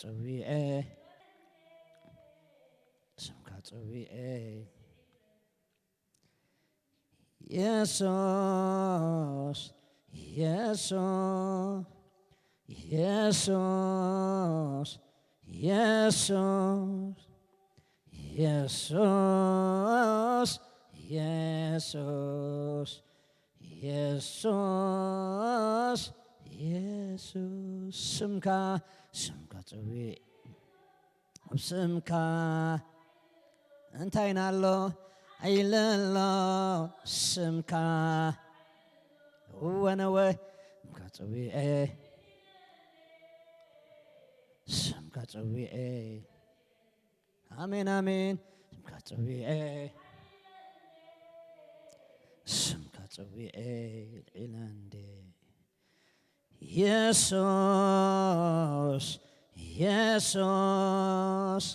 ጸዊዐ፣ ስምካ ጸዊዐ። የሱስ፣ የሱስ፣ የሱስ፣ የሱስ፣ የሱስ፣ የሱስ፣ የሱስ፣ የሱስ፣ ስምካ፣ ስምካ ጽውዕ፣ ኣብ ስምካ እንታይ ኣሎ? ኣይለሎ ስምካ። እወ ነወ፣ ስምካ ጸዊዐ፣ ስምካ ጸዊዐ። ኣሜን፣ ኣሜን። ስምካ ጸዊዐ፣ ስምካ ጸዊዐ፣ ኢለ እንዴ። የሱስ፣ የሱስ፣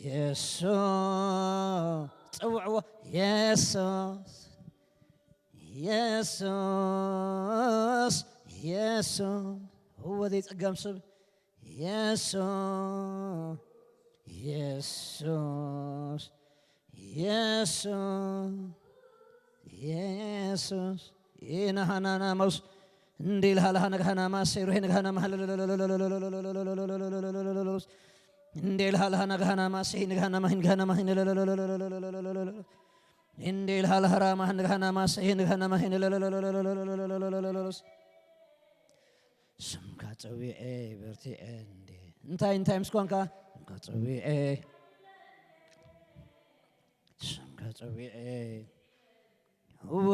የሱስ፣ ጸውዕዎ። የሱስ፣ የሱስ፣ የሱስ፣ እወ ዘይጸገም ስም። የሱስ፣ የሱስ፣ የሱስ፣ የሱስ፣ ኢናሃናናሞስ፣ እንዲል ሃላሃ ነግሃናማስ፣ ሩሄ ነግሃናማ፣ እንዲል ሃላሃ ነግሃናማስ፣ ነግሃናማ፣ ነግሃናማ፣ እንዲል ሃላሃ ራማ ነግሃናማስ፣ ነግሃናማ፣ ስምካ ጸዊዐ በርቲዐ እንዴ። እንታይ እንታይ ምስ ኮንካ? ስምካ ጸዊዐ፣ ስምካ ጸዊዐ። እወ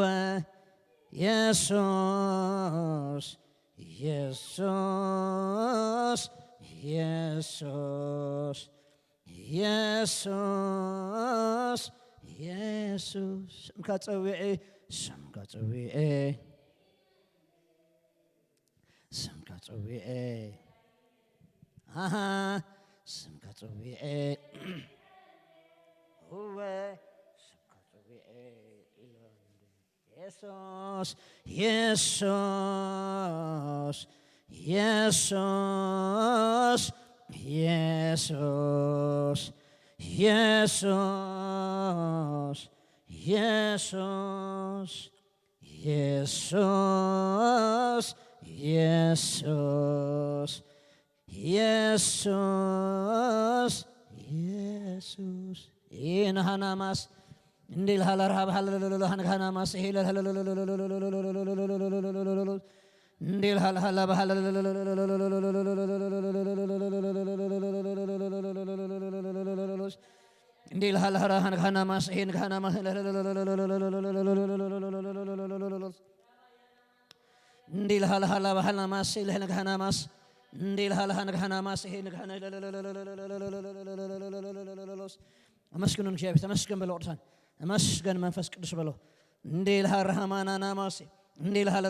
የሱስ፣ የሱስ፣ የሱስ፣ የሱስ፣ የሱስ፣ ስምካ ጸዊዐ፣ ስምካ ጸዊዐ። ስምካ ጸዊዐ፣ ኣሃ፣ ስምካ ጸዊዐ፣ እወ፣ ስምካ ጸዊዐ ኢሎም። የሱስ፣ የሱስ፣ የሱስ፣ የሱስ፣ የሱስ፣ የሱስ፣ የሱስ፣ የሱስ፣ የሱስ፣ የሱስ። ኢንሃናማስ፣ እንዲል ሃላ ረሃብ ሃለለለለ ሃንግ ሃናማስ፣ ሄለ ሃለለለለ፣ እንዲል ሃላ ሃላ ባሃለለለለ፣ እንዲል ሃላ ሃላ ሃንግ ሃናማስ፣ ሄንግ ሃናማስ፣ እንዲል ሃላ ሃላ ባሃላ ማስ፣ ሄለ ሃንግ ሃናማስ፣ እንዲል ሃላ ሃንግ ሃናማስ፣ ሄንግ ሃና፣ ኣመስግኑ ንእግዚኣብሔር። ተመስገን በሎ ቅዱሳን፣ ተመስገን መንፈስ ቅዱስ በሎ። እንዲል ሃራሃማና ናማሲ፣ እንዲል ሃላ፣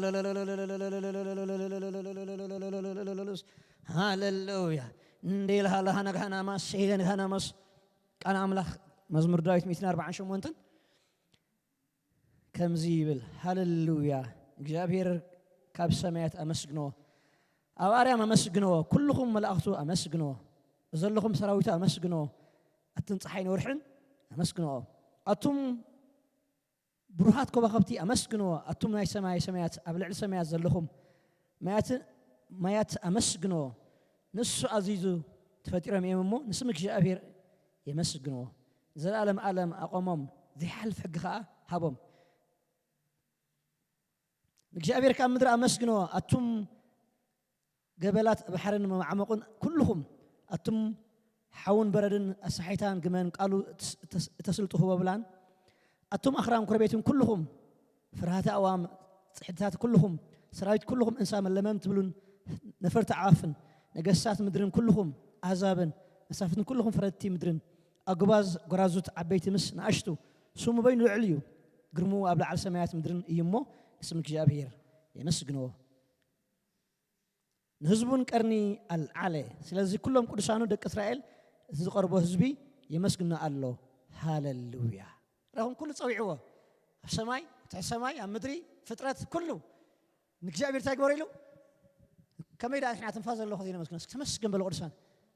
ሃሌሉያ። እንዲል ሃላ ሃንግ ሃናማስ፣ ሄንግ ሃናማስ። ቃል ኣምላኽ መዝሙር ዳዊት ሚእትን ኣርባዓን ሸሞንተን ከምዚ ይብል፣ ሃሌሉያ፣ እግዚኣብሔር ካብ ሰማያት ኣመስግንዎ፣ ኣብ ኣርያም ኣመስግንዎ፣ ኩልኹም መላእኽቱ ኣመስግንዎ፣ ዘለኹም ሰራዊቱ ኣመስግንዎ፣ ኣትን ጸሓይን ወርሕን ኣመስግንዎ። ኣቱም ብሩሃት ኮባኸብቲ ኣመስግንዎ፣ ኣቱም ናይ ሰማይ ሰማያት፣ ኣብ ልዕሊ ሰማያት ዘለኹም ማያት፣ ማያት ኣመስግንዎ። ንሱ ኣዚዙ ተፈጢሮም እዮም እሞ፣ ንስም እግዚኣብሔር የመስግንዎ። ንዘለኣለም ኣለም ኣቆሞም፣ ዘይሓልፍ ሕጊ ኸኣ ሃቦም። ንእግዚኣብሔር ካብ ምድሪ ኣመስግንዎ፣ ኣቱም ገበላት ባሕርን መዓሙቕን ኩልኹም፣ ኣቱም ሓውን በረድን ኣሳሒታን ግመን ቃሉ እተስ-፣ እተስ-፣ እተስልጡ ህቦብላን፣ ኣቱም ኣኽራን ኮረቤትን ኩልኹም፣ ፍርሃተ ኣእዋም ጽሕድታት ኩልኹም፣ ሰራዊት ኩልኹም፣ እንሳ መለመም ትብሉን ነፈርቲ ኣዕዋፍን፣ ነገስታት ምድርን ኩልኹም፣ ኣህዛብን መሳፍንትን ኩልኹም ፈረድቲ ምድርን፣ ኣጉባዝ ጎራዙት ዓበይቲ ምስ ንኣሽቱ፣ ስሙ በይኑ ልዑል እዩ፣ ግርምኡ ኣብ ላዕሊ ሰማያት ምድርን እዩ እሞ፣ ንስም እግዚኣብሔር የመስግንዎ። ንህዝቡን ቀርኒ ኣልዓለ። ስለዚ ኩሎም ቅዱሳኑ ደቂ እስራኤል፣ እቲ ዝቐርቦ ህዝቢ የመስግኖ ኣሎ። ሃሌሉያ። ረኹም ኩሉ ጸዊዕዎ። ኣብ ሰማይ፣ ትሕቲ ሰማይ፣ ኣብ ምድሪ፣ ፍጥረት ኩሉ ንእግዚኣብሔር እንታይ ግበሩ ኢሉ? ከመይ ደኣ ንሕና ትንፋስ ዘለኹ ዘይነመስግኖ? እስኪ ተመስገን በሉ ቅዱሳን።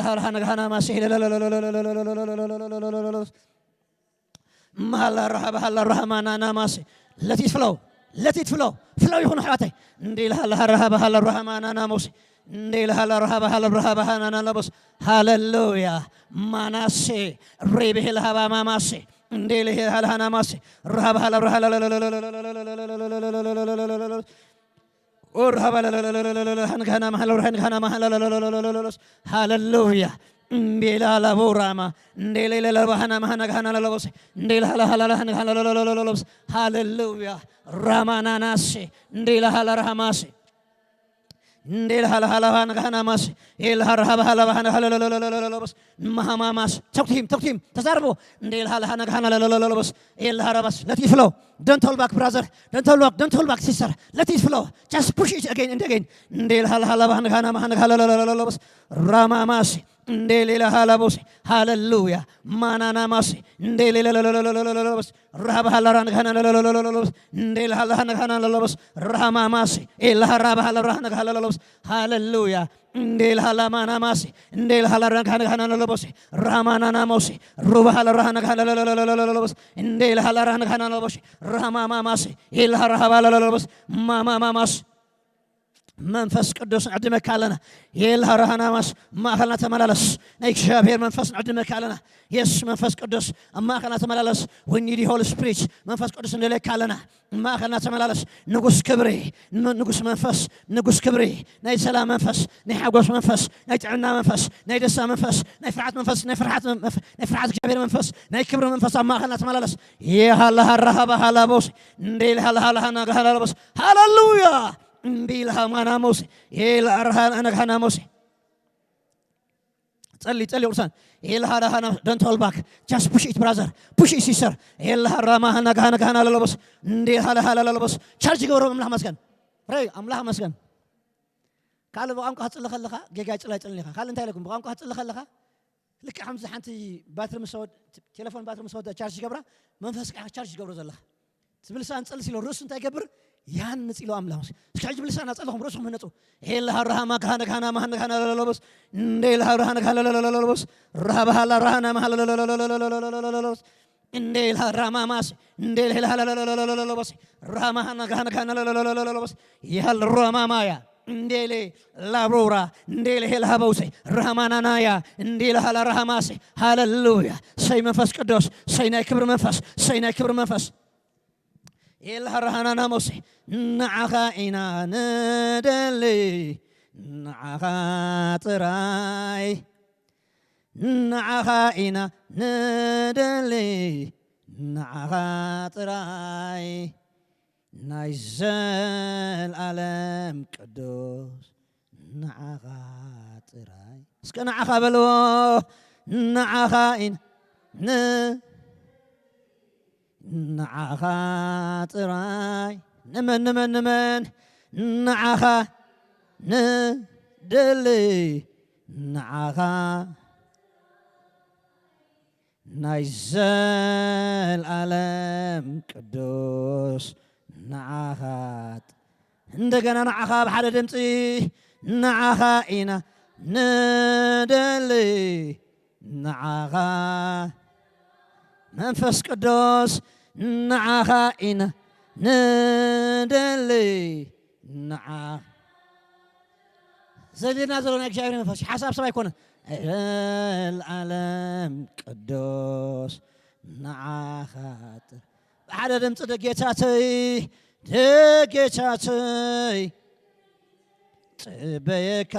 ሃላ ሃላ ሃና ሃና ማሲ። ማላ ራሃ ባሃላ ራሃ ማና ና ማሲ። Let it flow. Let it flow. ፍለው ይኹን ኣሕዋተይ። እንዴ ኢልሃ ራሃ ባሃላ ራሃ ማና ና ሞሲ። እንዴ ኢልሃ ራሃ ባሃላ ራሃ ባሃና ና ለቦስ። ሃሌሉያ። ማናሴ ሬቤ ሄልሃ ባማ ማሲ። እንዴ ኢልሃ ሃና ማሲ። ራሃ ባሃላ ራሃ ሃሌሉያ። እምቤላ ላቦራማ እንዴሌለ ለባሃና ማሃና ጋሃና ለለቦሴ እንዴላ ሃላ ሃላ ሃና ሃና ለለለለለቦስ። ሃሌሉያ። ራማናናሴ እንዴላ ሃላ ራሃማሴ እንዴላ ሃላ ሃላ ሃና ጋሃና ማሴ ኤላ ሃራ ሃባ ሃላ ሃና ሃላ ለለለለለቦስ። ማሃማማስ ተኩቲም ተኩቲም ተዛርቦ እንዴላ ሃላ ሃና ጋሃና ለለለለለቦስ። ኤላ ሃራባስ let it flow. Don't hold back, brother. Don't hold back, don't hold back, sister. Let it flow. Just push it again and again. እንዴል ሃላ ሃላ ባህ ንጋና ማህ ንጋላ ለለለለለበስ። ራማማሲ እንዴል ኢላ ሃላ ቦሲ። ሃሌሉያ። ማናና ማሲ እንዴል ኢላ ለለለለለለበስ። ራባ ሃላ ራ ንጋና ለለለለለበስ። እንዴል ሃላ ንጋና ለለበስ። ራማማሲ ኤላ ራባ ሃላ ራ ንጋና ለለበስ። ሃሌሉያ። እንዴል ሃላ ማናማሲ እንዴል ሃላ ራ ንጋና ለለበስ። ራማናና ሞሲ ሩባ ሃላ ራ ንጋና ለለለለበስ። እንዴል ሃላ ራ ንጋና ለለበስ። ራማማማሲ ኤላ ራባ ለለለበስ። ማማማማሲ መንፈስ ቅዱስ ንዕድመካ ኣለና። የላ ራሃናማስ ማእኸልና ተመላለስ። ናይ እግዚኣብሔር መንፈስ ንዕድመካ ኣለና። የስ መንፈስ ቅዱስ ኣብ ማእኸልና ተመላለስ። We need you, Holy Spirit። መንፈስ ቅዱስ ንደልየካ ኣለና። ኣብ ማእኸልና ተመላለስ። ንጉስ ክብሪ፣ ን- ንጉስ መንፈስ፣ ንጉስ ክብሪ፣ ናይ ሰላም መንፈስ፣ ናይ ሓጎስ መንፈስ፣ ናይ ጥዕና መንፈስ፣ ናይ ደስታ መንፈስ፣ ናይ ፍርሓት መንፈስ፣ ናይ ፍርሓት መንፈ- ናይ ፍርሓት እግዚኣብሔር መንፈስ፣ ናይ ክብሪ መንፈስ ኣብ ማእኸልና ተመላለስ። የሃላ ሃራሃባ ሃላቦስ እንዴል ሃላ ሃላ ሃና ሃላቦስ ሃሌሉያ። እንዴል ሃማናሞስ የላ ኣርሃና ነግሃናሞስ ጸሊ ጸሊ ቁርሳን የላ ሃላ ሃና don't hold back, just push it brother, push it sister። የላ ሃራማ ሃና ጋሃና ጋሃና ለለቦስ እንዴል ሃላ ሃላ ለለቦስ ቻርጅ ገብሮ ኣምላኽ መስገን። ፕሬይ ኣምላኽ መስገን። ካልእ ብቋንቋ ክትጽሊ ከለኻ ጌጋ ይጽላ ይጽልን ኢኻ። ካልእ እንታይ ኢለኩም? ብቋንቋ ክትጽሊ ከለኻ ልክዕ ከምዚ ሓንቲ ባትሪ ምስ ወድ- ቴሌፎን ባትሪ ምስ ወደ ቻርጅ ገብራ መንፈስ ቃ ቻርጅ ገብሮ ዘለኻ ትብል ሳን ጸልስ ኢሎ ርእሱ እንታይ ይገብር? ያንጽ ኢሎ ኣምላኽ። እስኪ ሕጂ ብልሳን ኣጸልኹም ርእስኹም ህነጹ። ኤላ ሃራሃማ ካሃነ ካሃና ማሃነ ካሃና ለለለበስ እንዴ ኤላ ሃራሃነ ካሃነ ለለለለበስ ራሃባሃላ ራሃና ማሃለ ለለለለበስ እንዴ ኤላ ሃራማማስ እንዴ ኤላ ሃላ ለለለለበስ ራሃማሃና ካሃነ ካሃና ለለለለበስ ያል ሮማማያ እንዴሌ ላብሮራ እንዴሌ ሄላ ሃበውሰ ራሃማናናያ እንዴለ ሃላ ራሃማሰ ሃሌሉያ። ሰይ መንፈስ ቅዱስ ሰይ ናይ ክብሪ መንፈስ ሰይ ናይ ክብሪ መንፈስ ኤልሃራሃናናሞሴ ንዓኻ ኢና ንደሊ ንዓኻ ጥራይ ንዓኻ ኢና ንደሊ ንዓኻ ጥራይ ናይ ዘልኣለም ቅዱስ ንዓኻ ጥራይ እስከ ንዓኻ በልዎ ንዓኻ ኢና ን ንዓኻ ጥራይ ንመን ንመን ንመን ንዓኻ ንደሊ ንዓኻ ናይ ዘልኣለም ቅዱስ ንዓኻ ጥ- እንደገና ንዓኻ ብሓደ ድምፂ ንዓኻ ኢና ንደሊ ንዓኻ መንፈስ ቅዱስ ንዓኻ ኢና ንደሊ ንዓ ዘድልና ዘሎ ናይ እግዚኣብሔር መንፈስ ሓሳብ ሰብ ኣይኮነ ዘልኣለም ቅዱስ ንዓኻ ጥር ብሓደ ድምፂ ደጌታተይ ደጌታተይ ጽበየካ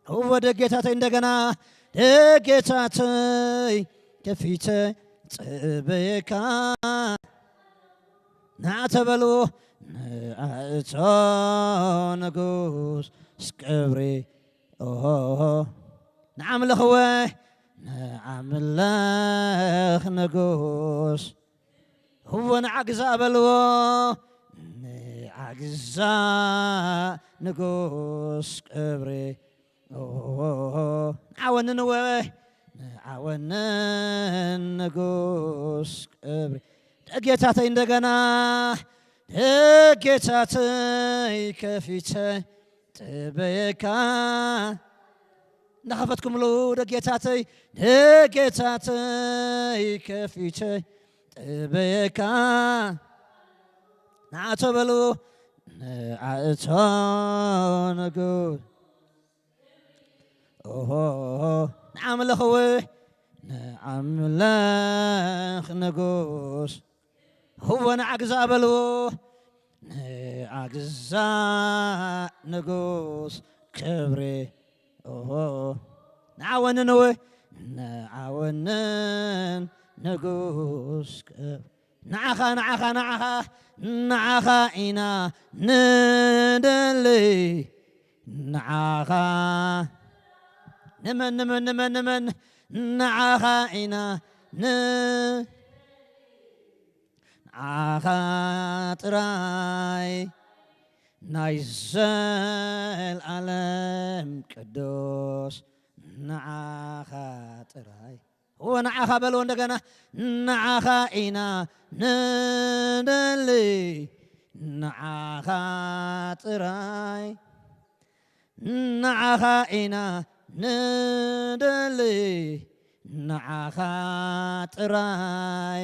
እወ ደጌታተይ እንደገና ደጌታተይ ከፊተ ጽበየካ ናተበሉ ንኣእቶ ንጉስ ስቅብሪ ኦሆ ንኣምልኽወ ንኣምልኽ ንጉስ እወ ንዓግዛ በልዎ ንዓግዛ ንጉስ ቅብሪ ንዓወንን እወ ንዓወንን ንጉስ ቅብሪ ደጌታተይ እንደገና ደጌታተይ ከፊተ ጥበየካ እናኸፈትኩምሉ ደጌታተይ ደጌታተይ ከፊተ ጥበየካ ንኣቶ በሉ ንኣእቶ ንጉስ ኦሆ ንኣምልኽዊ ንኣምልኽ ንጉስ እወ ንዓግዛ በልዎ ንዓግዛ ንጉስ ክብሪ ንዓወንን እወ ንዓወንን ንጉስ ክብሪ ንዓኻ ንዓኻ ንዓኻ ንዓኻ ኢና ንደሊ ንዓኻ ንመን ንመን ንመን ንመን ንዓኻ ኢና ን ንዓኻ ጥራይ ናይ ዘልኣለም ቅዱስ ንዓኻ ጥራይ እወ ንዓኻ በልዎ እንደገና ንዓኻ ኢና ንደሊ ንዓኻ ጥራይ ንዓኻ ኢና ንደሊ ንዓኻ ጥራይ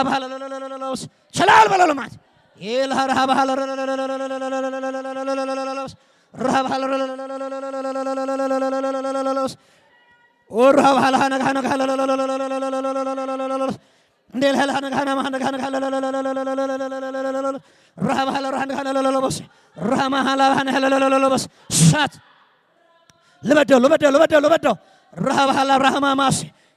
ረሃብ ሃለለለለለለለስ ሸላል በለሉ ማለት ኢላ ረሃብ ሃለ ረሃብ ሃለ ረሃብ ሃለ ሃነግ ሃነግ ሃለ እንዴል ሃለ ሃነግ ሃነግ ሃነግ ሃነግ ሃለ ረሃብ ሃለ ረሃነግ ሃለ ለለለለስ ረሃማ ሃላ ሃነ ሃለ ለለለለስ ሳት ልበዶ ልበዶ ልበዶ ልበዶ ረሃብ ሃላ ረሃማ ማሲ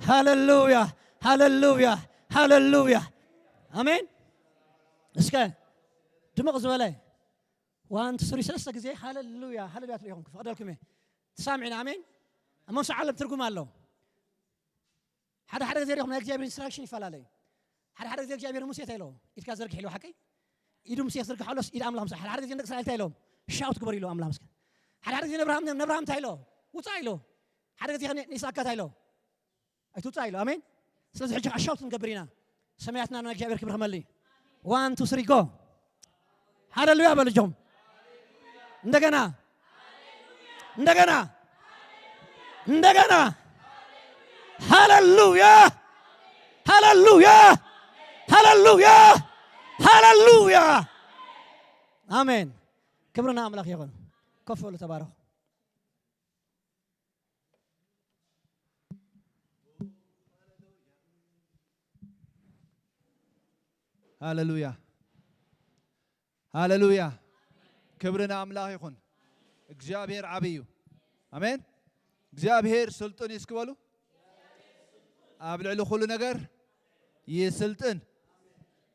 ሃሌሉያ፣ ሃሌሉያ፣ ሃሌሉያ። ኣሜን። እስከ ድምቕ ዝበለ ዋን፣ ቱ፣ ስሪ፣ ሰለስተ ግዜ ሃሌሉያ፣ ሃሌሉያ ትብሉ ኢኹም። ክፈቕደልኩም እየ። ትሰምዑኒ? ኣሜን። ኣብ መንፈሳዊ ዓለም ትርጉም ኣለዎ። ሓደ ሓደ ግዜ ዲኹም ናይ እግዚኣብሔር ኢንስትራክሽን ይፈላለ እዩ። ሓደ ሓደ ግዜ እግዚኣብሔር ሙሴ እንታይ ኢሎ? ኢድካ ዘርግሕ ኢሎ ሓቀይ? ኢዱ ሙሴ ዘርግሕ ኣሎስ ኢድ ኣምላኽ ምስ ሓደ ሓደ ግዜ ንደቂ እስራኤል እንታይ ኢሎም? ሻውት ግበር ኢሎ ኣምላኽ ምስከ ሓደ ሓደ ግዜ ነብርሃም ነብርሃም እንታይ ኢሎ? ውፃእ ኢሎ። ሓደ ግዜ ንይስኣካ እንታይ ኢሎ? ኣይትውፃእ ኢሎ። ኣሜን። ስለዚ ሕጂ ኣሻውት ንገብር ኢና። ሰማያትና ናይ እግዚኣብሔር ክብሪ ከመሊ። ዋን ቱ ስሪ ጎ። ሃሌሉያ በሉ እጆም። እንደገና እንደገና እንደገና ሃሌሉያ ሃሌሉያ ሃሌሉያ ሃሌሉያ። ኣሜን። ክብሪ ንኣምላኽ ይኹን። ኮፍ በሉ ተባረኹ። ሃሌሉያ ሃሌሉያ። ክብሪ ንኣምላኽ ይኹን። እግዚኣብሔር ዓብዪ እዩ። ኣሜን። እግዚኣብሔር ስልጡን እዩ እስኪ በሉ። ኣብ ልዕሊ ኩሉ ነገር ይስልጥን።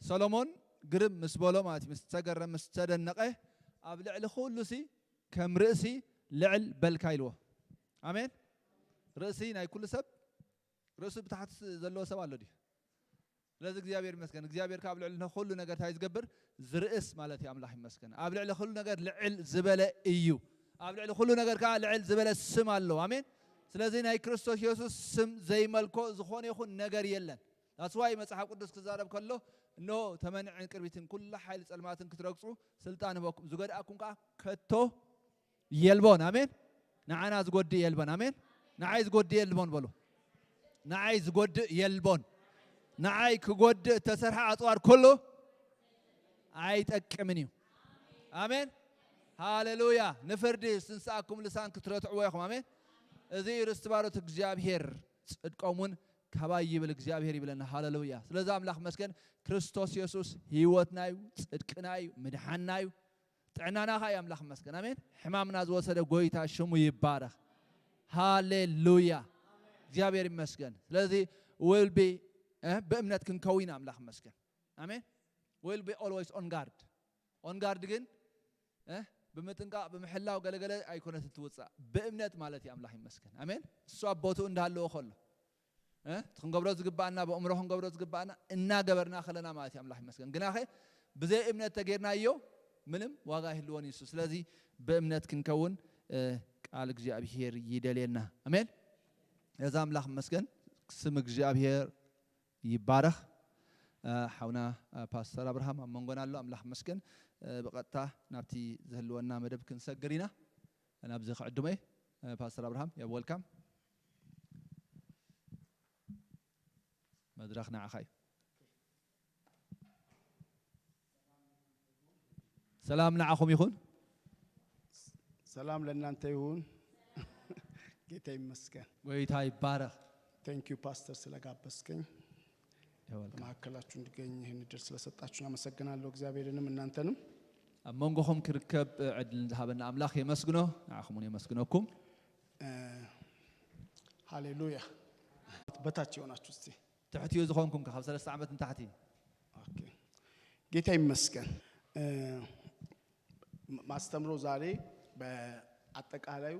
ሰሎሞን ግርም ምስ በሎ ማለት እዩ፣ ምስ ተገረመ፣ ምስ ተደነቐ፣ ኣብ ልዕሊ ኩሉ ሲ ከም ርእሲ ልዕል በልካ ኢልዎ። ኣሜን። ርእሲ ናይ ኩሉ ሰብ፣ ርእሱ ብታሕቲ ዘለዎ ሰብ ኣሎ ድዩ? ስለዚ እግዚኣብሔር ይመስገን። እግዚኣብሔር ካብ ልዕሊ ኩሉ ነገር እንታይ ዝገብር? ዝርእስ ማለት እዩ። ኣምላኽ ይመስገን። ኣብ ልዕሊ ኩሉ ነገር ልዕል ዝበለ እዩ። ኣብ ልዕሊ ኩሉ ነገር ከዓ ልዕል ዝበለ ስም ኣለዎ። ኣሜን። ስለዚ ናይ ክርስቶስ የሱስ ስም ዘይመልኮ ዝኾነ ይኹን ነገር የለን። That's why መጽሓፍ ቅዱስ ክዛረብ ከሎ፣ እነሆ ተመንዕን ቅርቢትን ኩላ ሓይሊ ጸልማትን ክትረግጹ ስልጣን ህበኩም፣ ዝገድኣኩም ከዓ ከቶ የልቦን። ኣሜን። ንዓና ዝጎድእ የልቦን። ኣሜን። ንዓይ ዝጎድእ የልቦን በሉ። ንዓይ ዝጎድእ የልቦን። ንዓይ ክጎድእ እተሰርሐ ኣጽዋር ኩሉ ኣይጠቅምን እዩ። ኣሜን። ሃሌሉያ። ንፍርዲ ስንስኣኩም ልሳን ክትረትዕዎ ኢኹም። ኣሜን። እዚ ርስቲ ባሮት እግዚኣብሔር፣ ጽድቆም እውን ካባይ ይብል እግዚኣብሔር ይብለና። ሃሌሉያ። ስለዚ ኣምላኽ መስገን፣ ክርስቶስ የሱስ ህይወትና እዩ፣ ጽድቅና እዩ፣ ምድሓንና እዩ፣ ጥዕናና ኸኣ እዩ። ኣምላኽ መስገን። ኣሜን። ሕማምና ዝወሰደ ጎይታ ሽሙ ይባረኽ። ሃሌሉያ። እግዚኣብሔር ይመስገን። ስለዚ will be፣ እ፣ ብእምነት ክንከውን ኢና። ኣምላኽ መስገን። ኣሜን። Will be always on guard። On guard ግን፣ እ፣ ብምጥንቃቕ ብምሕላው ገለገለ ኣይኮነትን ትውጻእ። ብእምነት ማለት እዩ። ኣምላኽ ይመስገን። ኣሜን። እሱ ኣብ ቦትኡ እንዳሃለዎ ከሎ፣ እ፣ እቲ ክንገብሮ ዝግባኣና፣ ብእምሮ ክንገብሮ ዝግባኣና እናገበርና ከለና ማለት እዩ። ኣምላኽ ይመስገን። ግናኸ ብዘይ እምነት ተጌርናዮ ምንም ዋጋ ይህልዎን እዩ። ስለዚ ብእምነት ክንከውን፣ እ፣ ቃል እግዚኣብሔር ይደልየና። ኣሜን። እዚ ኣምላኽ ይመስገን። ስም እግዚኣብሔር ይባረኽ። እ፣ ሓውና፣ እ፣ ፓስተር ኣብርሃም ኣብ መንጎና ኣሎ። ኣምላኽ ይመስገን። እ፣ ብቐጥታ ናብቲ ዝህልወና መደብ ክንሰግር ኢና። ናብዚ ክዕድሞ እየ። እ፣ ፓስተር ኣብርሃም፣ you're welcome። መድረኽ ንዓኻ እዩ። ሰላም ንዓኹም ይኹን። ሰላም ለእናንተ ይሁን። ጌታ ይመስገን። ጎይታ ይባረክ። Thank you ፓስተር ስለጋበዝከኝ You're welcome። በመካከላችሁ እንድገኝ ይህን እድል ስለሰጣችሁኝ አመሰግናለሁ። እግዚአብሔርንም እናንተንም ኣብ መንጎኹም ክርከብ ዕድል ዝሃበና ኣምላኽ የመስግኖ። ንዓኹም እውን የመስግነኩም። እ፣ ሃሌሉያ። በታች የሆናችሁ እስቲ ትሕትኡ ዝኾንኩም ካብ ሰለስተ ዓመት ንታሕቲ ኦኬ። ጌታ ይመስገን። እ፣ ማስተምሮ ዛሬ በአጠቃላዩ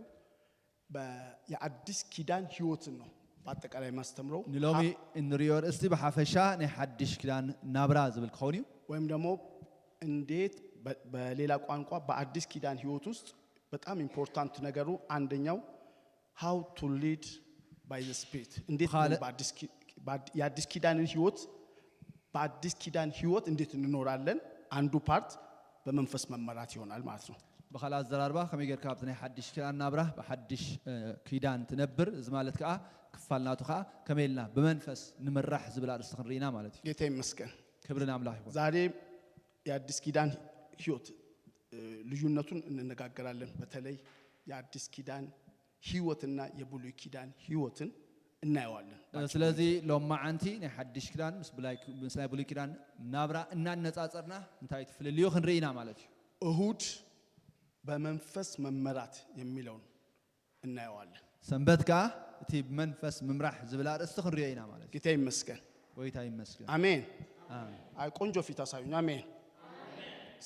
በ- የአዲስ ኪዳን ህይወትን ነው በአጠቃላይ ማስተምረው ንሎሚ እንሪኦ ርእስቲ ብሓፈሻ ናይ ሓድሽ ኪዳን ናብራ ዝብል ክኸውን እዩ። ወይም ደግሞ እንዴት በ- በሌላ ቋንቋ በአዲስ ኪዳን ህይወት ውስጥ በጣም ኢምፖርታንት ነገሩ አንደኛው how to lead by the spirit እንዴት ነው ካለ- በአዲስ ኪ- በአድ- የአዲስ ኪዳንን ህይወት በአዲስ ኪዳን ህይወት እንዴት እንኖራለን አንዱ ፓርት በመንፈስ መመራት ይሆናል ማለት ነው። ብኻልእ ኣዘራርባ ከመይ ጌርካ ኣብቲ ናይ ሓድሽ ኪዳን ናብራ ብሓድሽ እ፣ ኪዳን ትነብር፣ እዚ ማለት ከዓ ክፋል ናቱ ከዓ ከመይ ኢልና ብመንፈስ ንምራሕ ዝብል ኣርእስቲ ክንርኢና ማለት እዩ። ጌታ ይመስገን። ክብሪ ንኣምላኽ ይኹን። ዛሬ የአዲስ ኪዳን ህይወት እ፣ ልዩነቱን እንነጋገራለን። በተለይ የአዲስ ኪዳን ህይወትና የብሉይ ኪዳን ህይወትን እናየዋለን። ስለዚ ሎማዓንቲ ናይ ሓድሽ ኪዳን ምስ ብላይ- ምስ ናይ ብሉይ ኪዳን ናብራ እናነፃፀርና እንታይ ትፍልልዩ ክንርኢ ኢና ማለት እዩ። እሁድ በመንፈስ መመራት የሚለውን እናየዋለን። ሰንበት ከዓ እቲ ብመንፈስ ምምራሕ ዝብል ኣርእስቲ ክንሪኦ ኢና ማለት እዩ። ጌታ ይመስገን። ጎይታ ይመስገን። ኣሜን። ኣሜን። አይ ቆንጆ ፊት አሳዩኝ። አሜን።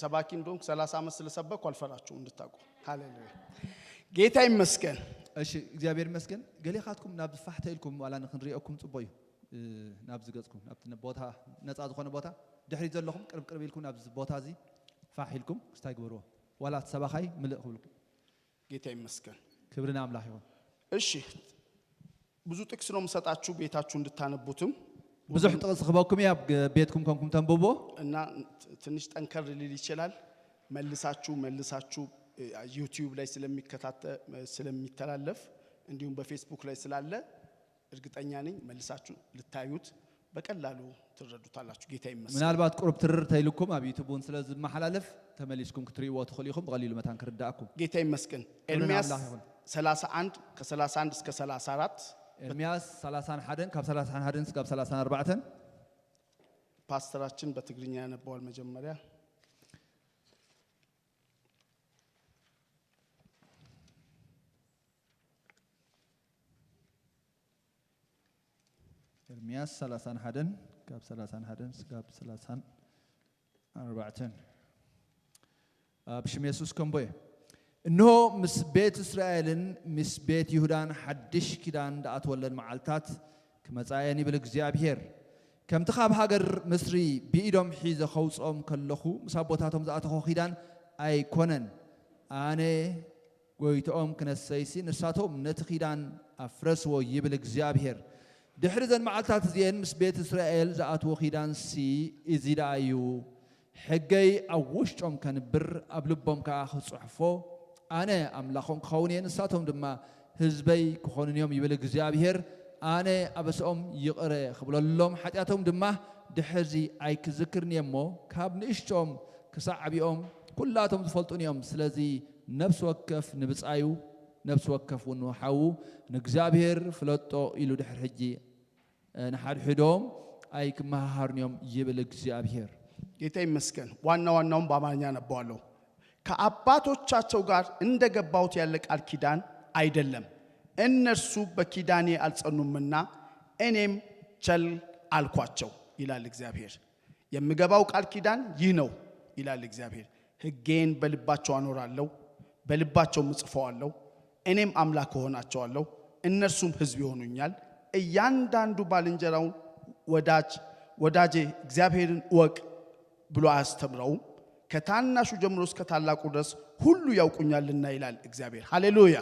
ሰባኪ እንደሆንኩ ሰላሳ ዓመት ስለሰበኩ አልፈራችሁም እንድታውቁ። ሃሌሉያ። ጌታ ይመስገን። እሺ፣ እግዚኣብሔር ይመስገን። ገሌኻትኩም ናብ ፋሕተ ኢልኩም ዋላ ንክንሪኦኩም ጽቡቅ እዩ። ናብዚ ገጽኩም፣ ናብቲ ቦታ፣ ነጻ ዝኾነ ቦታ፣ ድሕሪት ዘለኹም ቅርብ ቅርብ ኢልኩም ናብዚ ቦታ እዚ ፋሕ ኢልኩም ክስታይ ግበርዎ። ዋላ እቲ ሰባኻይ ምልእ ክብልኩም። ጌታ ይመስገን። ክብሪ ንኣምላኽ ይኹን። እሺ፣ ብዙ ጥቅስ ነው የምሰጣችሁ ቤታችሁ እንድታነቡትም ብዙሕ ጥቕስ ክበኩም እየ ኣብ ገ- ቤትኩም ኮንኩም ተንብቦ። እና ት- ትንሽ ጠንከር ሊል ይችላል። መልሳችሁ መልሳችሁ እ፣ ዩቲዩብ ላይ ስለሚከታተ ስለሚተላለፍ እንዲሁም በፌስቡክ ላይ ስላለ እርግጠኛ ነኝ መልሳችሁ ልታዩት በቀላሉ ትረዱታላችሁ። ጌታ ይመስገን። ምናልባት ቁሩብ ትርር ተይልኩም ኣብ ዩቱብ እውን ስለ ዝመሓላለፍ ተመሊስኩም ክትርእይዎ ትኽእሉ ኢኹም። ብቐሊሉ መታን ክርዳእኩም። ጌታ ይመስገን። ክብሪ ኤርሚያስ ንኣምላኽ ይኹን። ሰላሳ አንድ ከ31 እስከ 34 ኤርምያስ ሰላሳን ሓደን ካብ ሰላሳን ሓደን እስካብ ሰላሳን ኣርባዕተን ፓስተራችን በትግርኛ ያነባዋል መጀመሪያ። ኤርምያስ ሰላሳን ሓደን ካብ ሰላሳን ሓደን እስካብ ሰላሳን ኣርባዕተን ኣብ ሽም የሱስ ከምቦ እየ። እንሆ ምስ ቤት እስራኤልን ምስ ቤት ይሁዳን ሓድሽ ኪዳን ዝኣትወለን መዓልታት ክመጻ እየን ይብል እግዚኣብሄር። ከምቲ ካብ ሃገር ምስሪ ብኢዶም ሒዘ ከውፅኦም ከለኹ ምስ ኣቦታቶም ዝኣተኹ ኪዳን ኣይኮነን። ኣነ ጎይትኦም ክነሰይሲ ንሳቶም ነቲ ኪዳን ኣፍረስዎ ይብል እግዚኣብሄር። ድሕሪ ዘን መዓልታት እዚኤን ምስ ቤት እስራኤል ዝኣትዎ ኪዳንሲ እዚ ደኣ እዩ። ሕገይ ኣብ ውሽጦም ከንብር ኣብ ልቦም ከኣ ክጽሕፎ ኣነ ኣምላኾም ክኸውን እየ፣ ንሳቶም ድማ ህዝበይ ክኾኑን እዮም ይብል እግዚኣብሄር። ኣነ ኣበስኦም ይቕረ ክብለሎም ሓጢኣቶም ድማ ድሕርዚ ኣይክዝክርን እየ እሞ ካብ ንእሽቶም ክሳዕ ዓቢኦም ኩላቶም ዝፈልጡን እዮም። ስለዚ ነፍሲ ወከፍ ንብጻዩ ነፍሲ ወከፍ እውን ንሓዉ ንእግዚኣብሄር ፍለጦ ኢሉ ድሕሪ ሕጂ ንሓድሕዶም ኣይክመሃሃሩን እዮም ይብል እግዚኣብሄር። ጌታ ይመስገን። ዋና ዋናውን በአማርኛ አነባዋለሁ። ከአባቶቻቸው ጋር እንደገባሁት ያለ ቃል ኪዳን አይደለም፣ እነርሱ በኪዳኔ አልጸኑምና እኔም ቸል አልኳቸው ይላል እግዚአብሔር። የምገባው ቃል ኪዳን ይህ ነው ይላል እግዚአብሔር። ሕጌን በልባቸው አኖራለሁ፣ በልባቸውም እጽፈዋለሁ። እኔም አምላክ እሆናቸዋለሁ፣ እነርሱም ሕዝብ ይሆኑኛል። እያንዳንዱ ባልንጀራውን ወዳጅ ወዳጄ እግዚአብሔርን እወቅ ብሎ አያስተምረውም። ከታናሹ ጀምሮ እስከ ታላቁ ድረስ ሁሉ ያውቁኛልና ይላል እግዚአብሔር። ሃሌሉያ፣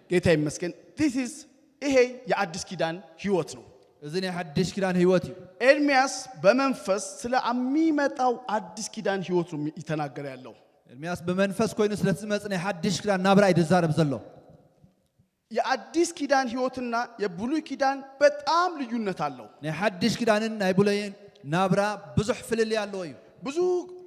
ጌታ ይመስገን። This is ይሄ የአዲስ ኪዳን ህይወት ነው። እዚ ናይ ሓድሽ ኪዳን ህይወት እዩ። ኤርሚያስ በመንፈስ ስለሚመጣው አዲስ ኪዳን ህይወት ነው የተናገረ ያለው። ኤርምያስ ብመንፈስ ኮይኑ ስለ ዝመጽእ ናይ ሓድሽ ኪዳን ናብራ እዩ ዝዛረብ ዘሎ። የአዲስ ኪዳን ህይወትና የብሉይ ኪዳን በጣም ልዩነት አለው። ናይ ሓድሽ ኪዳንን ናይ ብሉይን ናብራ ብዙሕ ፍልልይ ኣለዎ እዩ። ብዙ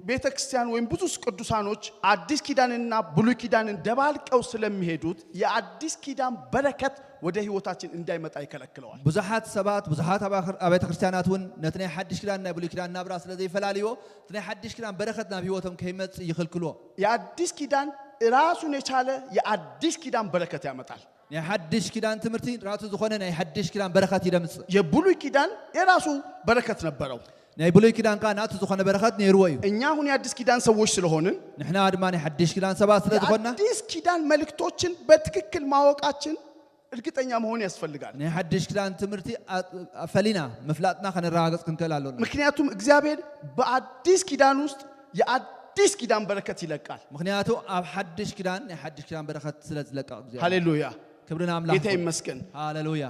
ቤተክርስቲያን ወይም ብዙ ቅዱሳኖች አዲስ ኪዳንና ብሉይ ኪዳንን ደባልቀው ስለሚሄዱት የአዲስ ኪዳን በረከት ወደ ህይወታችን እንዳይመጣ ይከለክለዋል። ብዙሓት ሰባት ብዙሓት ኣባ- ኣብያተ ክርስቲያናት እውን ነቲ ናይ ሓድሽ ኪዳን ናይ ብሉይ ኪዳን ናብራ ስለ ዘይፈላልዮ እቲ ናይ ሓድሽ ኪዳን በረከት ናብ ህይወቶም ከይመጽእ ይኽልክልዎ። የአዲስ ኪዳን ራሱን የቻለ የአዲስ ኪዳን በረከት ያመጣል። ናይ ሓድሽ ኪዳን ትምህርቲ ራሱ ዝኾነ ናይ ሓድሽ ኪዳን በረከት ይደምጽእ። የብሉይ ኪዳን የራሱ በረከት ነበረው። ናይ ብሉይ ኪዳን ከዓ ናቱ ዝኾነ በረከት ነይርዎ እዩ። እኛ አሁን የአዲስ ኪዳን ሰዎች ስለሆንን ንሕና ድማ ናይ ሓድሽ ኪዳን ሰባት ስለ ዝኾንና የአዲስ ኪዳን መልእክቶችን በትክክል ማወቃችን እርግጠኛ መሆን ያስፈልጋል። ናይ ሓድሽ ኪዳን ትምህርቲ ኣ- ፈሊና ምፍላጥና ከነረጋገጽ ክንክእል ኣሎና። ምክንያቱም እግዚአብሔር በአዲስ ኪዳን ውስጥ የአዲስ ኪዳን በረከት ይለቃል። ምክንያቱ ኣብ ሓድሽ ኪዳን ናይ ሓድሽ ኪዳን በረከት ስለ ዝለቀቕ እግዚኣብሔር። ሃሌሉያ፣ ክብሪ ንኣምላኽ ጌታ ይኹን። ይመስገን። ሃሌሉያ።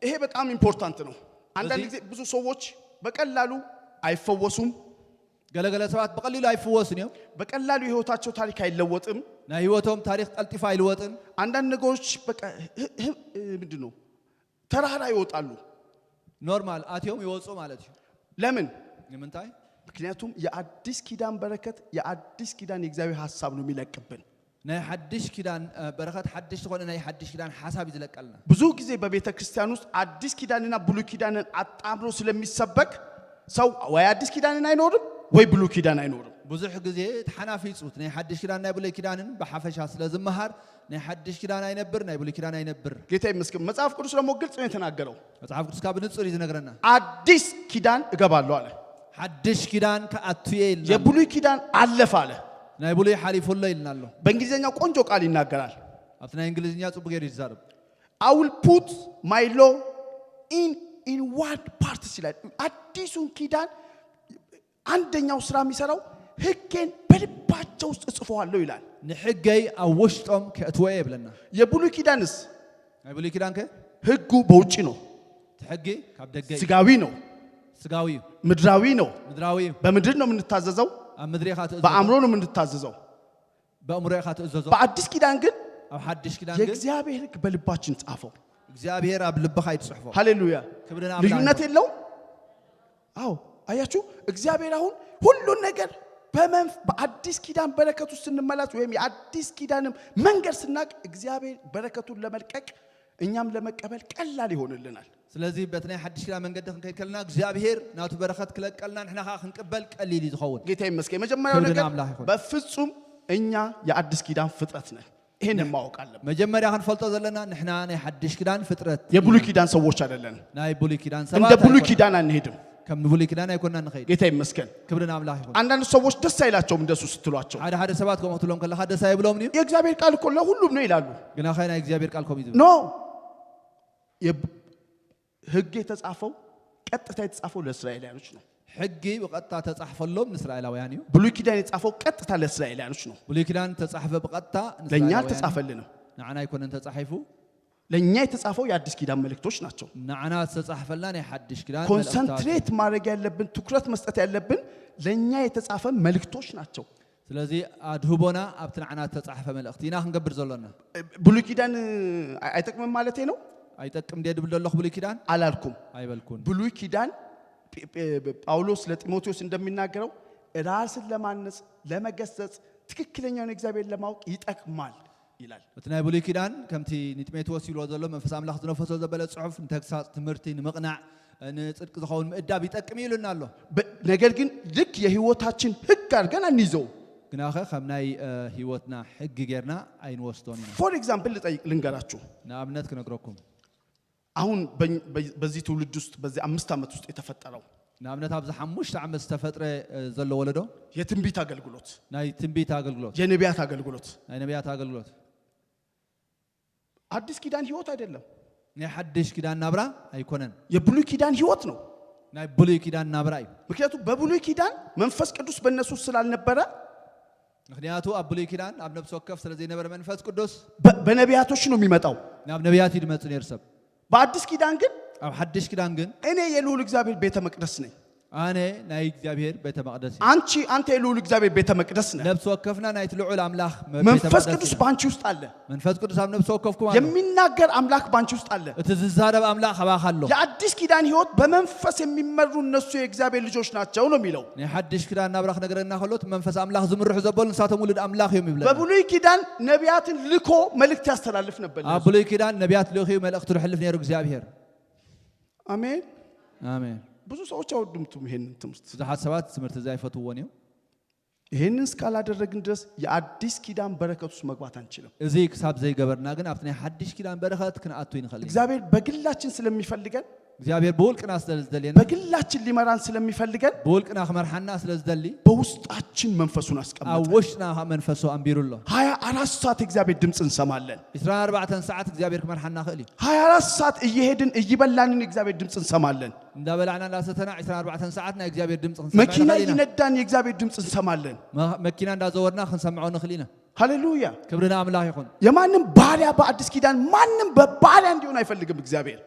ይሄ በጣም ኢምፖርታንት ነው። አንዳንድ እዚህ- ጊዜ ብዙ ሰዎች በቀላሉ አይፈወሱም። ገለገለ ሰባት ብቐሊሉ ኣይፍወሱን እዮም። በቀላሉ የህይወታቸው ታሪክ አይለወጥም። ናይ ህይወቶም ታሪክ ቀልጢፉ ኣይልወጥን። አንዳንድ ነገሮች በቃ ህ- ህ- ምንድን ነው ተራራ ይወጣሉ። ኖርማል ኣትዮም ይወፁ ማለት እዩ። ለምን? ንምንታይ? ምክንያቱም የአዲስ ኪዳን በረከት የአዲስ ኪዳን የእግዚአብሔር ሀሳብ ነው የሚለቅብን። ናይ ሓድሽ ኪዳን እ፣ በረኸት ሓድሽ ዝኾነ ናይ ሓድሽ ኪዳን ሓሳብ እዩ ዝለቀልና። ብዙ ጊዜ በቤተ ክርስቲያን ውስጥ አዲስ ኪዳንና ብሉይ ኪዳንን አጣምሮ ስለሚሰበክ ሰው ወይ አዲስ ኪዳንን አይኖርም ወይ ብሉይ ኪዳን አይኖርም። ብዙሕ ግዜ ተሓናፊፁ እቲ ናይ ሓድሽ ኪዳን ናይ ብሉይ ኪዳንን ብሓፈሻ ስለ ዝመሃር ናይ ሓድሽ ኪዳን ኣይነብር ናይ ብሉይ ኪዳን ኣይነብር። ጌታ ይመስገን። መጽሐፍ ቅዱስ ደግሞ ግልጽ ነው የተናገረው። መጽሓፍ ቅዱስ ካብ ብንጹር እዩ ዝነግረና። አዲስ ኪዳን እገባለሁ አለ። ሓድሽ ኪዳን ክኣቱ እየ ኢልና። የብሉይ ኪዳን አለፈ አለ። ናይ ብሉይ ሓሊፉ ኣሎ ኢልና ኣሎ። በእንግሊዝኛ ቆንጆ ቃል ይናገራል። ኣብቲ ናይ እንግሊዝኛ ጽቡቅ ገይሩ ይዛረብ። I will put my law in inward parts ይላል። አዲሱን ኪዳን አንደኛው ስራ የሚሰራው ሕጌን በልባቸው ውስጥ እጽፈዋለሁ ይላል። ንሕገይ ኣብ ውሽጦም ከእትዎ እየ ይብለና። የብሉይ ኪዳንስ ናይ ብሉይ ኪዳን ከ ሕጉ በውጭ ነው፣ እቲ ሕጊ ካብ ደገ እዩ። ስጋዊ ነው፣ ስጋዊ እዩ፣ ምድራዊ ነው። ምድራዊ እዩ። በምድር ነው የምንታዘዘው፣ ኣብ ምድሪ ኢኻ ትእዘዞ፣ በአእምሮ ነው የምንታዘዘው። በእምሮ ኢኻ ትእዘዞ። በአዲስ ኪዳን ግን ኣብ ሓድሽ ኪዳን ግን የእግዚአብሔር ሕግ በልባችን ጻፈው። እግዚኣብሔር ኣብ ልብኻ ይትጽሕፎ። ሃሌሉያ። ክብርን ኣምላኽ ልዩነት ይኹን። የለውም። አዎ፣ አያችሁ፣ እግዚአብሔር አሁን ሁሉን ነገር በመንፍ በአዲስ ኪዳን በረከት ውስጥ ስንመላስ ወይም የአዲስ ኪዳንም መንገድ ስናቅ እግዚአብሔር በረከቱን ለመልቀቅ እኛም ለመቀበል ቀላል ይሆንልናል። ስለዚ በቲ ናይ ሓድሽ ኪዳን መንገዲ ክንከይድ ከለና እግዚኣብሔር ናቱ በረኸት ክለቀልና ንሕና ከዓ ክንቅበል ቀሊል እዩ ዝኸውን። ጌታ ይመስገን። የመጀመሪያው ክብር ነገር ለአምላክ ይሁን። በፍጹም እኛ የአዲስ ኪዳን ፍጥረት ነን። ይህን ማወቅ አለብን። መጀመሪያ ክንፈልጦ ዘለና ንሕና ናይ ሓድሽ ኪዳን ፍጥረት የብሉይ ኪዳን ሰዎች አይደለንም። ናይ ብሉይ ኪዳን እንደ ሰባት ብሉይ ኣይኮና- ኪዳን አንሄድም። ከም ብሉይ ኪዳን ኣይኮና ንኸይድ። ጌታ ይመስገን። ክብሪ ንኣምላኽ ይኹን። አንዳንድ ሰዎች ደስ አይላቸውም እንደሱ ስትሏቸው። ሓደ ሓደ ሰባት ከምኡ ትብሎም ከለኻ ደስ ኣይብሎምን እዩ። የእግዚአብሔር ቃል እኮ ለሁሉም ነው ይላሉ። ግናኸ ናይ እግዚኣብሔር ቃል ከምኡ እዩ ዝብል። ኖ፣ የብ- ሕግ የተጻፈው ቀጥታ የተጻፈው ለእስራኤላውያኖች ነው። ሕጊ ብቐጥታ ተጻሕፈሎም ንእስራኤላውያን እዩ። ብሉይ ኪዳን የተጻፈው ቀጥታ ለእስራኤላውያኖች ነው። ብሉይ ኪዳን ተጻሕፈ ብቐጥታ ለእኛ ንእስራኤላውያን እዩ። አልተጻፈልንም። ንዓና ኣይኮነን ተጻሒፉ። ለእኛ የተጻፈው የአዲስ ኪዳን መልእክቶች ናቸው። ንዓና ዝተጻሕፈልና ናይ ሓድሽ ኪዳን መልእኽትታት እዩ። ኮንሰንትሬት ማድረግ ያለብን፣ ትኩረት መስጠት ያለብን ለእኛ የተጻፈ መልእክቶች ናቸው። ስለዚ ኣድህቦና ኣብቲ ንዓና ዝተጻሕፈ መልእኽቲ ኢና ክንገብር ዘሎና። ብሉይ ኪዳን አይ- አይጠቅምም ማለቴ ነው ኣይጠቅም ድየ ድብል ዘለኹ ብሉይ ኪዳን አላልኩም። ኣይበልኩን። ብሉይ ኪዳን ጴ- ጴ- ጳውሎስ ለጢሞቴዎስ እንደሚናገረው ራስን ለማነጽ፣ ለመገሰጽ፣ ትክክለኛውን እግዚአብሔር ለማወቅ ይጠቅማል ይላል። እቲ ናይ ብሉይ ኪዳን ከምቲ ንጢሞቴዎስ ይብሎ ዘሎ መንፈስ ኣምላኽ ዝነፈሶ ዘበለ ጽሑፍ ንተግሳጽ፣ ትምህርቲ፣ ንምቕናዕ፣ ንጽድቂ ዝኸውን ምእዳብ ይጠቅም እዩ ኢሉና ኣሎ። በ- ነገር ግን ልክ የህይወታችን ሕግ አድርገን አንይዘው። ግናኸ ከም ናይ እ፣ ህይወትና ሕጊ ጌርና ኣይንወስዶን ኢና። ፎር ኤግዛምፕል ልጠይቅ ልንገራችሁ። ንኣብነት ክነግረኩም። አሁን በኝ- በ- በዚህ ትውልድ ውስጥ በዚህ አምስት ዓመት ውስጥ የተፈጠረው ንኣብነት ኣብዚ ሓሙሽተ ዓመት ዝተፈጥረ እ፣ ዘሎ ወለዶ የትንቢት አገልግሎት፣ ናይ ትንቢት ኣገልግሎት፣ የነቢያት አገልግሎት ናይ ነቢያት ኣገልግሎት አዲስ ኪዳን ህይወት አይደለም። ናይ ሓድሽ ኪዳን ናብራ ኣይኮነን። የብሉይ ኪዳን ህይወት ነው። ናይ ብሉይ ኪዳን ናብራ እዩ። ምክንያቱም በብሉይ ኪዳን መንፈስ ቅዱስ በእነሱ ስላልነበረ ምክንያቱ ኣብ ብሉይ ኪዳን ኣብ ነብሲ ወከፍ ስለ ዘይነበረ መንፈስ ቅዱስ በ- በነቢያቶች ነው የሚመጣው። ናብ ነቢያት እዩ ድመጽእ ነይሩ ሰብ። በአዲስ ኪዳን ግን ኣብ ሓድሽ ኪዳን ግን እኔ የልዑል እግዚአብሔር ቤተ መቅደስ ነኝ። ኣነ ናይ እግዚኣብሔር ቤተ መቅደስ እዩ። አንቺ አንተ የልዑል እግዚአብሔር ቤተ መቅደስ ነህ። ነብሲ ወከፍና ናይቲ ልዑል ኣምላኽ መ- መንፈስ ቤተ መቅደስ ቅዱስ ኢና። በአንቺ ውስጥ አለ። መንፈስ ቅዱስ ኣብ ነብሲ ወከፍኩም ኣሎ። የሚናገር አምላክ በአንቺ ውስጥ አለ። እቲ ዝዛረብ ኣምላኽ ኣባኻ ኣሎ። የአዲስ ኪዳን ህይወት በመንፈስ የሚመሩ እነሱ የእግዚአብሔር ልጆች ናቸው ነው የሚለው። ናይ ሓድሽ ኪዳን ናብራ ክነገረና ከሎ እቲ መንፈስ ኣምላኽ ዝምርሑ ዘበሉ ንሳቶም ውሉድ ኣምላኽ እዮም ይብለና። በብሉይ ኪዳን ነቢያትን ልኮ መልእክት ያስተላልፍ ነበር። ኣብ ብሉይ ኪዳን ነቢያት ልእኽዩ መልእኽቲ ዝሕልፍ ነይሩ እግዚኣብሔር። አሜን። ኣሜን። ብዙ ሰዎች አይወዱትም ይሄንን ትምህርት። ብዙሓት ሰባት ትምህርቲ እዚ ኣይፈትውዎን እዮም። ይህንን እስካላደረግን ድረስ የአዲስ ኪዳን በረከት ውስጥ መግባት አንችልም። እዚ ክሳብ ዘይገበርና ግን ኣብቲ ናይ ሓድሽ ኪዳን በረኸት ክንኣቱ ይንኽእል ኢና። እግዚአብሔር በግላችን ስለሚፈልገን እግዚኣብሔር ብውልቅና ስለ ዝደልየና፣ በግላችን ሊመራን ስለሚፈልገን ብውልቅና ክመርሓና ስለ ዝደሊ በውስጣችን መንፈሱን ኣብ አስቀመጠ። ውሽጥና ከዓ መንፈሱ ኣንቢሩ ኣሎ። ሀያ አራት ሰዓት የእግዚአብሔር ድምፅ እንሰማለን። ዕስራን ኣርባዕተን ሰዓት እግዚኣብሔር ክመርሓና ክእል እዩ። ሀያ አራት ሰዓት እየሄድን እይበላንን የእግዚአብሔር ድምፅ እንሰማለን። እንዳበላዕና እንዳሰተና ዕስራን ኣርባዕተን ሰዓት ናይ እግዚኣብሔር ድምፂ ክንሰምዕ መኪና ንኽእል ኢና። እይነዳን የእግዚአብሔር ድምፅ እንሰማለን። መ- መኪና እንዳዘወርና ክንሰምዖ ንኽእል ኢና። ሃሌሉያ። ክብሪ ንኣምላኽ ይኹን። የማንም ባሪያ በአዲስ ኪዳን ማንም በባሪያ እንዲሆን አይፈልግም እግዚአብሔር።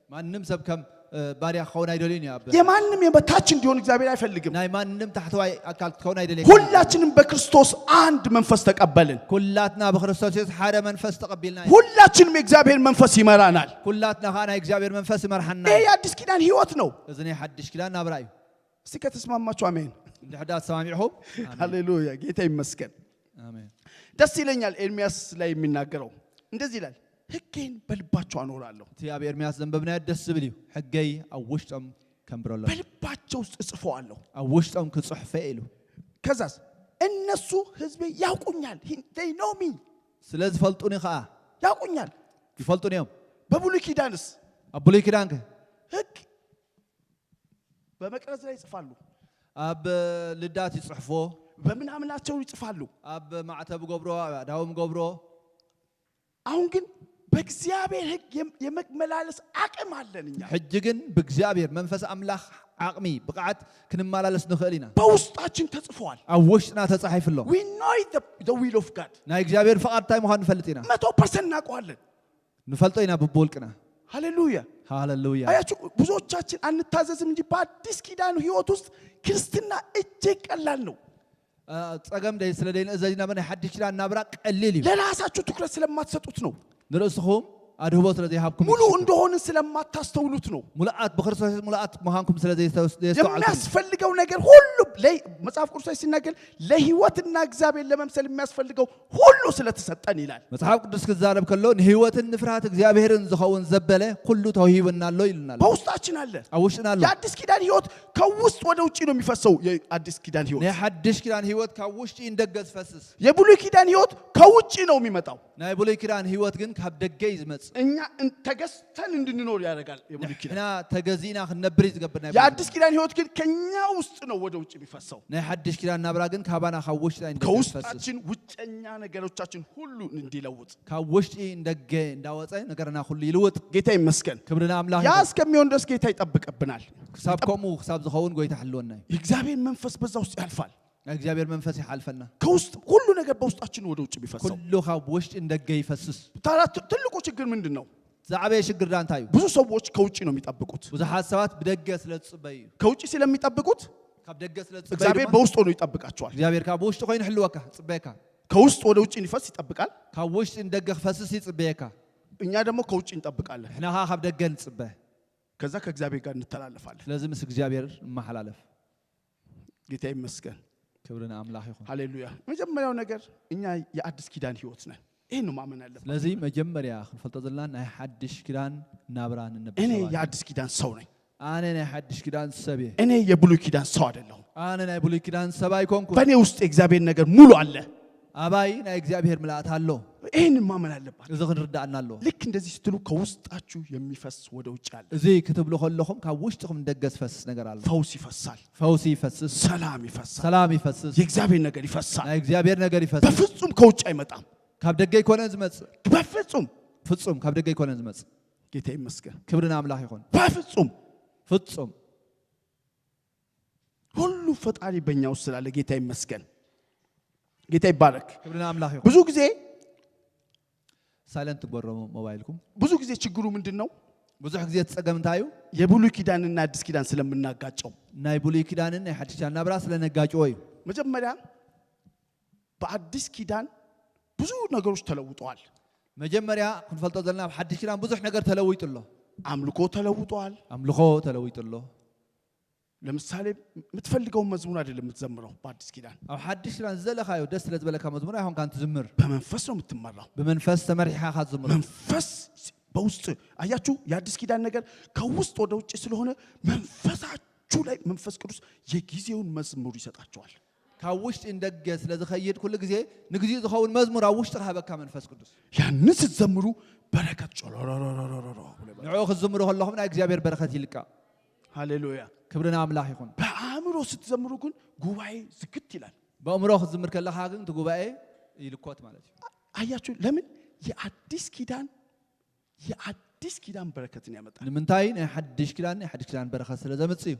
ማንም ሰብ ከም እ፣ ባርያ ክኸውን ኣይደልዩን እዩ። ኣብ የማንም የበታች እንዲሆን እግዚአብሔር አይፈልግም። ናይ ማንም ታሕተዋይ ኣካል ክትኸውን ኣይደልየ። ሁላችንም በክርስቶስ አንድ መንፈስ ተቀበልን። ኩላትና ብክርስቶስ የሱስ ሓደ መንፈስ ተቐቢልና ኢና። ሁላችንም የእግዚአብሔር መንፈስ ይመራናል። ኩላትና ከዓ ናይ እግዚኣብሔር መንፈስ ይመርሓና ይሄ እዩ። የአዲስ ኪዳን ህይወት ነው። እዚ ናይ ሓድሽ ኪዳን ናብራ እዩ። እስቲ ከተስማማችሁ አሜን። እንድሕዳ ተሰማሚዕኹም። ኣሜን። ሃሌሉያ፣ ጌታ ይመስገን። ኣሜን። ደስ ይለኛል ኤርሚያስ ላይ የሚናገረው እንደዚህ ይላል፣ ሕጌን በልባቸው አኖራለሁ። እቲ ኣብ ኤርምያስ ዘንበብናዮ ደስ ዝብል እዩ። ሕገይ ኣብ ውሽጦም ከንብረሎም፣ በልባቸው ውስጥ እጽፈዋለሁ። ኣብ ውሽጦም ክጽሕፈ ኢሉ። ከዛስ እነሱ ሕዝቤ ያውቁኛል። They know me። ስለ ዝፈልጡኒ ከዓ ያውቁኛል። ይፈልጡኒ እዮም። በብሉይ ኪዳንስ ኣብ ብሉይ ኪዳንከ ሕግ በመቅረዝ ላይ ይጽፋሉ። ኣብ ልዳት ይጽሕፎ፣ በምናምናቸው ይጽፋሉ። ኣብ ማዕተብ ገብሮ፣ ኣብ ኣዳዎም ገብሮ። አሁን ግን በእግዚአብሔር ሕግ የም- የመመላለስ አቅም አለን እኛ። ሕጂ ግን ብእግዚኣብሔር መንፈስ ኣምላኽ ዓቕሚ ብቕዓት ክንመላለስ ንኽእል ኢና። በውስጣችን ተጽፏል። ኣብ ውሽጥና ተጻሒፉ ኣሎ። We know the, the will of God. ናይ እግዚኣብሔር ፍቓድ እንታይ ምዃኑ ንፈልጥ ኢና። መቶ ፐርሰንት እናውቀዋለን። ንፈልጦ ኢና ብብውልቅና። ሃሌሉያ። ሃሌሉያ። አያችሁ፣ ብዙዎቻችን አንታዘዝም እንጂ በአዲስ ኪዳን ህይወት ውስጥ ክርስትና እጅግ ቀላል ነው። አ፣ ጸገም ደይ ስለ ደይንእዘዝ ኢና። ናይ ሓድሽ ኪዳን ናብራ ቀሊል እዩ። ለራሳችሁ ትኩረት ስለማትሰጡት ነው። ንርእስኹም ኣድህቦ ስለ ዘይሃብኩም ሙሉ ይሽፍን። እንደሆንን ስለማታስተውሉት ነው። ሙሉኣት ብክርስቶስ ሙሉኣት ምዃንኩም ስለ ዘይተስ- ዘይስተውዓልኩም። የሚያስፈልገው ነገር ሁሉ ለይ- መጽሐፍ ቅዱስ ላይ ሲናገር ለህይወትና እግዚአብሔር ለመምሰል የሚያስፈልገው ሁሉ ስለተሰጠን ይላል። መጽሓፍ ቅዱስ ክዛረብ ከሎ ንህይወትን ንፍርሃት እግዚኣብሔርን ዝኸውን ዘበለ ኩሉ ተውሂብና ኣሎ ይልና ኣሎ። በውስጣችን አለ። ኣብ ውሽጥና ኣሎ። የአዲስ ኪዳን ህይወት ከውስጥ ወደ ውጭ ነው የሚፈሰው። የአዲስ ኪዳን ህይወት ናይ ሓድሽ ኪዳን ህይወት ካብ ውሽጢ እንደገ ዝፈስስ። የብሉይ ኪዳን ህይወት ከውጭ ነው የሚመጣው። ናይ ብሉይ ኪዳን ህይወት ግን ካብ ደገ እዩ ዝመጽእ። እኛ እን- ተገዝተን እንድንኖር ያደርጋል የብሉይ ኪዳን። ንሕና ተገዚእና ክንነብር እዩ ዝገብር ናይ ብሉይ የአዲስ ኪዳን ህይወት ግን ከኛ ውስጥ ነው ወደ ውጭ የሚፈሰው። ናይ ሓድሽ ኪዳን ናብራ ግን ካባና ካብ ውሽጥና እዩ ዝፈስስ። ከውስጣችን ውጨኛ ነገሮቻችን ሁሉ እንዲለውጥ ካብ ውሽጢ እንደገ እንዳወፀ ነገርና ኩሉ ይልውጥ። ጌታ ይመስገን። ክብሪ ንኣምላኽ ያ ይኹን። እስከሚሆን ድረስ ጌታ ይጠብቅብናል። ክሳብ ከምኡ ክሳብ ዝኸውን ጎይታ ሕልወና እዩ። የእግዚአብሔር መንፈስ በዛ ውስጥ ያልፋል። ናይ እግዚኣብሔር መንፈስ ይሓልፈና። ከውስጥ ሁሉ ነገር በውስጣችን ወደ ውጭ ቢፈሰው ኩሉ ካብ ውሽጢ እንደገ ይፈስስ። ታዲያ ት- ትልቁ ችግር ምንድን ነው? ዝዓበየ ሽግርና እንታይ እዩ? ብዙ ሰዎች ከውጭ ነው የሚጠብቁት። ብዙሓት ሰባት ብደገ ስለ ዝፅበዩ እዩ። ከውጭ ስለሚጠብቁት ካብ ደገ ስለ ዝፅበዩ እግዚአብሔር ድማ በውስጥ ሆኖ ይጠብቃቸዋል። እግዚኣብሔር ካብ ውሽጢ ኮይኑ ይሕልወካ፣ ይፅበየካ። ከውስጥ ወደ ውጭ እንዲፈስ ይጠብቃል። ካብ ውሽጢ ንደገ ክፈስስ ይፅበየካ። እኛ ደግሞ ከውጭ እንጠብቃለን። ንሕና ከዓ ካብ ደገ ንፅበ። ከዛ ከእግዚአብሔር ጋር እንተላለፋለን። ስለዚ ምስ እግዚኣብሔር ንመሓላለፍ። ጌታ ይመስገን። ክብሪ ንኣምላኽ ይኹን። ሃሌሉያ። መጀመሪያው ነገር እኛ የአዲስ ኪዳን ህይወት ነን። ይህን ነው ማመን ያለብን። ስለዚ መጀመርያ ክንፈልጦ ዘለና ናይ ሓድሽ ኪዳን ናብራ ንነብር እኔ ሰባት ኢና። የአዲስ ኪዳን ሰው ነኝ። ኣነ ናይ ሓድሽ ኪዳን ሰብ እየ። እኔ የብሉይ ኪዳን ሰው አይደለሁም። ኣነ ናይ ብሉይ ኪዳን ሰብ ኣይኮንኩ። በእኔ ውስጥ የእግዚአብሔር ነገር ሙሉ አለ። ኣባይ ናይ እግዚኣብሔር ምልኣት ኣሎ። ይህን ማመን አለባት። እዚ ክንርዳእና ኣለዎ። ልክ እንደዚህ ስትሉ ከውስጣችሁ የሚፈስ ወደ ውጭ አለ። እዚ ክትብሉ ከለኹም ካብ ውሽጥኹም ንደገ ዝፈስስ ነገር ኣሎ። ፈውስ ይፈሳል። ፈውሲ ይፈስስ። ሰላም ይፈሳል። ሰላም ይፈስስ። የእግዚአብሔር ነገር ይፈሳል። ናይ እግዚኣብሔር ነገር ይፈስስ። በፍጹም ከውጭ አይመጣም። ካብ ደገ ይኮነ ዝመጽእ። በፍጹም ፍጹም ካብ ደገ ይኮነ ዝመጽእ። ጌታ ይመስገን። ክብሪ ንኣምላኽ ይኹን። በፍጹም ፍጹም ሁሉ ፈጣሪ በእኛ ውስጥ ስላለ ጌታ ይመስገን። ጌታ ይባረክ። ክብሪ ንኣምላኽ ይኹን። ብዙ ጊዜ ሳይለንት ትግበሮ ሞባይልኩም። ብዙ ጊዜ ችግሩ ምንድን ነው? ብዙሕ ግዜ እቲ ጸገም እንታይ እዩ? የብሉይ ኪዳንና አዲስ ኪዳን ስለምናጋጨው። ናይ ብሉይ ኪዳንን ናይ ሓድሽ ኪዳን ናብራ ስለ ነጋጭዎ እዩ። መጀመሪያ በአዲስ ኪዳን ብዙ ነገሮች ተለውጠዋል። መጀመርያ ክንፈልጦ ዘለና ኣብ ሓድሽ ኪዳን ብዙሕ ነገር ተለዊጡ ኣሎ። አምልኮ ተለውጠዋል። ኣምልኾ ተለዊጡ ኣሎ። ለምሳሌ የምትፈልገውን መዝሙር አይደለም የምትዘምረው በአዲስ ኪዳን። ኣብ ሓድሽ ኪዳን ዝደለኻዮ ደስ ስለ ዝበለካ መዝሙር ኣይኮንካን ትዝምር። በመንፈስ ነው የምትመራው። ብመንፈስ ተመሪሕኻ ኢኻ ትዝምር። መንፈስ በውስጥ አያችሁ፣ የአዲስ ኪዳን ነገር ከውስጥ ወደ ውጭ ስለሆነ መንፈሳችሁ ላይ መንፈስ ቅዱስ የጊዜውን መዝሙር ይሰጣችኋል። ካብ ውሽጢ ንደገ ስለ ዝኸይድ ኩሉ ግዜ ንግዚኡ ዝኸውን መዝሙር ኣብ ውሽጢ ክሃበካ መንፈስ ቅዱስ። ያንን ስትዘምሩ በረከት ጮሎሮሮሮሮሮ ብሎ ይመጣል። ንዕኡ ክትዝምሩ ከለኹም ናይ እግዚኣብሔር በረኸት ይልቃ። ሃሌሉያ። ክብሪ ንኣምላኽ ይኹን። በአእምሮ ስትዘምሩ ግን ጉባኤ ዝግት ይላል። ብኣእምሮ ክትዝምር ከለኻ ግን እቲ ጉባኤ ይልኮት ማለት እዩ። አያችሁ፣ ለምን የአዲስ ኪዳን የአዲስ ኪዳን በረከትን ያመጣል። ንምንታይ? ናይ ሓድሽ ኪዳን ናይ ሓድሽ ኪዳን በረኸት ስለ ዘምጽእ እዩ።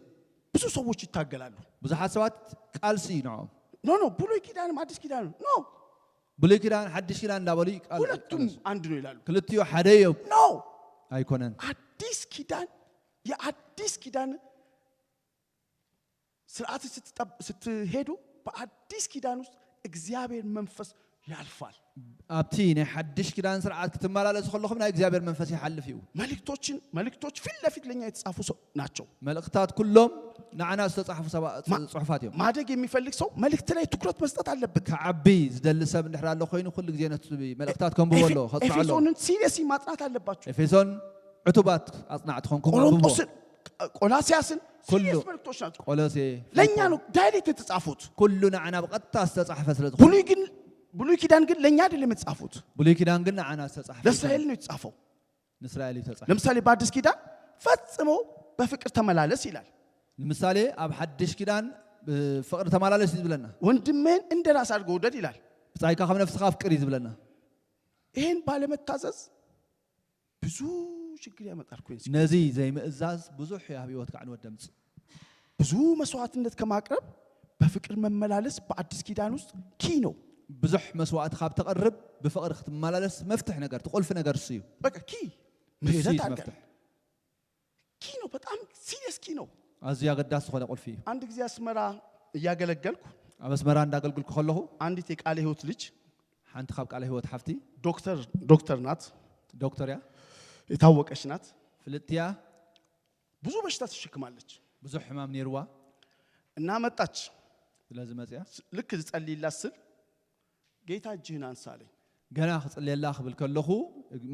ብዙ ሰዎች ይታገላሉ። ብዙሓት ሰባት ቃልሲ እዩ ንዕኦም። ኖ ኖ፣ ብሉይ ኪዳንም አዲስ ኪዳን ኖ፣ ብሉይ ኪዳን ሓድሽ ኪዳን እንዳበሉ ይቃል- ሁለቱም ይቃለሱ። አንድ ነው ይላሉ። ክልቲኡ ሓደ እዮም። ኖ፣ ኣይኮነን። አዲስ ኪዳን የአዲስ ኪዳን ስርዓት ስትጠብ- ስትሄዱ በአዲስ ኪዳን ውስጥ እግዚአብሔር መንፈስ ያልፋል። ኣብቲ ናይ ሓድሽ ኪዳን ስርዓት ክትመላለሱ ከለኹም ናይ እግዚኣብሔር መንፈስ ይሓልፍ እዩ። መልእክቶችን መልእክቶች ፊት ለፊት ለኛ የተጻፉ ሰው ናቸው። መልእክታት ኩሎም ንዓና ዝተጻሕፉ ሰባ- ማ- ጽሑፋት እዮም። ማደግ የሚፈልግ ሰው መልእክት ላይ ትኩረት መስጠት አለበት። ክዓቢ ዝደሊ ሰብ እንድሕር ኣሎ ኮይኑ ኩሉ ግዜ ነቲ መልእክታት ከንብቦ ኣሎ ኤፌ- ከጽንዖ ኣሎ። ኤፌሶንን ሲሪየስ ማጥናት አለባችሁ። ኤፌሶን ዕቱባት ኣጽናዕቲ ኮንኩም ኣንብቦ። ቆሮንቶስን ቆላሲያስን ኩሉ ሲሪየስ መልእክቶች ናቸው። ቆሎሴ ለእኛ ነው ዳይሬክት የተጻፉት። ኩሉ ንዓና ብቐጥታ ዝተጻሕፈ ስለ ዝኾነ። ብሉይ ግን ብሉይ ኪዳን ግን ለእኛ አይደለም የተጻፉት፣ ብሉይ ኪዳን ግን ንዓና ዝተጻሕፈ ለእስራኤል ነው የተጻፈው። ንእስራኤል እዩ ተጻሒፉ። ለምሳሌ በአዲስ ኪዳን ፈጽሞ በፍቅር ተመላለስ ይላል። ንምሳሌ ኣብ ሓድሽ ኪዳን እ፣ ፍቕሪ ተመላለስ እዩ ዝብለና። ወንድምህን እንደ ራስ አድርገህ ውደድ ይላል። ብጻይካ ከም ነፍስኻ ኣፍቅር እዩ ዝብለና። ይህን ባለመታዘዝ ብዙ ችግር ያመጣል። ኮንስ ነዚ ዘይምእዛዝ ብዙሕ ኣብ ህይወትካ ዕንወት ደምጽእ። ብዙ መስዋዕትነት ከማቅረብ በፍቅር መመላለስ በአዲስ ኪዳን ውስጥ ኪ ነው። ብዙሕ መስዋዕቲ ካብ ተቐርብ ብፍቕሪ ክትመላለስ መፍትሕ ነገር፣ ትቁልፊ ነገር እሱ እዩ። በቃ ኪ እሱ ምህረት እዩ አድርገን መፍትሕ። ኪ ነው። በጣም ሲሪየስ ኪ ነው። ኣዝዩ ኣገዳሲ ዝኾነ ቁልፊ እዩ። አንድ ጊዜ አስመራ እያገለገልኩ ኣብ ኣስመራ እንዳገልግልኩ ከለኹ አንዲት የቃለ ህይወት ልጅ ሓንቲ ካብ ቃለ ህይወት ሓፍቲ ዶክተር ዶክተር ናት። ዶክተር እያ፣ የታወቀች ናት። ፍልጥቲ እያ፣ ብዙ በሽታ ትሸክማለች ብዙሕ ሕማም ነይርዋ። እና መጣች። ስለዚ መፅያ ልክ ዝጸልይላት ስል ጌታ እጅህን አንሳ አለኝ። ገና ክፅልየላ ክብል ከለኹ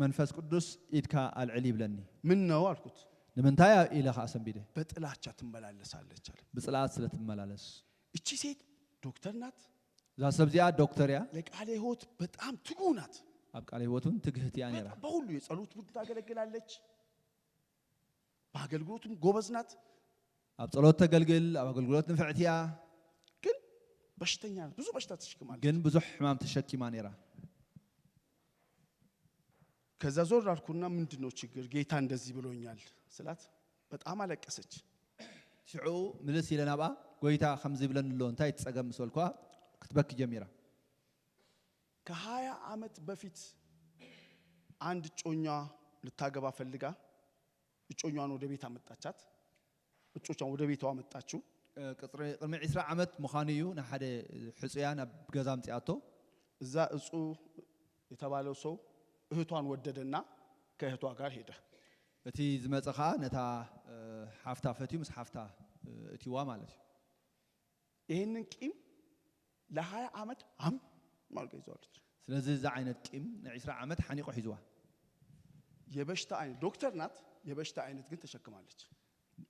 መንፈስ ቅዱስ ኢድካ ኣልዕል ይብለኒ። ምን ነው አልኩት። ንምንታይ ኢለ ከዓ ሰንቢደ። በጥላቻ ትመላለሳለች አለ። ብፅልኣት ስለ ትመላለስ። እቺ ሴት ዶክተር ናት። እዛ ሰብ እዚኣ ዶክተር እያ፣ ለቃለ ህይወት በጣም ትጉ ናት። ኣብ ቃለ ህይወት እውን ትግህት እያ ነይራ። በጣም በሁሉ የጸሎት ቡድን ታገለግላለች። በአገልግሎቱም ጎበዝ ናት። ኣብ ጸሎት ተገልግል፣ ኣብ ኣገልግሎት ንፍዕቲ እያ፣ ግን በሽተኛ ናት። ብዙ በሽታ ትሸክማለች። ግን ብዙሕ ሕማም ተሸኪማ ነይራ። ከዛ ዞር አልኩና ምንድን ነው ችግር? ጌታ እንደዚህ ብሎኛል ስላት በጣም አለቀሰች። ሽዑ ምልስ ኢለ ናብኣ፣ ጎይታ ከምዚ ይብለኒ ኣሎ፣ እንታይ ትጸገም ምስ በልኳ፣ ክትበኪ ጀሚራ። ከሀያ ዓመት በፊት አንድ እጮኛ ልታገባ ፈልጋ እጮኛዋን ወደ ቤት አመጣቻት። እጮቻን ወደ ቤቷ አመጣችው። ቅድሚ ዕስራ ዓመት ምዃኑ እዩ፣ ንሓደ ሕጹያ ናብ ገዛ ኣምጺኣቶ። እዛ እጹ የተባለው ሰው እህቷን ወደደና ከእህቷ ጋር ሄደ። እቲ ዝመጸ ኸኣ ነታ ሓፍታ ፈትዩ ምስ ሓፍታ እትዋ ማለት እዩ። ይህንን ቂም ለሀያ ዓመት አም ማርጋ ይዘዋለች። ስለዚ እዚ ዓይነት ቂም ንዕስራ ዓመት ሓኒቆ ሒዝዋ። የበሽታ አይነት ዶክተር ናት። የበሽታ አይነት ግን ተሸክማለች።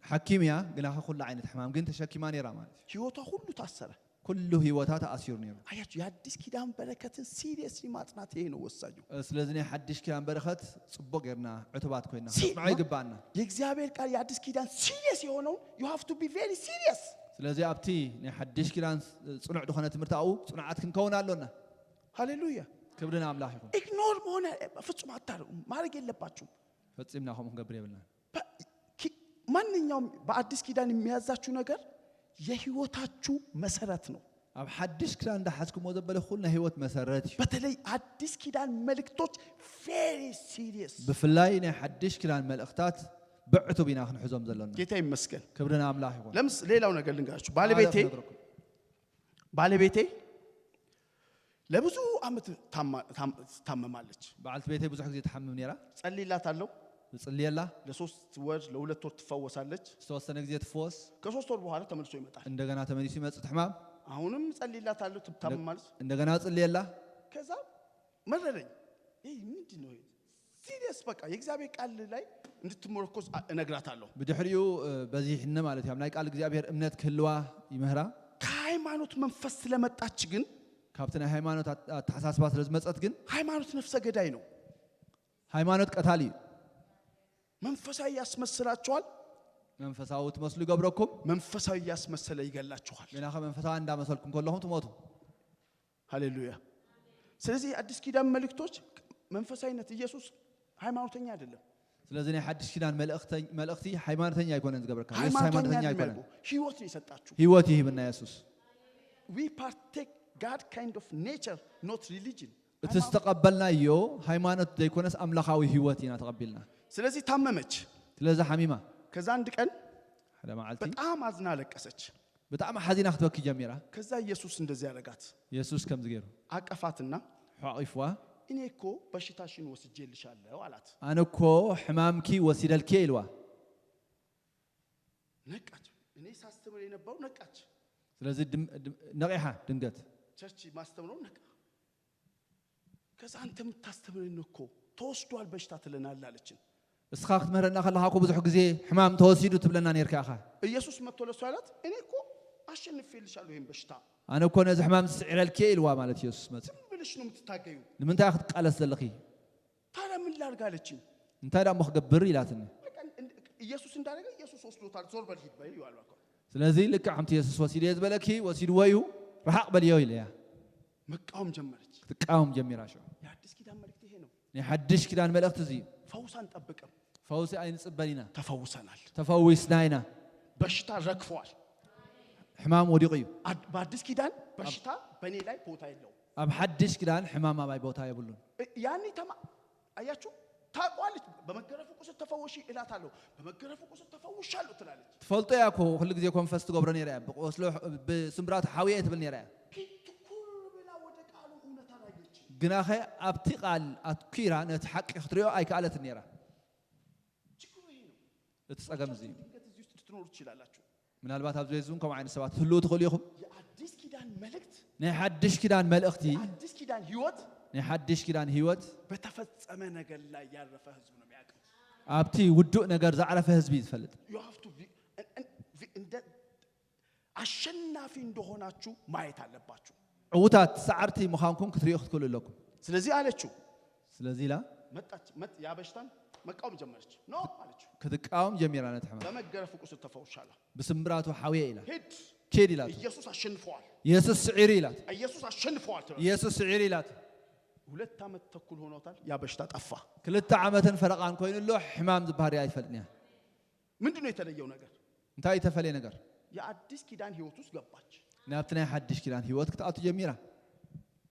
ሓኪም እያ፣ ግና ከ ኩሉ ዓይነት ሕማም ግን ተሸኪማ ነይራ ማለት እዩ። ህይወቷ ሁሉ ታሰረ። ኩሉ ህይወታ ተኣሲሩ ነይሩ። አያችሁ፣ የአዲስ ኪዳን በረከትን ሲሪየስሊ ማጥናት ይሄ ነው ወሳኙ። ስለዚ ናይ ሓድሽ ኪዳን በረኸት ጽቡቅ ጌርና ዕቱባት ኮይና ሲ- ክንስምዖ ይግባና። የእግዚአብሔር ቃል የአዲስ ኪዳን ሲሪየስ የሆነውን you have to be very serious። ስለዚ ኣብቲ ናይ ሓድሽ ኪዳን ጽኑዕ ዝኾነ ትምህርቲ ኣብኡ ጽኑዓት ክንከውን ኣሎና። ሃሌሉያ። ክብሪ ንኣምላኽ ይኹን። ኢግኖር መሆን ፍጹም አታደርጉ፣ ማድረግ የለባችሁም። ፈጺምና ከምኡ ክንገብር የብልናን። ማንኛውም በአዲስ ኪዳን የሚያዛችሁ ነገር የህይወታችሁ መሰረት ነው። ኣብ ሓድሽ ኪዳን እንዳሓዝኩሞ ዘበለ ኩሉ ናይ ህይወት መሰረት እዩ። በተለይ አዲስ ኪዳን መልእክቶች very serious። ብፍላይ ናይ ሓድሽ ኪዳን መልእኽታት ብዕቱብ ኢና ክንሕዞም ዘሎና። ጌታ ይመስገን። ክብሪ ንኣምላኽ ይኹን። ለምስ ሌላው ነገር ልንገራችሁ። ባለቤቴ ማለት ነግረኩም። ባለቤቴ ለብዙ ዓመት ታማ- ታም- ትታመማለች። በዓልቲ ቤተይ ብዙሕ ግዜ ትሓምም ነይራ። ጸልይላታለሁ። እጽልየላ። ለሶስት ወር ለሁለት ወር ትፈወሳለች። ዝተወሰነ ግዜ ትፈወስ። ከሶስት ወር በኋላ ተመልሶ ይመጣል። እንደገና ተመሊሱ ይመጽእ እቲ ሕማም። አሁንም ጸልይላታለሁ፣ ትታመማለች። እንደገና እጽልየላ። ከዛ መረረኝ። ይህ ምንድን ነው? ሲሪየስ በቃ የእግዚአብሔር ቃል ላይ እንድትመረኮዝ አ- እነግራታለሁ። ብድሕሪኡ በዚሕኒ ማለት እዩ፣ ኣብ ናይ ቃል እግዚኣብሔር እምነት ክህልዋ ይምህራ። ከሃይማኖት መንፈስ ስለመጣች ግን ካብቲ ናይ ሃይማኖት ኣት- ኣተሓሳስባ ስለ ዝመጸት ግን ሃይማኖት ነፍሰ ገዳይ ነው። ሃይማኖት ቀታሊ እዩ። መንፈሳዊ ያስመስላችኋል። መንፈሳዊ ትመስሉ ይገብረኩም። መንፈሳዊ ያስመሰለ ይገላችኋል። ግና ከ መንፈሳዊ እንዳመሰልኩም ከለኹም ትሞቱ። ሃሌሉያ። ስለዚህ የአዲስ ኪዳን መልእክቶች መንፈሳዊነት፣ ኢየሱስ ሃይማኖተኛ አይደለም። ስለዚ ናይ ሓድሽ ኪዳን መልእኽተ- መልእኽቲ ሃይማኖተኛ ኣይኮነን ዝገብረካ። ኢየሱስ ሃይማኖተኛ ሃይማኖተኛ አይደለም ኣይኮነን። ያልኩህ። ህይወት ነው የሰጣችሁ። ህይወት ይህብና የሱስ። We partake God kind of nature, not religion. እቲ ዝተቐበልናዮ ሃይማኖት ዘይኮነስ ኣምላኻዊ ህይወት ኢና ተቐቢልና። ስለዚህ ታመመች። ስለዚ ሓሚማ ከዛ አንድ ቀን ሓደ መዓልቲ በጣም አዝና አለቀሰች። ብጣዕሚ ሓዚና ክትበኪ ጀሚራ። ከዛ ኢየሱስ እንደዚህ ያደረጋት። የሱስ ከምዚ ገይሩ አቀፋትና ሓቂፍዋ። እኔ እኮ በሽታሽን ወስጄልሻለሁ አላት። ኣነ እኮ ሕማምኪ ወሲደልኪ ኢልዋ። ነቃች። እኔ ሳስተምር የነበረው ነቃች። ስለዚ ድም- ድም- ነቂሓ ድንገት። ቸርች ማስተምረው ነቃ። ከዛ አንተ የምታስተምረን እኮ ተወስዷል በሽታ ትለናል አለችን። እስኻ ክትምህረና ከለኻ እኮ ብዙሕ ግዜ ሕማም ተወሲዱ ትብለና ነርካ ኢኻ። ኢየሱስ መጥቶ ለሷ ያላት እኔ እኮ አሸንፌልሻለሁ ይሄን በሽታ። ኣነ እኮ ነዚ ሕማም ስዒረልኪ ኢልዋ ማለት ኢየሱስ መጽ ዝም ብለሽ ነው የምትታገዩ። ንምንታይ ክትቃለስ ዘለኺ? ታዲያ ምን ላርግ አለችኝ። እንታይ ደሞ ክገብር ኢላትኒ። በቃ እንድ- ኢየሱስ እንዳደረገ ኢየሱስ ወስዶታል፣ ዞር በል ሂድ በይው አልኳት። ስለዚ ልክዕ ከምቲ የሱስ ወሲደ ዝበለኪ ወሲድዎ እዩ፣ ርሓቕ በልዮ ኢለያ። መቃወም ጀመረች። ክትቃወም ጀሚራ። ሽዑ የአዲስ ኪዳን መልእክት ይሄ ነው። ናይ ሓድሽ ኪዳን መልእኽቲ እዚ እዩ። ፈውስ አንጠብቅም። ፈውሲ ኣይንጽበን ኢና። ተፈውሰናል። ተፈዊስና ኢና። በሽታ ረግፈዋል። ሕማም ወዲቑ እዩ። አድ- በአዲስ ኪዳን በሽታ በእኔ ላይ ቦታ የለውም። ኣብ ሓድሽ ኪዳን ሕማም ኣባይ ቦታ የብሉን። እ- ያኔ ተማ አያችሁ፣ ታውቋለች። በመገረፉ ቁስል ተፈወሺ እላታለሁ፣ በመገረፉ ቁስል ተፈውሻለሁ ትላለች። ትፈልጦ እያ እኮ። ኩሉ ግዜ ኮንፈስ ትገብሮ ነይራ እያ። ብቆስሎ ብስምብራቱ ሓውየ እየ ትብል ነይራ እያ። ግን ትኩር ብላ ወደ ቃሉ እውነት አላየችም። ግናኸ ኣብቲ ቃል ኣትኪራ ነቲ ሓቂ ክትሪኦ ኣይከኣለትን ነይራ። ችግሩ ይሄ ነው። እቲ ጸገም እዚ እዩ። ድንገት እዚህ ውስጥ ልትኖሩ ትችላላችሁ። ምናልባት ኣብዚ ቤት እውን ከምኡ ዓይነት ሰባት ትህልዉ ትኽእሉ ኢኹም። የአዲስ ኪዳን መልእክት ናይ ሓድሽ ኪዳን መልእኽቲ፣ የአዲስ ኪዳን ህይወት ናይ ሓድሽ ኪዳን ህይወት በተፈጸመ ነገር ላይ ያረፈ ህዝብ ነው የሚያውቀው። ኣብቲ ውዱእ ነገር ዘዕረፈ ህዝቢ እዩ ዝፈልጥ። You have to be- እን- እን- ቪ- እንደ አሸናፊ እንደሆናችሁ ማየት አለባችሁ። ዕዉታት ሰዓርቲ ምዃንኩም ክትሪኡ ክትክእሉ ኣለኩም። ስለዚህ አለችው ስለዚ ኢላ መጣች መጥ ያበሽታን መቃወም ጀመረች። ኖ አለችው። ክትቃወም ጀሚራ ነቲ ሕማም። በመገረፉ ቁስል ተፈውሻለሁ። ብስምብራቱ ሓውየ ኢላ። ሂድ ኪድ ኢላት። ኢየሱስ አሸንፈዋል። የሱስ ስዒሩ ኢላት። ኢየሱስ አሸንፈዋል ትላለች። የሱስ ስዒሩ ኢላት። ሁለት ዓመት ተኩል ሆኖታል። ያ በሽታ ጠፋ። ክልተ ዓመትን ፈረቓን ኮይኑ ኣሎ። ሕማም ዝበሃል ኣይፈልጥን እያ። ምንድን ነው የተለየው ነገር? እንታይ እዩ ተፈልየ ነገር? የአዲስ ኪዳን ህይወት ውስጥ ገባች። ናብቲ ናይ ሓድሽ ኪዳን ህይወት ክትኣቱ ጀሚራ።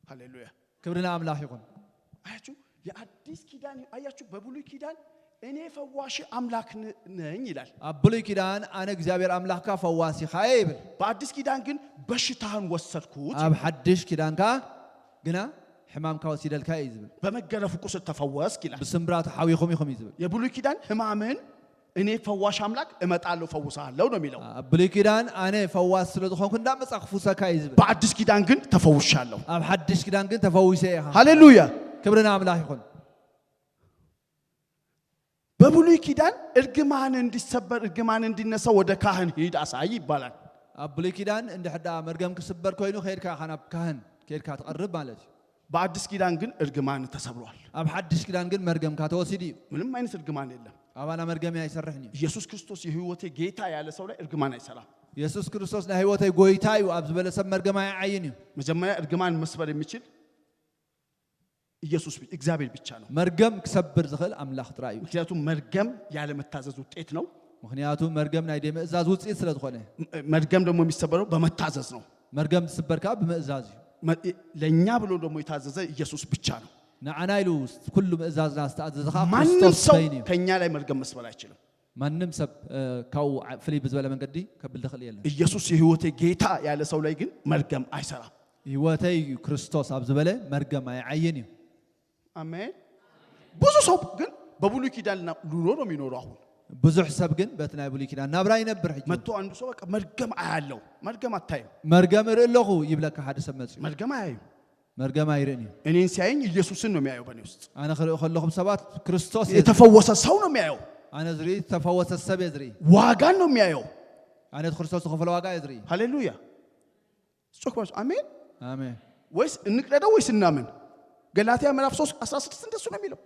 ሃሌሉያ። ክብሪ ንኣምላኽ ይኹን። አያችሁ፣ የአዲስ ኪዳን አያችሁ፣ በብሉይ ኪዳን እኔ ፈዋሽ አምላክ ን- ነኝ ይላል። ኣብ ብሉይ ኪዳን ኣነ እግዚኣብሔር ኣምላኽካ ፈዋሲኻ እየ ይብል። በአዲስ ኪዳን ግን በሽታህን ወሰድኩት። ኣብ ሓድሽ ኪዳን ከኣ ግና ሕማምካ ወሲደልካ እዩ ዝብል። በመገረፉ ቁስል ተፈወስክ ይላል። ብስምብራቱ ሓዊኹም ኢኹም እዩ ዝብል። የብሉይ ኪዳን ህማምን እኔ ፈዋሽ አምላክ እመጣለሁ ፈውሳለሁ ነው የሚለው። ኣብ ብሉይ ኪዳን ኣነ ፈዋስ ስለ ዝኾንኩ እንዳመጻ ክፉሰካ እዩ ዝብል። በአዲስ ኪዳን ግን ተፈውሻለሁ። ኣብ ሓድሽ ኪዳን ግን ተፈዊሰ ኢኻ። ሃሌሉያ። ክብሪ ንኣምላኽ ይኹን። በብሉይ ኪዳን እርግማን እንዲሰበር እርግማን እንዲነሳ ወደ ካህን ሂድ አሳይ ይባላል። ኣብ ብሉይ ኪዳን እንድሕር ደኣ መርገም ክስበር ኮይኑ ከይድካ ኢኻ ናብ ካህን ከይድካ ትቐርብ ማለት እዩ። በአዲስ ኪዳን ግን እርግማን ተሰብሯል። ኣብ ሓድሽ ኪዳን ግን መርገምካ ተወሲዱ እዩ። ምንም አይነት እርግማን የለም። ኣባና መርገም ኣይሰርሕን እዩ። ኢየሱስ ክርስቶስ የህይወቴ ጌታ ያለ ሰው ላይ እርግማን አይሰራም። የሱስ ክርስቶስ ናይ ህይወተይ ጎይታ እዩ ኣብ ዝበለ ሰብ መርገም ኣይዓይን እዩ። መጀመሪያ እርግማን መስበር የሚችል ኢየሱስ ብ- እግዚአብሔር ብቻ ነው። መርገም ክሰብር ዝኽእል ኣምላኽ ጥራይ እዩ። ምክንያቱም መርገም ያለመታዘዝ ውጤት ነው። ምኽንያቱ መርገም ናይ ደምእዛዝ ውፅኢት ስለ ዝኾነ። ም- መርገም ደግሞ የሚሰበረው በመታዘዝ ነው። መርገም ዝስበር ከዓ ብምእዛዝ እዩ። መ- ለእኛ ብሎ ደግሞ የታዘዘ ኢየሱስ ብቻ ነው። ንዓና ኢሉ ኩሉ ምእዛዝና ዝተኣዘዘ ከዓ ማንም ክርስቶስ ሰው በይኑ እዩ። ከእኛ ላይ መርገም መስበር አይችልም። ማንም ሰብ እ፣ ካብኡ ዓ- ፍልይ ብዝበለ መንገዲ ከብል ዝኽእል የለን። ኢየሱስ የህይወቴ ጌታ ያለ ሰው ላይ ግን መርገም አይሰራም። ህይወተይ እዩ ክርስቶስ ኣብ ዝበለ መርገም ኣይዓይን እዩ። አሜን። ብዙ ሰው ግን በብሉይ ኪዳን ና- ኑሮ ነው የሚኖረው። አሁን ብዙሕ ሰብ ግን በቲ ናይ ብሉይ ኪዳን ናብራ ይነብር። ሕጂ መጥቶ አንዱ ሰው በቃ መርገም አያለው። መርገም አታይም። መርገም እርኢ ኣለኹ ይብለካ ሓደ ሰብ መፅዩ። መርገም አያይም። መርገም ኣይርእን እዩ። እኔን ሲያየኝ ኢየሱስን ነው የሚያየው። በእኔ ውስጥ ኣነ ክርኢ ከለኹ ብሰባት ክርስቶስ እየ ዝርኢ። የተፈወሰ ሰው ነው የሚያየው። ኣነ ዝርኢ ዝተፈወሰ ሰብ እየ ዝርኢ። ዋጋን ነው የሚያየው። ኣነ እቲ ክርስቶስ ዝኸፈለ ዋጋ እየ ዝርኢ። ሃሌሉያ። ጮክ በሉ፣ አሜን። ኣሜን። ወይስ እንቅደደው ወይስ እናምን? ገላትያ ምዕራፍ ሶስት አስራ ስድስት እንደሱ ነው የሚለው።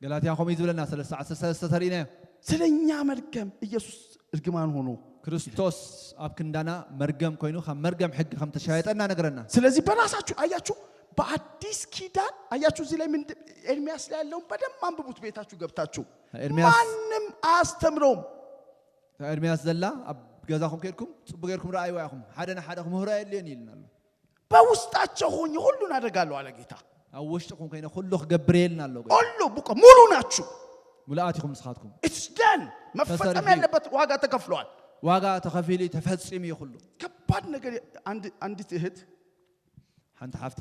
ገላትያ ከምኡ እዩ ዝብለና። ሰለስተ ዓሰርተ ሰለስተ ተሪእናዮ። ስለኛ መርገም ኢየሱስ እርግማን ሆኖ ክርስቶስ ኣብ ክንዳና መርገም ኮይኑ ካብ መርገም ሕጊ ከም ተሻየጠና ነገረና። ስለዚህ በራሳችሁ አያችሁ፣ በአዲስ ኪዳን አያችሁ፣ እዚህ ላይ ምን ኤርሚያስ ላይ ያለውን በደንብ አንብቡት ቤታችሁ ገብታችሁ። ኤርሚያስ ማንም አያስተምረውም። እታ ኤርሚያስ ዘላ ኣብ ገዛኹም ከድኩም ጽቡቅ ጌርኩም ረኣይዋ ኢኹም። ሓደ ንሓደ ክምህሮ ኣየድልዮን እዩ ኢልና ኣሎ። በውስጣቸው ሆኜ ሁሉን አደርጋለሁ አለ ጌታ። ኣብ ውሽጥኹም ኮይነ ኩሉ ክገብር እየ ኢልና ኣሎ። ሁሉ በቃ ሙሉ ናችሁ። ሙሉኣት ኢኹም ንስኻትኩም። It's done። መፈጸም ተሰርሑ። ያለበት ዋጋ ተከፍሏል። ዋጋ ተኸፊሉ እዩ፣ ተፈጺሙ እዩ ኩሉ። ከባድ ነገር። አንድ አንዲት እህት ሓንቲ ሓፍቲ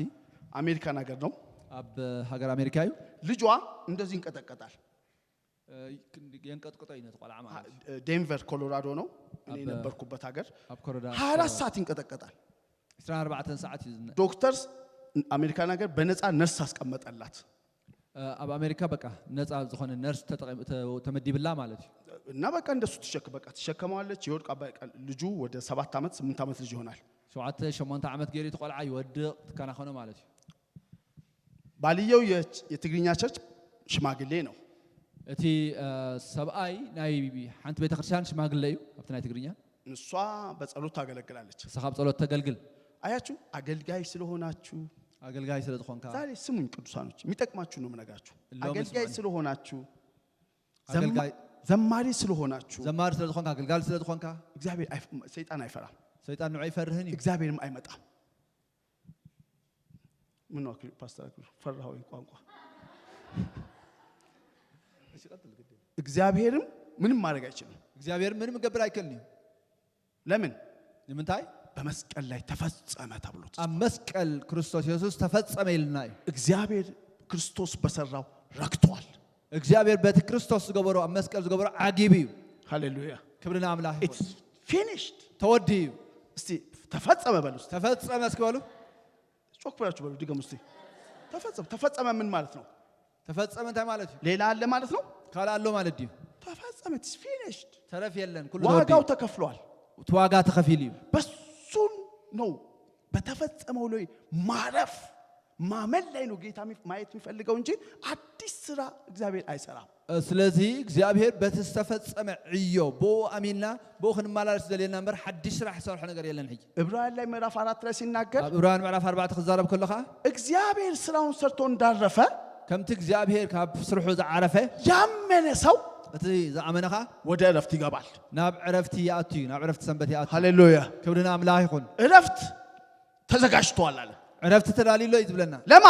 አሜሪካን ሀገር ነው። ኣብ ሃገር ኣሜሪካ እዩ። ልጇ እንደዚህ ይንቀጠቀጣል። እ፣ የንቀጥቅጦ እዩ ነቲ ቆልዓ ማለት እዩ። ዴንቨር ኮሎራዶ ነው እኔ ኣብ የነበርኩበት ሀገር ኣብ ኮሮዳ ሀያ አራት ሰዓት ይንቀጠቀጣል። ዕስራን ኣርባዕተን ሰዓት እዩ ዝነ- ዶክተርስ አሜሪካን ሀገር በነፃ ነርስ አስቀመጠላት። እ፣ ኣብ ኣሜሪካ በቃ ነፃ ዝኾነ ነርስ ተጠቒም- ተ- ተመዲብላ ማለት እዩ። እና በቃ እንደሱ ትሸክ በቃ ትሸከመዋለች። ይወድቃ በቃ ልጁ ወደ ሰባት ዓመት ስምንት ዓመት ልጅ ይሆናል። ሸውዓተ ሸሞንተ ዓመት ገይሩ እቲ ቆልዓ ይወድቕ ትከናኸኖ ማለት እዩ። ባልየው የ- የትግርኛ ቸርች ሽማግሌ ነው። እቲ እ፣ ሰብኣይ ናይ ሓንቲ ቤተክርስትያን ሽማግለ እዩ ኣብቲ ናይ ትግርኛ። እሷ በጸሎት ታገለግላለች። ንስኻ ኣብ ጸሎት ተገልግል። አያችሁ፣ አገልጋይ ስለሆናችሁ ኣገልጋይ ስለ ዝኾንካ ዛሬ ስሙኝ ቅዱሳኖች፣ የሚጠቅማችሁ ነው የምነግራችሁ። ሎሚ አገልጋይ ስማኝ። ስለሆናችሁ ዘማ- ኣገልጋይ ዘማሪ ስለሆናችሁ ዘማሪ ስለ ዝኾንካ፣ ኣገልጋሊ ስለ ዝኾንካ እግዚአብሔር አይፍ- ሰይጣን አይፈራም፣ ሰይጣን ንዑ ኣይፈርህን እዩ። እግዚአብሔርም አይመጣም። ምን ነው አክሊሉ፣ ፓስተር አክሊሉ ፈራህ ወይ ቋንቋ? እግዚአብሔርም ምንም ማድረግ አይችልም። እግዚኣብሔር ምንም ክገብር ኣይክእልን እዩ። ለምን? ንምንታይ? በመስቀል ላይ ተፈጸመ ተብሎ ተጽፏል። ኣብ መስቀል ክርስቶስ የሱስ ተፈጸመ ኢልና እዩ። እግዚአብሔር ክርስቶስ በሰራው ረክቷል። እግዚኣብሔር በቲ ክርስቶስ ዝገበሮ፣ ኣብ መስቀል ዝገበሮ ዓጊቡ እዩ። ሃሌሉያ። ክብሪ ንኣምላኽ ይኹን። It's finished። ተወዲኡ እዩ። እስቲ ተፈጸመ በሉ። እስቲ ተፈጸመ እስኪ በሉ። ጮክ ብላችሁ በሉ፣ ድገሙ እስቲ። ተፈጸመ። ተፈጸመ ምን ማለት ነው? ተፈጸመ እንታይ ማለት እዩ? ሌላ አለ ማለት ነው? ካልእ ኣሎ ማለት ድዩ? ተፈጸመ። It's finished። ተረፍ የለን፣ ኩሉ ዋጋው ተወዲኡ። ተከፍሏል። እቲ ዋጋ ተኸፊሉ እዩ። በሱን ነው፣ በተፈጸመው ላይ ማረፍ ማመን ላይ ነው ጌታ የሚፍ- ማየት የሚፈልገው እንጂ አዲስ ስራ እግዚአብሔር አይሰራም። ስለዚ እግዚኣብሔር በቲ ዝተፈጸመ ዕዮ ብኡ ኣሚንና ብኡ ክንመላለስ ዘልየና እምበር ሓድሽ ስራሕ ዝሰርሖ ነገር የለን። ሕጂ ዕብራውያን ላይ ምዕራፍ አራት ላይ ሲናገር ኣብ ዕብራውያን ምዕራፍ ኣርባዕተ ክዛረብ ከሎ ከዓ እግዚአብሔር ስራውን ሰርቶ እንዳረፈ ከምቲ እግዚኣብሔር ካብ ስርሑ ዝዓረፈ ያመነ ሰው እቲ ዝኣመነ ከዓ ወደ እረፍት ይገባል። ናብ ዕረፍቲ ይኣቱ እዩ፣ ናብ ዕረፍቲ ሰንበት ይኣቱ። ሃሌሉያ። ክብሪ ንኣምላኽ ይኹን። እረፍት ተዘጋጅቷል አለ። ዕረፍቲ ተዳልዩ ኣሎ እዩ ዝብለና። ለማ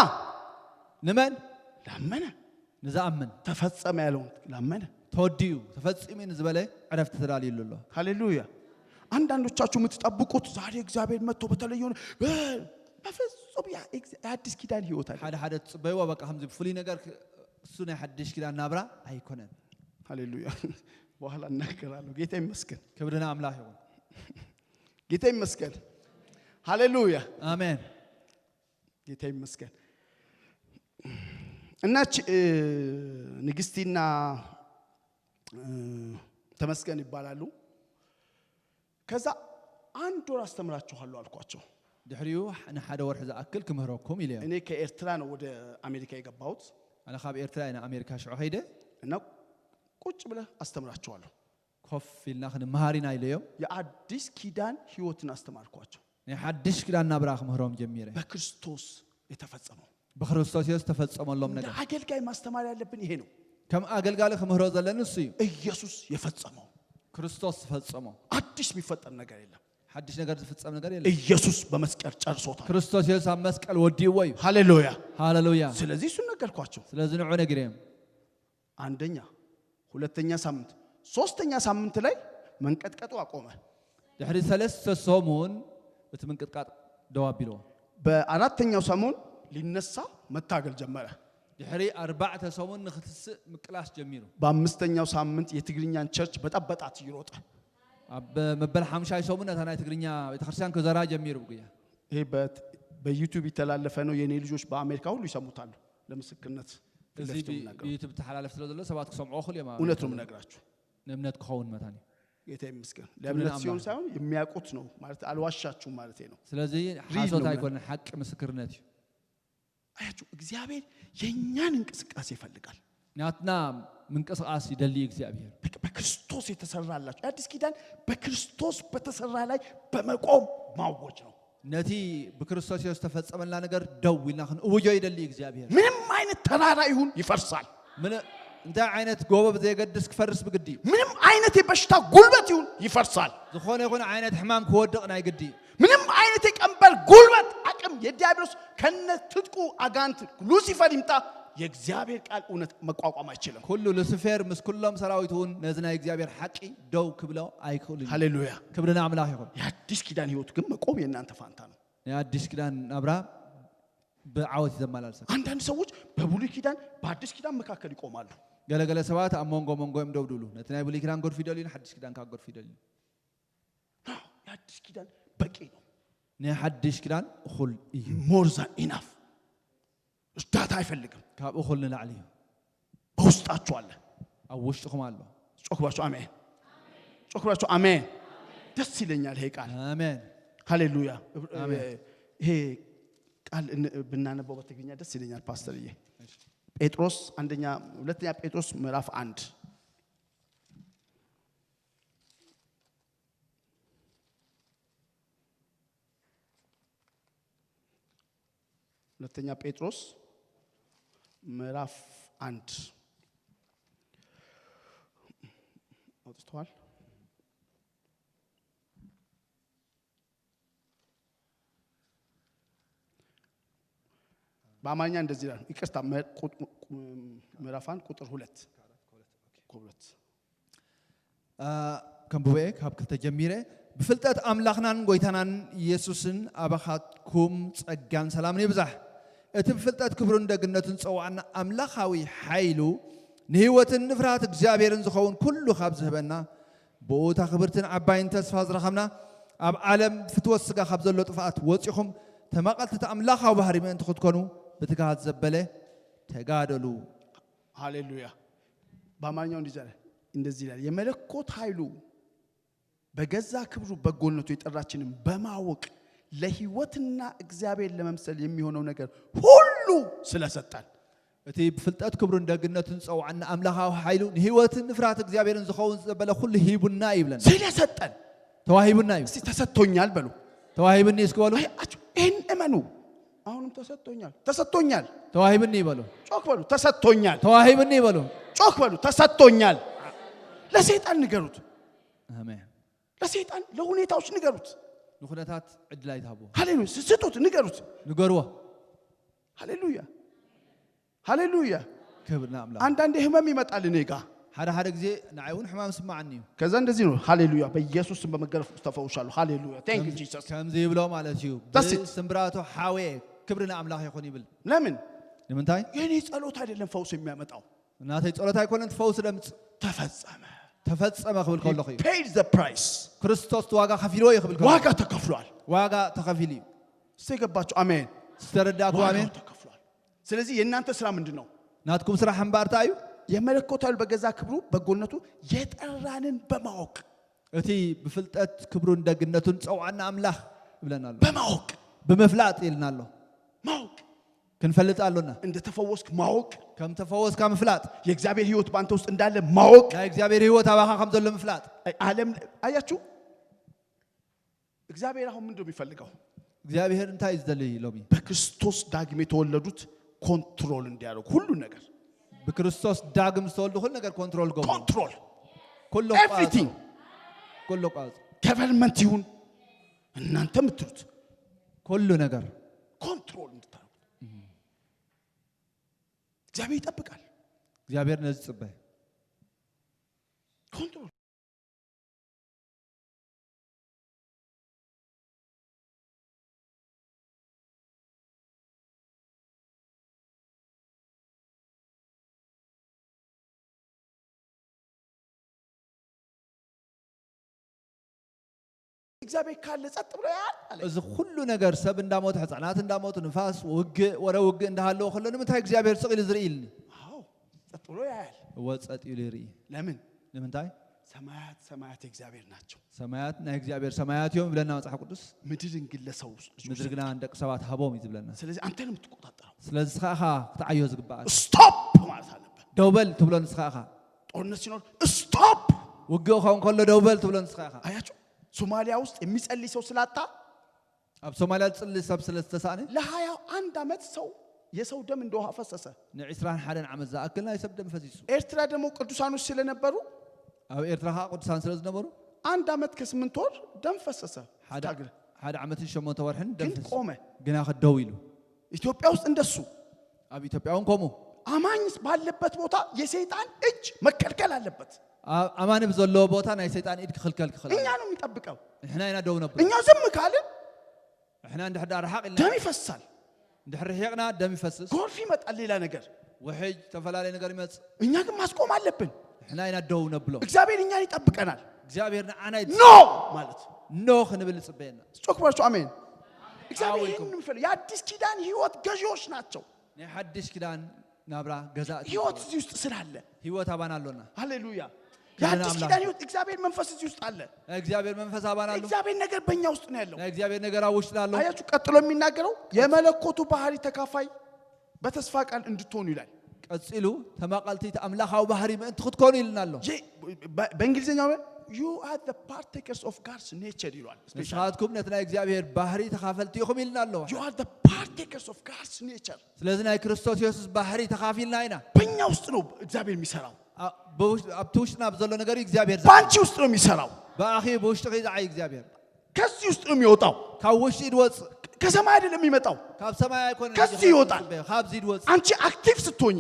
ንመን? ላመነ ንዝኣምን። ተፈጸመ ያለውን ላመነ ተወዲኡ ተፈጺሙ እዩ ንዝበለ ዕረፍቲ ተዳልዩሉ ኣሎ። ሃሌሉያ። አንዳንዶቻችሁ የምትጠብቁት ዛሬ እግዚአብሔር መጥቶ በተለየ ሆነ በፍጹም ያ- ኤግዝ- የአዲስ ኪዳን ህይወት አለ። ሓደ ሓደ ትጽበይዎ በቃ ከምዚ ብፍሉይ ነገር ክ- እሱ ናይ ሓድሽ ኪዳን ናብራ ኣይኮነን። ሃሌሉያ። በኋላ እናገራለሁ። ጌታ ይመስገን። ክብሪ ንኣምላኽ ይኹን። ጌታ ይመስገን። ሃሌሉያ። ኣሜን። ጌታ ይመስገን። እና ች- እ፣ ንግስቲና እ፣ ተመስገን ይባላሉ። ከዛ አንድ ወር አስተምራችኋለሁ አልኳቸው። ድሕሪኡ ንሓደ ወርሒ ዝኣክል ክምህረኩም ኢለ እዮም። እኔ ከኤርትራ ነው ወደ አሜሪካ የገባሁት። ኣነ ካብ ኤርትራ እየ ንኣሜሪካ ሽዑ ከይደ። እና ቁጭ ብለህ አስተምራችኋለሁ። ኮፍ ኢልና ክንመሃር ኢና ኢለዮም። የአዲስ ኪዳን ህይወትን አስተማርኳቸው። ናይ ሓድሽ ኪዳን ናብራ ክምህሮም ጀሚረ። በክርስቶስ የተፈጸመው ብክርስቶስ የሱስ ተፈጸመሎም እንደ ነገር። አገልጋይ ማስተማር ያለብን ይሄ ነው። ከም ኣገልጋሊ ክምህሮ ዘለኒ እሱ እዩ። ኢየሱስ የፈጸመው ክርስቶስ ዝፈጸሞ። አዲስ የሚፈጠር ነገር የለም። ሓድሽ ነገር ዝፍጸም ነገር የለ። ኢየሱስ በመስቀል ጨርሶታል። ክርስቶስ የሱስ ኣብ መስቀል ወዲእዎ እዩ። ሃሌሉያ። ሃሌሉያ። ስለዚህ እሱን ነገርኳቸው። ስለዚ ንዑ ነጊረዮም። አንደኛ፣ ሁለተኛ ሳምንት፣ ሶስተኛ ሳምንት ላይ መንቀጥቀጡ አቆመ። ድሕሪ ሰለስተ ሰሙን እቲ ምንቅጥቃጥ ደው ኣቢልዎ። በአራተኛው ሰሞን ሊነሳ መታገል ጀመረ። ድሕሪ ኣርባዕተ ሰሙን ንክትስእ ምቅላስ ጀሚሩ። በአምስተኛው ሳምንት የትግርኛን ቸርች በጠበጣት እየሮጠ። ኣብ መበል ሓምሻይ ሰሙን ነታ ናይ ትግርኛ ቤተክርስትያን ክዘራ ጀሚሩ ብጉያ። ይሄ በት- በዩቲዩብ የተላለፈ ነው። የኔ ልጆች በአሜሪካ ሁሉ ይሰሙታሉ። ለምስክርነት ፊት እዚ ለፊት ነው ብ- የምናገረው። ብዩቲዩብ ተሓላለፍ ስለ ዘሎ ሰባት ክሰምዖ ክል እዮም። እውነት ነው የምነግራችሁ። እምነት ክኸውን መታኒ። ጌታ ይመስገን። ክብርን ለእምነት አምላክ። ሲሆን ሳይሆን የሚያውቁት ነው ማለት፣ አልዋሻችሁም ማለት ነው። ስለዚ ሪል ሓሶት ነው ኣይኮነ፣ ሓቂ ምስክርነት እዩ። አያችሁ፣ እግዚአብሔር የእኛን እንቅስቃሴ ይፈልጋል። ናትና ምንቅስቃስ ይደሊ እግዚኣብሔር። በ- በክርስቶስ የተሰራላችሁ የአዲስ ኪዳን በክርስቶስ በተሰራ ላይ በመቆም ማወጅ ነው። ነቲ ብክርስቶስ የሱስ ዝተፈጸመልና ነገር ደው ኢልና ክንእውጆ ይደሊ እግዚኣብሔር። ምንም አይነት ተራራ ይሁን ይፈርሳል። ምን እንታይ ዓይነት ጎቦ ብዘየገድስ ክፈርስ ብግዲ እዩ። ምንም አይነት የበሽታ ጉልበት ይሁን ይፈርሳል። ዝኾነ ይኹን ዓይነት ሕማም ክወድቕ ናይ ግዲ እዩ። ምንም አይነት የቀንበር ጉልበት አቅም የዲያብሎስ ከነ ትጥቁ አጋንት ሉሲፈር ይምጣ፣ የእግዚአብሔር ቃል እውነት መቋቋም አይችልም። ኩሉ ሉሲፌር ምስ ኩሎም ሰራዊት እውን ነዚ ናይ እግዚኣብሔር ሓቂ ደው ክብሎ ኣይክእሉን እዩ። ሃሌሉያ። ክብሪ ንኣምላኽ ይኹን። የአዲስ ኪዳን ህይወት ግን መቆም የእናንተ ፋንታ ነው። ናይ ኣዲስ ኪዳን ናብራ ብዓወት እዩ ዘመላልሰካ። አንዳንድ ሰዎች በብሉይ ኪዳን በአዲስ ኪዳን መካከል ይቆማሉ። ገለገለ ሰባት ኣብ መንጎ መንጎ እዮም ደው ድብሉ። ነቲ ናይ ብሉይ ኪዳን ገድፉ ይደልዩ፣ ንሓድሽ ኪዳን ካብ ገድፉ ይደልዩ። No፣ የአዲስ ኪዳን በቂ ነው። ናይ ሓድሽ ኪዳን እኹል እዩ። More than enough። እርዳታ አይፈልግም። ካብ እኹል ንላዕሊ እዩ። በውስጣችሁ አለ። ኣብ ውሽጥኹም ኣሎ። ጮክ ብላችሁ አሜን። ጮክ ብላችሁ አሜን። ደስ ይለኛል ይሄ ቃል። ኣሜን። ሃሌሉያ። አሜን። ይሄ ቃል እን- ብናነበው በትግርኛ ደስ ይለኛል ፓስተርዬ። ጴጥሮስ አንደኛ፣ ሁለተኛ ጴጥሮስ ምዕራፍ አንድ። ሁለተኛ ጴጥሮስ ምዕራፍ አንድ። ወጥተዋል። በአማርኛ እንደዚህ ይላል። ይቅርታ፣ ምዕራፍ አንድ ቁጥር ሁለት። ቁጥር ሁለት። ከንብበ ካብ ክልተ ጀሚረ። ብፍልጠት ኣምላኽናን ጎይታናን ኢየሱስን ኣባኻትኩም ጸጋን ሰላምን ይብዛሕ። እቲ ብፍልጠት ክብሩን ደግነቱን ዝጸዋዕና ኣምላኻዊ ሓይሉ ንህይወትን ንፍርሃት እግዚኣብሔርን ዝኸውን ኩሉ ካብ ዝህበና፣ ብኡ እታ ክብርትን ዓባይን ተስፋ ዝረኸብና፣ ኣብ ዓለም ፍትወት ስጋ ካብ ዘሎ ጥፍኣት ወጺኹም ተማቐልቲ እቲ ኣምላኻዊ ባህሪ ምእንቲ ክትኮኑ ብትግሃት ዘበለ ተጋደሉ። ሃሌሉያ። በአማርኛው እንደዚህ ይላል፣ እንደዚህ ይላል፣ የመለኮት ኃይሉ በገዛ ክብሩ በጎነቱ የጠራችንን በማወቅ ለህይወትና እግዚአብሔር ለመምሰል የሚሆነው ነገር ሁሉ ስለሰጠን። እቲ ብፍልጠት ክብሩን ደግነቱን ዝጸውዓና ኣምላኻዊ ሓይሉ ንህይወትን ንፍርሃት እግዚኣብሔርን ዝኸውን ዘበለ ኩሉ ሂቡና ይብለና። ስለሰጠን። ተዋሂቡና እዩ። እስቲ ተሰጥቶኛል በሉ። ተዋሂብኒ እስኪ በሉ። አይ፣ አችሁ፣ ይህን እመኑ። አሁንም ተሰጥቶኛል፣ ተሰጥቶኛል፣ ተዋሂብኒ በሉ። ጮክ በሉ። ተሰጥቶኛል፣ ተዋሂብኒ በሉ። ጮክ በሉ። ተሰጥቶኛል። ለሰይጣን ንገሩት፣ ኣሜን። ለሰይጣን ለሁኔታዎች ንገሩት። ንኩነታት ዕድል ኣይትሃብዎ። ሃሌሉያ። ስጡት፣ ንገሩት። ንገርዎ። ሃሌሉያ፣ ሃሌሉያ። ክብር ንኣምላኽ። አንዳንዴ ህመም ይመጣል እኔ ጋ። ሓደ ሓደ ግዜ ንዓይ እውን ሕማም ስማዓኒ እዩ። ከዛ እንደዚህ ነው። ሃሌሉያ፣ በኢየሱስ ስም በመገረፍ ውስጥ ተፈውሻለሁ። ሃሌሉያ፣ thank you Jesus። ከምዚ ይብሎ ማለት እዩ። That's it። ብስምብራቱ ሓወየ ክብሪ ንኣምላኽ ይኹን ይብል። ለምን? ንምንታይ? የኔ ጸሎት አይደለም ፈውስ የሚያመጣው። ናተይ ጸሎት ኣይኮነን እቲ ፈውሲ ለምጽእ። ተፈጸመ። ተፈጸመ ክብል ከለኹ እዩ። Paid the price። ክርስቶስ እቲ ዋጋ ከፊልዎ እዩ ክብል ከለኹ። ዋጋ ተከፍሏል። ዋጋ ተኸፊሉ እዩ። እስቲ የገባችሁ አሜን። ዝተረዳእኩ ዋጋው ኣሜን። ተከፍሏል። ስለዚህ የእናንተ ስራ ምንድን ነው? ናትኩም ስራሕ እምበኣር እንታይ እዩ? የመለኮታዊ በገዛ ክብሩ በጎነቱ የጠራንን በማወቅ። እቲ ብፍልጠት ክብሩን ደግነቱን ጸውዓና ኣምላኽ ይብለና ኣሎ። በማወቅ። ብምፍላጥ ይልና ኣሎ። ማወቅ። ክንፈልጥ ኣሎና። እንደተፈወስክ ማወቅ። ከም ተፈወስካ ምፍላጥ። የእግዚአብሔር ህይወት በአንተ ውስጥ እንዳለ ማወቅ። ናይ እግዚኣብሔር ህይወት ኣባኻ ከም ዘሎ ምፍላጥ። ዓለም አያችሁ፣ እግዚአብሔር አሁን ምንድን ነው የሚፈልገው? እግዚኣብሔር እንታይ እዩ ዝደሊ ሎሚ? በክርስቶስ ዳግም የተወለዱት ኮንትሮል እንዲያደርጉ ሁሉ ነገር። ብክርስቶስ ዳግም ዝተወልዱ ኩሉ ነገር ኮንትሮል ገብሩ። ኮንትሮል። ኩሉ Everything። ቋጽ- ኩሉ ቋጽ- ገቨርንመንት ይሁን እናንተ የምትሉት ኩሉ ነገር ኮንትሮል እንድታደርጉት እግዚአብሔር ይጠብቃል። እግዚኣብሔር ነዚ ጽበ። ኮንትሮል። እግዚአብሔር ካለ ጸጥ ብሎ ያያል አለ። እዚ ኩሉ ነገር ሰብ እንዳሞተ፣ ህጻናት እንዳሞቱ፣ ንፋስ፣ ውግእ፣ ወረ ውግእ እንዳሃለወ ከሎ ንምንታይ እግዚኣብሔር ስቕ ኢሉ ዝርኢ ኢልኒ? አዎ፣ ጸጥ ብሎ ያያል። እወ፣ ጸጥ ኢሉ ይርኢ። ለምን? ንምንታይ? ሰማያት ሰማያት የእግዚአብሔር ናቸው። ሰማያት ናይ እግዚኣብሔር ሰማያት እዮም ይብለና መጽሓፍ ቅዱስ። ምድርን ግን ለሰው ልጆች ምድሪ ግና ንደቂ ሰባት ሃቦም እዩ ዝብለና። ስለዚህ አንተ ነው የምትቆጣጠረው። ስለዚ ንስኻ ኢኻ ክትዓዮ ዝግባኣካ። ስቶፕ ማለት አለበት። ደው በል ትብሎ ንስኻ ኢኻ። ጦርነት ሲኖር ስቶፕ። ውግእ ክኸውን ከሎ ደው በል ትብሎ ንስኻ ኢኻ። አያችሁ፣ ሶማሊያ ውስጥ የሚጸልይ ሰው ስላጣ ኣብ ሶማልያ ዝጽሊ ሰብ ስለ ዝተሳእነ ለሃያ አንድ ዓመት ሰው የሰው ደም እንደ ውሃ ፈሰሰ። ን ዕስራን ሓደን ዓመት ዝኣክል ናይ ሰብ ደም ፈሲሱ። ኤርትራ ደግሞ ቅዱሳኖች ስለነበሩ ኣብ ኤርትራ ከዓ ቅዱሳን ስለ ዝነበሩ አንድ ዓመት ከስምንት ወር ደም ፈሰሰ። ሓደ ስታግል ሓደ ዓመትን ሸሞንተ ወርሕን ደም ግን ፈሲሱ። ቆመ። ግና ክደው ኢሉ። ኢትዮጵያ ውስጥ እንደሱ ኣብ ኢትዮጵያ እውን ከምኡ። አማኝ ባለበት ቦታ የሰይጣን እጅ መከልከል አለበት። ኣብ ኣማኒ ብዘለዎ ቦታ ናይ ሰይጣን ኢድ ክኽልከል ክኽእል እኛ ኣለዎ። ነው የሚጠብቀው። ንሕና ኢና ደው ነብሎ። እኛ ዝም ካልን ንሕና እንድሕር ደኣ ርሓቕ ኢልና ደም ይፈሳል፣ እንድሕር ርሒቕና ደም ይፈስስ። ጎርፍ ይመጣል፣ ሌላ ነገር። ውሕጅ፣ ዝተፈላለየ ነገር ይመጽእ። እኛ ግን ማስቆም አለብን። ንሕና ኢና ደው ነብሎ። እግዚአብሔር እኛን ይጠብቀናል። እግዚኣብሔር ንዓና ይድ- ኖ ማለት ኖ ክንብል ይጽበየና። ጮክ በላችሁ አሜን። እግዚአብሔር አዎ፣ ይህን የሚፈልግ የአዲስ ኪዳን ህይወት ገዢዎች ናቸው። ናይ ሓድሽ ኪዳን ናብራ ገዛእቲ ህይወት እዚህ ውስጥ ስላለ ህይወት ኣባና ኣሎና። ሃሌሉያ። ክብርን የአዲስ ኣምላኽ። ኪዳን ህይወት እግዚአብሔር መንፈስ እዚህ ውስጥ አለ። ናይ እግዚኣብሔር መንፈስ ኣባና ኣሎ። እግዚአብሔር ነገር በኛ ውስጥ ነው ያለው። ናይ እግዚኣብሔር ነገር ኣብ ውሽጥና ኣሎ። አያችሁ፣ ቀጥሎ የሚናገረው የመለኮቱ ባህሪ ተካፋይ በተስፋ ቃል እንድትሆኑ ይላል። ቀጺሉ ተማቐልቲ እቲ ኣምላኻዊ ባህሪ ምእንቲ ክትኮኑ ኢልና ኣሎ። የ- በ- በእንግሊዝኛው you are the partakers of God's nature ይሏል። ስፔሻል ንስኻትኩም ነቲ ናይ እግዚኣብሔር ባህሪ ተኻፈልቲ ኢኹም ኢልና ኣሎ። you are the partakers of God's nature። ስለዚ ናይ ክርስቶስ የሱስ ባህሪ ተኻፊልና ኢና። በእኛ ውስጥ ነው እግዚአብሔር የሚሰራው። ኣ-፣ ብውሽ-፣ ኣብቲ ውሽጥና ብዘሎ ነገር እዩ እግዚኣብሔር በአንቺ ዝዓይ። ውስጥ ነው የሚሰራው። ብኣኺ ብውሽጥኺ ዝዓይ እግዚኣብሔር። ከዚህ ውስጥ ነው የሚወጣው። ካብ ውሽጢ ድወጽእ። ከሰማይ አይደለም የሚመጣው። ካብ ሰማይ ኣይኮነን። ከዚህ ይወጣል። ካብዚ ድወጽእ። አንቺ አክቲቭ ስትሆኚ፣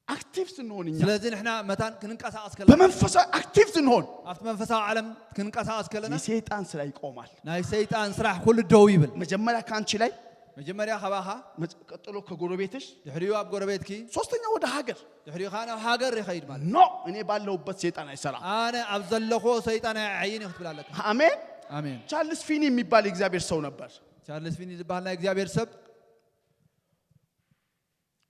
አክቲቭ ስንሆን እኛ ስለዚ ንሕና መታን ክንንቀሳቐስ ከለና በመንፈሳዊ አክቲቭ ስንሆን ኣብቲ መንፈሳዊ ዓለም ክንንቀሳቐስ ከለና የሰይጣን ስራ ይቆማል። ናይ ሰይጣን ስራሕ ኩሉ ደው ይብል። መጀመሪያ ከአንቺ ላይ፣ መጀመርያ ካባኻ፣ መጽ- ቀጥሎ ከጎረቤትሽ፣ ድሕሪኡ ኣብ ጎረቤትኪ፣ ሶስተኛ ወደ ሀገር። ድሕሪኡ ከዓ ናብ ሃገር ይኸይድ ማለት። ኖ፣ እኔ ባለሁበት ሰይጣን አይሰራም። ኣነ ኣብ ዘለኹ ሰይጣን ኣይዓይን እዩ ክትብል ኣለካ። አሜን። ኣሜን። ቻርልስ ፊኒ የሚባል የእግዚአብሔር ሰው ነበር። ቻርልስ ፊኒ ዝበሃል ናይ እግዚኣብሔር ሰብ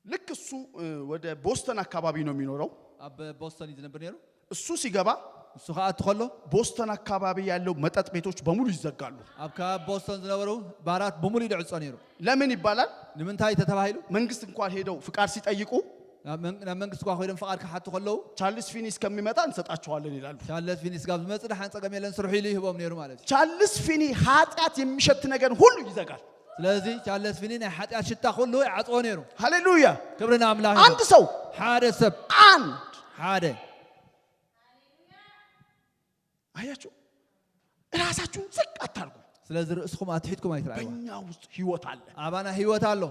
ልክ እሱ እ፣ ወደ ቦስተን አካባቢ ነው የሚኖረው። ኣብ ቦስተን እዩ ዝነብር ነይሩ። እሱ ሲገባ እሱ ክኣቱ ከሎ ቦስተን አካባቢ ያለው መጠጥ ቤቶች በሙሉ ይዘጋሉ። ኣብ ከባቢ ቦስተን ዝነበሩ ባራት ብምሉእ ይድዕጾ ነይሩ። ለምን ይባላል? ንምንታይ ተተባሂሉ? መንግስት እንኳን ሄደው ፍቃድ ሲጠይቁ ናብ መን-፣ ናብ መንግስቲ እኳ ኮይዶም ፍቓድ ክሓቱ ከለዉ ቻርልስ ፊኒ እስከሚመጣ እንሰጣችኋለን ይላሉ። ቻርለስ ፊኒ ስጋብ ዝመጽእ ደሓን ጸገም የለን ስርሑ ኢሉ ይህቦም ነይሩ ማለት እዩ። ቻርልስ ፊኒ ኃጢአት የሚሸት ነገር ሁሉ ይዘጋል። ስለዚ ቻርለስ ፊኒ ናይ ሓጢኣት ሽታ ኩሉ ይዓጽዎ ነይሩ። ሃሌሉያ። ክብሪ ንኣምላኽ ይኹን። አንድ ሰው ሓደ ሰብ አንድ ሓደ አያችሁ፣ ራሳችሁን ዝቅ አታርጉ። ስለዚ ርእስኹም ኣትሒትኩም ኣይትረኣይዋ። በእኛ ውስጥ ህይወት አለ። ኣባና ህይወት ኣሎ።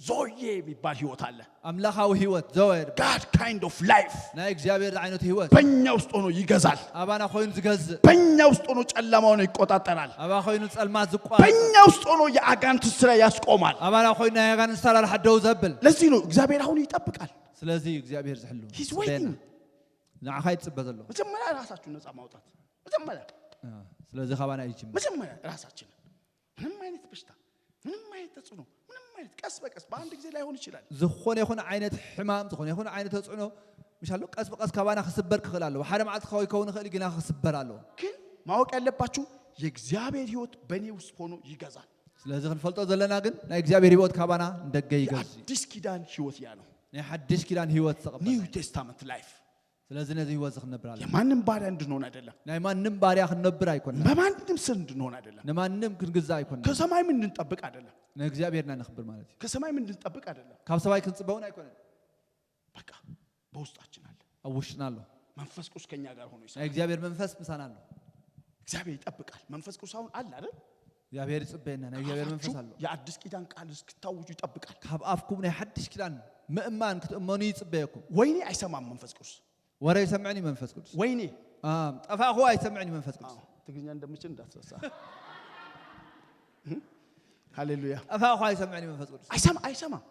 ዞዬ የሚባል ህይወት አለ። ኣምላኻዊ ህይወት ዘወር God kind of life ናይ እግዚኣብሔር ዝዓይነቱ ህይወት በእኛ ውስጥ ሆኖ ይገዛል። ኣባና ኮይኑ ዝገዝእ በእኛ ውስጥ ሆኖ ጨለማውን ይቆጣጠራል። ኣባ ኮይኑ ጸልማት ዝቋ በእኛ ውስጥ ሆኖ የአጋንንት ስራ ያስቆማል። ኣባና ኮይኑ ናይ ኣጋንንት ሰራርሓ ደው ዘብል። ለዚህ ነው እግዚአብሔር አሁን ይጠብቃል። ስለዚ እዩ እግዚኣብሔር ዝሕሉ He's waiting። ንዓኻ ይጽበ ዘሎ። መጀመሪያ ራሳችሁን ነፃ ማውጣት። መጀመሪያ አ፣ ስለዚ ካባና ይጅምር። መጀመሪያ ራሳችንን ምንም አይነት በሽታ፣ ምንም አይነት ተጽዕኖ፣ ምንም አይነት ቀስ በቀስ በአንድ ጊዜ ላይሆን ይችላል። ዝኾነ ይኹን ዓይነት ሕማም፣ ዝኾነ ይኹን ዓይነት ተጽዕኖ ምሻሎ ቀስ ብቀስ ካባና ክስበር ክኽእል ኣለዎ። ሓደ መዓልቲ ከይከውን ይኽእል፣ ግና ክስበር ኣለዎ። ግን ማወቅ ያለባችሁ የእግዚአብሔር ህይወት በእኔ ውስጥ ሆኖ ይገዛል። ስለዚ ክንፈልጦ ዘለና ግን ናይ እግዚኣብሔር ህይወት ካባና ንደገ ይገዝ እዩ። የአዲስ ኪዳን ህይወት ያ ነው። ናይ ሓድሽ ኪዳን ህይወት ተቐበል። New Testament life። ስለዚ ነዚ ህይወት እዚ ክንነብር ኣለና። የማንም ባሪያ እንድንሆን አይደለም። ናይ ማንም ባርያ ክንነብር ኣይኮንና። በማንም ስር እንድንሆን አይደለም። ንማንም ክንግዛእ ኣይኮንና። ከሰማይም እንድንጠብቅ አይደለም። ንእግዚኣብሔርና ነኽብር ማለት እዩ። ከሰማይም እንድንጠብቅ አይደለም። ካብ ሰማይ ክንጽበውን ኣይኮነን። በቃ በውስጣችን አለ። ኣብ ውሽጥና ኣሎ። መንፈስ ቅዱስ ከኛ ጋር ሆኖ ይሰራል። ናይ እግዚኣብሔር መንፈስ ምሳና ኣሎ። እግዚአብሔር ይጠብቃል። መንፈስ ቅዱስ አሁን አለ አይደል? እግዚኣብሔር ይጽበየና። ናይ እግዚኣብሔር መንፈስ ኣሎ። የአዲስ ኪዳን ቃል እስክታውጁ ይጠብቃል። ካብ ኣፍኩም ናይ ሓድሽ ኪዳን ምእማን ክትእመኑ ይጽበየኩም። ወይኔ አይሰማም መንፈስ ቅዱስ። ወረ ይሰምዕን እዩ መንፈስ ቅዱስ። ወይኔ አ፣ ጠፋእኹ ኣይሰምዕን እዩ መንፈስ ቅዱስ። አዎ፣ ትግርኛ እንደምችል እንዳትረሳ። ሃሌሉያ። ጠፋእኹ ኣይሰምዕን እዩ መንፈስ ቅዱስ። አይሰማ አይሰማም።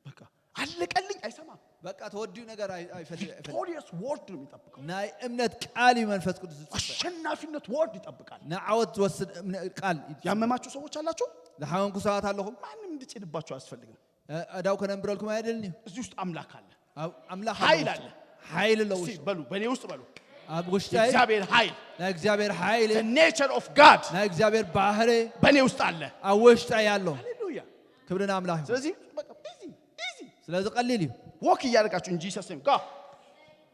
በቃ አለቀልኝ አይሰማም። በቃ ተወዲኡ ነገር ኣይ-፣ ኣይፈልጥ፣ ኣይፈልጥ። ቪክቶሪየስ ወርድ ነው የሚጠብቀው። ናይ እምነት ቃል እዩ መንፈስ ቅዱስ ዝጽበ። አሸናፊነት ወርድ ይጠብቃል። ንዓወት ዝወስድ እምነ-፣ ቃል እዩ። ያመማችሁ ሰዎች አላችሁ? ዝሓመምኩ ሰባት ኣለኹም። ማንም እንዲጭንባችሁ አያስፈልግም። እ፣ እዳው ከነንብረልኩም ኣይደልን እዩ። እዚህ ውስጥ አምላክ አለ። ኣብ ኣምላኽ ኃይል ኣሎ። ኣለ። ሓይሊ ኣለዎ እስቲ ውሽጡ። በሉ በእኔ ውስጥ በሉ። ኣብ ውሽጠይ የእግዚአብሔር ኃይል ናይ እግዚኣብሔር ሓይሊ the nature of God ናይ እግዚኣብሔር ባህሪ በእኔ ውስጥ አለ። ኣብ ውሽጠይ ኣሎ። ሃሌሉያ። ክብሪ ንኣምላኽ ይኹን። ስለዚህ በቃ ኢዚ ኢዚ ስለዚ ቀሊል እዩ። ወክ እያደረጋችሁ in Jesus name go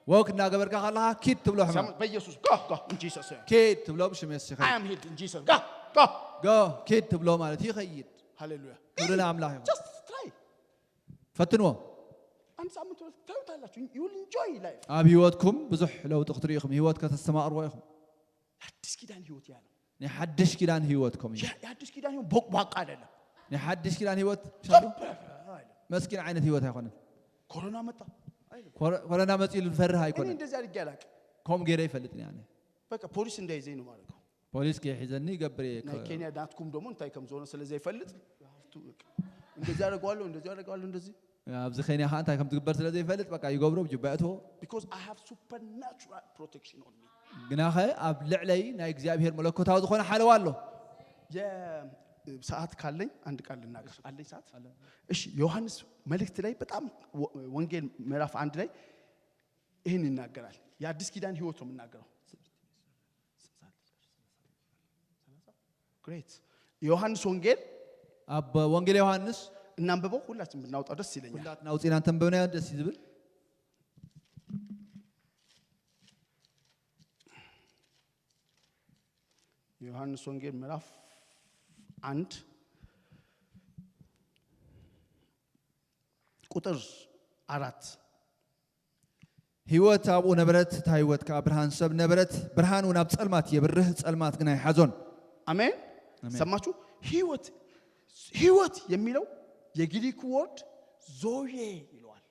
ወክ እናገበርካ ከለኻ ኪድ ትብሎ ሕማም በኢየሱስ go go in Jesus name ኪድ ትብሎ ብሽም የሱስ I ይኸይድ። am healed in Jesus go go ጎ ኪድ ትብሎ ማለት ይኸይድ። ሃሌሉያ። ክብሪ ንኣምላኽ ይኹን። Just try። ፈትንዎ። አንድ ሳምንት ሁለት ታዩታላችሁ። You will enjoy life። ኣብ ህይወትኩም ብዙሕ ለውጢ ክትርእዩ ኢኹም። ህይወት ከተስተማቕርዎ ኢኹም። የአዲስ ኪዳን ህይወት ያ ነው። ናይ ሓድሽ ኪዳን ህይወትኩም እዩ። የ- የአዲስ ኪዳን ህይወት ቦቅቧቃ አይደለም። ናይ ሓድሽ ኪዳን ህይወት ጠብ አይልም። መስኪን ዓይነት ህይወት ኣይኮነን። ኮሮና መጣ አይልም። ኮረ-፣ ኮረና መፂኡ ዝፈርህ እኔ ኣይኮነን። እንደዚህ አድርጌ አላውቅም። ከምኡ ገይረ ይፈልጥን ኣነ። በቃ ፖሊስ እንዳይዘኝ ነው ማለት ነው። ፖሊስ ከሒዘኒ ይገብር እየ። ናይ ኬንያ ናትኩም ደግሞ እንታይ ከም ዝኾነ ስለ ዘይፈልጥ እንደዚህ አደርገዋለሁ እንደዚህ አደርገዋለሁ እንደዚህ ኣብዚ ኬንያ ከዓ እንታይ ከም ትግበር ስለ ዘይፈልጥ በቃ ይገብሮ ብጅባ እትዎ። Because I have supernatural protection on me። ግናኸ ኣብ ልዕለይ ናይ እግዚኣብሔር መለኮታዊ ዝኾነ ሓለዋ ኣሎ። የሰዓት ካለኝ አንድ ቃል ልናገር አለኝ ሰዓት። እሺ፣ ዮሐንስ መልእክት ላይ በጣም ወ- ወንጌል ምዕራፍ አንድ ላይ ይህን ይናገራል። የአዲስ ኪዳን ህይወት ነው የምናገረው። Great። ዮሐንስ ወንጌል ኣብ ወንጌል ዮሐንስ እናንብበው፣ ሁላችን ብናውጣው ደስ ይለኛል። ሁላትና ውፂና እንተንበብናዮ ደስ እዩ ዝብል። ዮሐንስ ወንጌል ምዕራፍ አንድ ቁጥር አራት ህይወት ኣብኡ ነበረት፣ እታ ህይወት ከኣ ብርሃን ሰብ ነበረት። ብርሃን እውን ኣብ ጸልማት የብርህ፣ ጸልማት ግን ኣይሓዞን። አሜን። አሜን። ሰማችሁ? ህይወት ህይወት የሚለው የግሪክ ወርድ ዞዬ ይለዋል።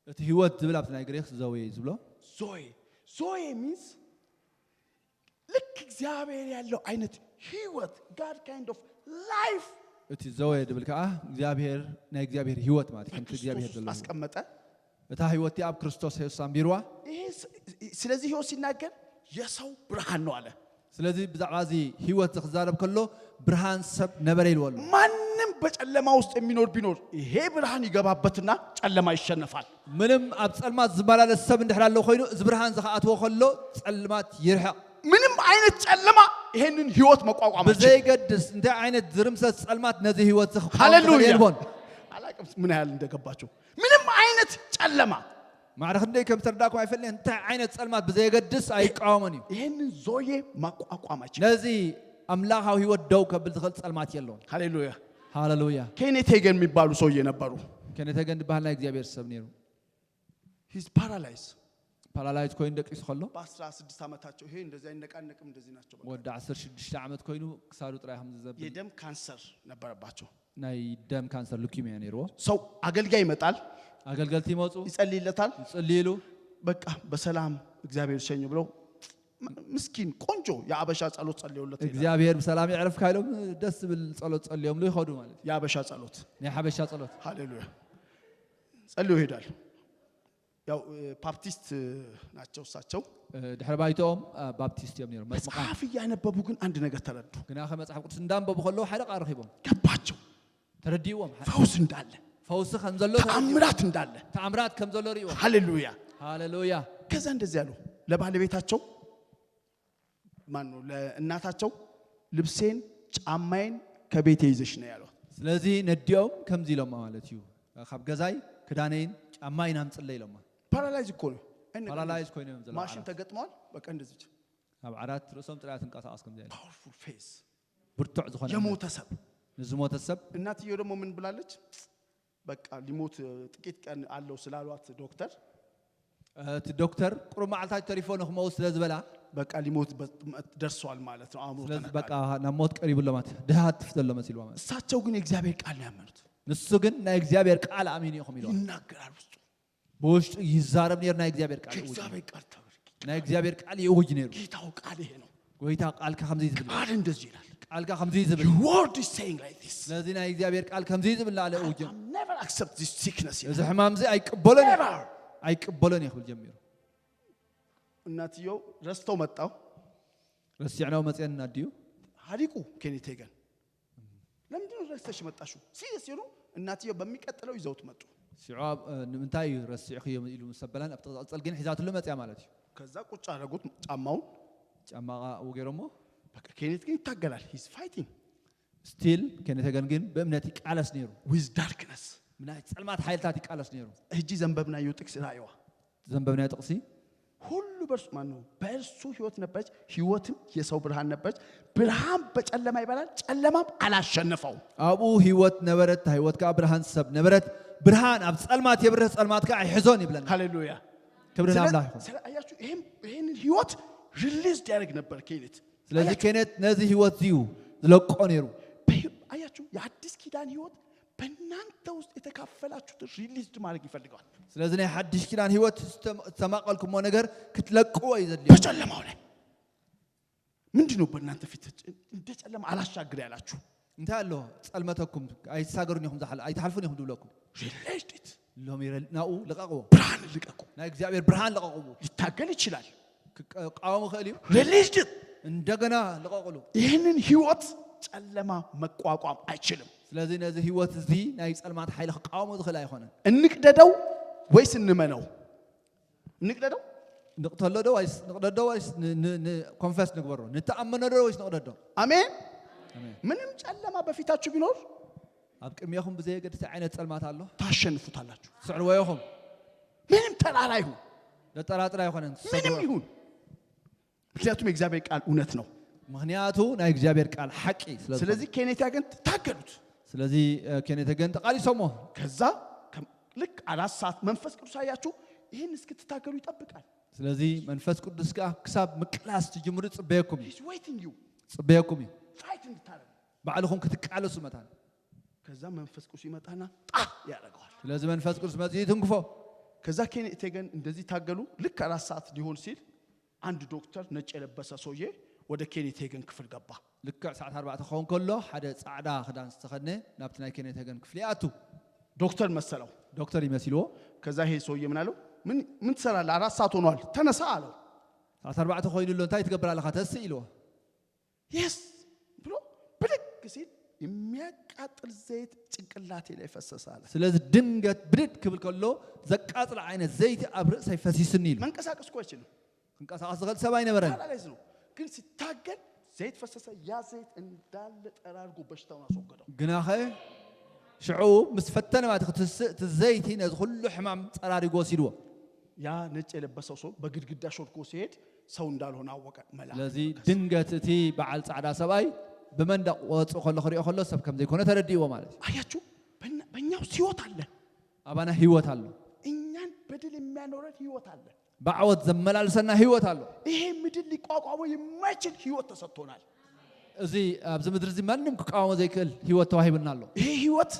እቲ ህይወት ዝብል ኣብቲ ናይ ግሪክ ዘዌ ዝብሎ ዞዬ ዞዬ ሚንስ ልክ እግዚአብሔር ያለው አይነት ህይወት፣ God kind of life እቲ ዘወ ድብል ከዓ እግዚኣብሔር ናይ እግዚኣብሔር ህይወት ማለት እዩ። ከምቲ በክርስቶስ እግዚኣብሔር ውስጥ ዘለዎ አስቀመጠ። እታ ህይወት እቲኣ ኣብ ክርስቶስ የሱስ ኣንቢርዋ። ይሄ ስ- ስለዚህ ህይወት ሲናገር የሰው ብርሃን ነው አለ። ስለዚ ብዛዕባ እዚ ህይወት እዚ ክዛረብ ከሎ ብርሃን ሰብ ነበረ ኢልዎ ኣሎ። ማንም በጨለማ ውስጥ የሚኖር ቢኖር ይሄ ብርሃን ይገባበትና ጨለማ ይሸነፋል። ምንም ኣብ ጸልማት ዝመላለስ ሰብ እንድሕር ኣሎ ኮይኑ እዚ ብርሃን ዝኸኣትዎ ከሎ ጸልማት ይርሕቕ። ምንም አይነት ጨለማ ይሄንን ህይወት መቋቋም አይችልም። ብዘይገድስ እንታይ ዓይነት ዝርምሰስ ጸልማት ነዚ ህይወት እዚ ክቋወም ሃሌሉያ። ዝኽእል የልቦን። አላቅም ምን ያህል እንደገባችሁ። ምንም አይነት ጨለማ ማዕረ ክንደይ ከም ዝተረዳእኩም ኣይፈልጥን። እንታይ ዓይነት ጸልማት ብዘየገድስ ኣይቃወምን እዩ። ይሄንን ዞዬ ማቋቋም አይችልም። ነዚ ኣምላኻዊ ህይወት ደው ከብል ዝኽእል ጸልማት የለውን። ሃሌሉያ። ሃሌሉያ። ኬኔት ሄገን የሚባሉ ሰውዬ ነበሩ። ኬኔት ሄገን ዝበሃል ናይ እግዚኣብሔር ሰብ ነይሩ። He's paralyzed። ፓራላይዝ ኮይኑ ደቂሱ ከሎ በ16 ዓመታቸው ይሄ እንደዚህ አይነቃነቅም፣ እንደዚህ ናቸው። በቃ ወዲ 16 ዓመት ኮይኑ ክሳዱ ጥራይ ከም ዝዘብል የደም ካንሰር ነበረባቸው። ናይ ደም ካንሰር ሉኪሚያ ነይርዎ። ሰው አገልጋይ ይመጣል፣ ኣገልገልቲ ይመፁ ይጸልይለታል። ይፅልይሉ። በቃ በሰላም እግዚአብሔር ሸኝ ብለው ም- ምስኪን ቆንጆ የአበሻ ጸሎት ጸልየውለት ይሄዳል። እግዚኣብሔር ብሰላም የዕርፍካ ኢሎም ደስ ዝብል ጸሎት ጸልዮምሉ ይኸዱ ማለት እዩ። የአበሻ ጸሎት ናይ ሓበሻ ጸሎት ሃሌሉያ ጸልዮ ይሄዳል። ያው እ፣ ባፕቲስት ናቸው እሳቸው። እ፣ ድሕሪ ባይቶኦም እ፣ ባፕቲስት እዮም ነይሮም። መጥምቃን መጽሐፍ እያነበቡ ግን አንድ ነገር ተረዱ። ግና ከመጽሓፍ ቅዱስ እንዳንበቡ ከለዉ ሓደ ቃል ረኺቦም ገባቸው። ተረዲእዎም። ሓ- ፈውስ እንዳለ፣ ፈውሲ ከም ዘሎ ተረዲእዎም። ተአምራት እንዳለ። ተኣምራት ከም ዘሎ ርእዎም። ሃሌሉያ። ሃሌሉያ። ከዛ እንደዚህ ያሉ ለባለቤታቸው ማን ነው ለእናታቸው ልብሴን ጫማዬን ከቤቴ ይዘሽ ነው ያሏት። ስለዚ ነዲኦም ከምዚ ኢሎማ ማለት እዩ፣ ካብ ገዛይ ክዳነይን ጫማይን ኣምፅለይ ኢሎማ። ፓራላይዝ እኮ ነው። ፓራላይዝ ኮይኖም እዮም ዘለዉ ማሽን ዓራት። ተገጥመዋል። በቃ እንደዚህ ኣብ ዓራት ርእሶም ጥራይ ትንቀሳቐስ ከምዚ ዓይነት ፓወርፉል ፌዝ ብርቱዕ ዝኾነ የሞተ ሰብ። ንዝሞተ ሰብ እናትየው ደግሞ ምን ብላለች? በቃ ሊሞት ጥቂት ቀን አለው ስላሏት ዶክተር እቲ ዶክተር ቁሩብ መዓልታት ተሪፎ ንክመውት ስለ ዝበላ በቃ ሊሞት በ- ደርሷል ማለት ነው። አእምሮ ስለዚ ተነካ። በቃ ናብ ሞት ቀሪቡ ኣሎ ማለት ድሃት ትፍተ ኣሎ መሲልዋ ማለት እሳቸው ግን የእግዚአብሔር ቃል ነው ያመኑት። ንሱ ግን ናይ እግዚኣብሔር ቃል ኣሚኑ ኢኹም ኢልዋ። ይናገራል ውስጡ ብውሽጡ ይዛረብ ነይሩ ናይ እግዚኣብሔር ቃል እውጅ። ከእግዚአብሔር ቃል ተበርክ ናይ እግዚኣብሔር ቃል ይእውጅ ነይሩ። ጌታው ቃል ይሄ ነው። ጎይታ ቃልካ ከምዚ እዩ ዝብል። ቃል እንደዚህ ይላል። ቃልካ ከምዚ እዩ ዝብል። Your word is saying like this. ስለዚ ናይ እግዚኣብሔር ቃል ከምዚ እዩ ዝብል ንኣለ እውጅ። Never accept this sickness. እዚ ሕማም እዚ ኣይቅበሎን እዩ። Never. ኣይቅበሎን እዩ ክብል ጀሚሩ። እናትየው ረስተው መጣው ረሲዕናው መፅአን ኣድዩ ሀዲቁ ኬኔት ሄገን ለምንድን ነው ረስተሽ መጣሽው ሲል ሲሉ እናትየው በሚቀጥለው ይዘውት መጡ። ሲዖ ኣብ- እ፣ ንምንታይ እዩ ረሲዕክዮ ኢሉ ምስ ኣበላን ኣብቲ ቅፅል ግን ሒዛትሉ መፅያ ማለት እዩ። ከዛ ቁጭ አደረጉት ጫማውን ጫማ ወገሮሞ በቃ ኬኔት ግን ይታገላል። He's fighting ስቲል ኬኔት ሄገን ግን ብእምነት ይቃለስ ነይሩ። with darkness። ናይ ፀልማት ሓይልታት ይቃለስ ነይሩ። እጂ ዘንበብናዮ ጥቅስ ራእይዋ ዘንበብናዮ ጥቕሲ ሁሉ በእርሱ ማን ነው? በእርሱ ህይወት ነበረች፣ ህይወትም የሰው ብርሃን ነበረች። ብርሃን በጨለማ ይበራል፣ ጨለማም አላሸነፈው። ኣብኡ ህይወት ነበረት፣ እታ ህይወት ከዓ ብርሃን ሰብ ነበረት። ብርሃን ኣብ ጸልማት የብርህ፣ ጸልማት ከዓ ኣይሕዞን ይብለና። ሃሌሉያ። ክብሪ ስለ- ንኣምላኽ ይኹን። ስለ- አያችሁ፣ ይሄም ይሄንን ህይወት ሪሊዝ ሊያደርግ ነበር ኬኔት። ስለዚ አያችሁ፣ ኬኔት ነዚ ህይወት እዩ ዝለቆ ነይሩ። በህ- አያችሁ፣ የአዲስ ኪዳን ህይወት በእናንተ ውስጥ የተካፈላችሁትን ሪሊዝ ማድረግ ይፈልገዋል። ስለዚ ናይ ሓድሽ ኪዳን ህይወት ዝተም- ዝተማቐልኩሞ ነገር ክትለቅዎ እዩ ዘድልዮ። በጨለማው ላይ ምንድን ነው በእናንተ ፊት እንደ ጨለማ አላሻግር ያላችሁ? እንታይ ኣሎ ጸልመተኩም? ኣይትሳገሩን ኢኹም ዝሓል- ኣይትሓልፉን ኢኹም ዝብለኩም። ሪሊዝ ኢት። ሎሚ ረል- ናብኡ ልቐቕዎ። ብርሃን ልቀቁ። ናይ እግዚኣብሔር ብርሃን ልቐቕዎ። ሊታገል ይችላል። ክቃወሙ ክእል እዩ። ሪሊዝ ኢት። እንደገና ልቐቕሉ። ይህንን ህይወት ጨለማ መቋቋም አይችልም። ስለዚ ነዚ ህይወት እዚ ናይ ጸልማት ሓይሊ ክቃወሞ ዝኽእል ኣይኮነን። እንቅደደው ወይስ እንመነው? እንቅደደው። ንቕተሎ ዶ ወይስ ንቕደዶ ወይስ ን- ን- ን- ኮንፈስ ንግበሮ? ንተኣመኖ ዶ ወይስ ንቕደዶ? አሜን። ኣሜን። ምንም ጨለማ በፊታችሁ ቢኖር ኣብ ቅድሜኹም ብዘየገድስ ዓይነት ጸልማት ኣሎ። ታሸንፉታላችሁ። ስዕርዎ ኢኹም። ምንም ተራራ ይሁን ዘጠራጥር ኣይኮነን። ምንም ይሁን፣ ምክንያቱም የእግዚአብሔር ቃል እውነት ነው። ምክንያቱ ናይ እግዚኣብሔር ቃል ሓቂ ስለ ዝኾነ። ስለዚህ ኬኔት ሄገን ታገሉት። ስለዚ እ፣ ኬኔት ሄገን ተቃሊሶሞ። ከዛ ከም- ልክ አራት ሰዓት መንፈስ ቅዱስ አያችሁ ይህን እስክትታገሉ ይጠብቃል። ስለዚ መንፈስ ቅዱስ ከኣ ክሳብ ምቅላስ ትጅምሩ ይጽበየኩም እዩ። He's waiting you ጽበየኩም እዩ። Fight እንድታረጉ። ባዕልኹም ክትቃለሱ መታን። ከዛ መንፈስ ቅዱስ ይመጣና ጣ ያደርገዋል። ስለዚ መንፈስ ቅዱስ መጽኡ ይትንክፎ። ከዛ ኬኔት ሄገን እንደዚህ ታገሉ። ልክ አራት ሰዓት ሊሆን ሲል አንድ ዶክተር፣ ነጭ የለበሰ ሰውዬ፣ ወደ ኬኔት ሄገን ክፍል ገባ። ልክዕ ሰዓት ኣርባዕተ ክኸውን ከሎ ሓደ ጻዕዳ ክዳን ዝተኸድነ ናብቲ ናይ ኬኔት ሄገን ክፍሊ ይኣቱ። ዶክተር መሰለው። ዶክተር ይመሲልዎ። ከዛ ይሄ ሰውዬ ምን አለው? ምን ምን ትሰራለህ? አራት ሰዓት ሆኗል፣ ተነሳ አለው። ሰዓት ኣርባዕተ ኮይኑ ኣሎ፣ እንታይ ትገብር ኣለኻ? ተስእ ኢልዎ። የስ ብሎ ብድግ ሲል የሚያቃጥል ዘይት ጭንቅላቴ ላይ ፈሰሰ አለ። ስለዚ ድንገት ብድድ ክብል ከሎ ዘቃጽል ዓይነት ዘይቲ ኣብ ርእሰይ ፈሲስኒ ኢሉ። መንቀሳቀስ እኮ አይችልም። ክንቀሳቀስ ዝኽእል ሰብ ኣይነበረን። ፓራላይዝ ነው። ግን ሲታገል ዘይት ፈሰሰ። ያ ዘይት እንዳለ ጠራርጎ በሽታውን አስወገደው። ግናኸ ሽዑ ምስ ፈተነ ማለት ክትስእ እቲ ዘይቲ ነዚ ኩሉ ሕማም ጸራሪጎ ወሲድዎ። ያ ነጭ የለበሰው ሰው በግድግዳ ሾልኮ ሲሄድ ሰው እንዳልሆነ አወቀ። መልአክ ስለዚ ተመለከተ። ድንገት እቲ በዓል ጻዕዳ ሰብኣይ ብመንደቕ ወጽእ ከሎ ክሪኦ ከሎ ሰብ ከም ዘይኮነ ተረዲእዎ ማለት እዩ። አያችሁ፣ በእኛ- በእኛ ውስጥ ህይወት አለ። ኣባና ህይወት ኣሎ። እኛን በድል የሚያኖረን ህይወት አለ። ብዓወት ዘመላልሰና ህይወት ኣሎ። ይሄ ምድር ሊቋቋመው የማይችል ህይወት ተሰጥቶናል። እዚ ኣብዚ ምድሪ እዚ ማንም ክቃወሞ ዘይክእል ህይወት ተዋሂብና ኣሎ። ይሄ ህይወት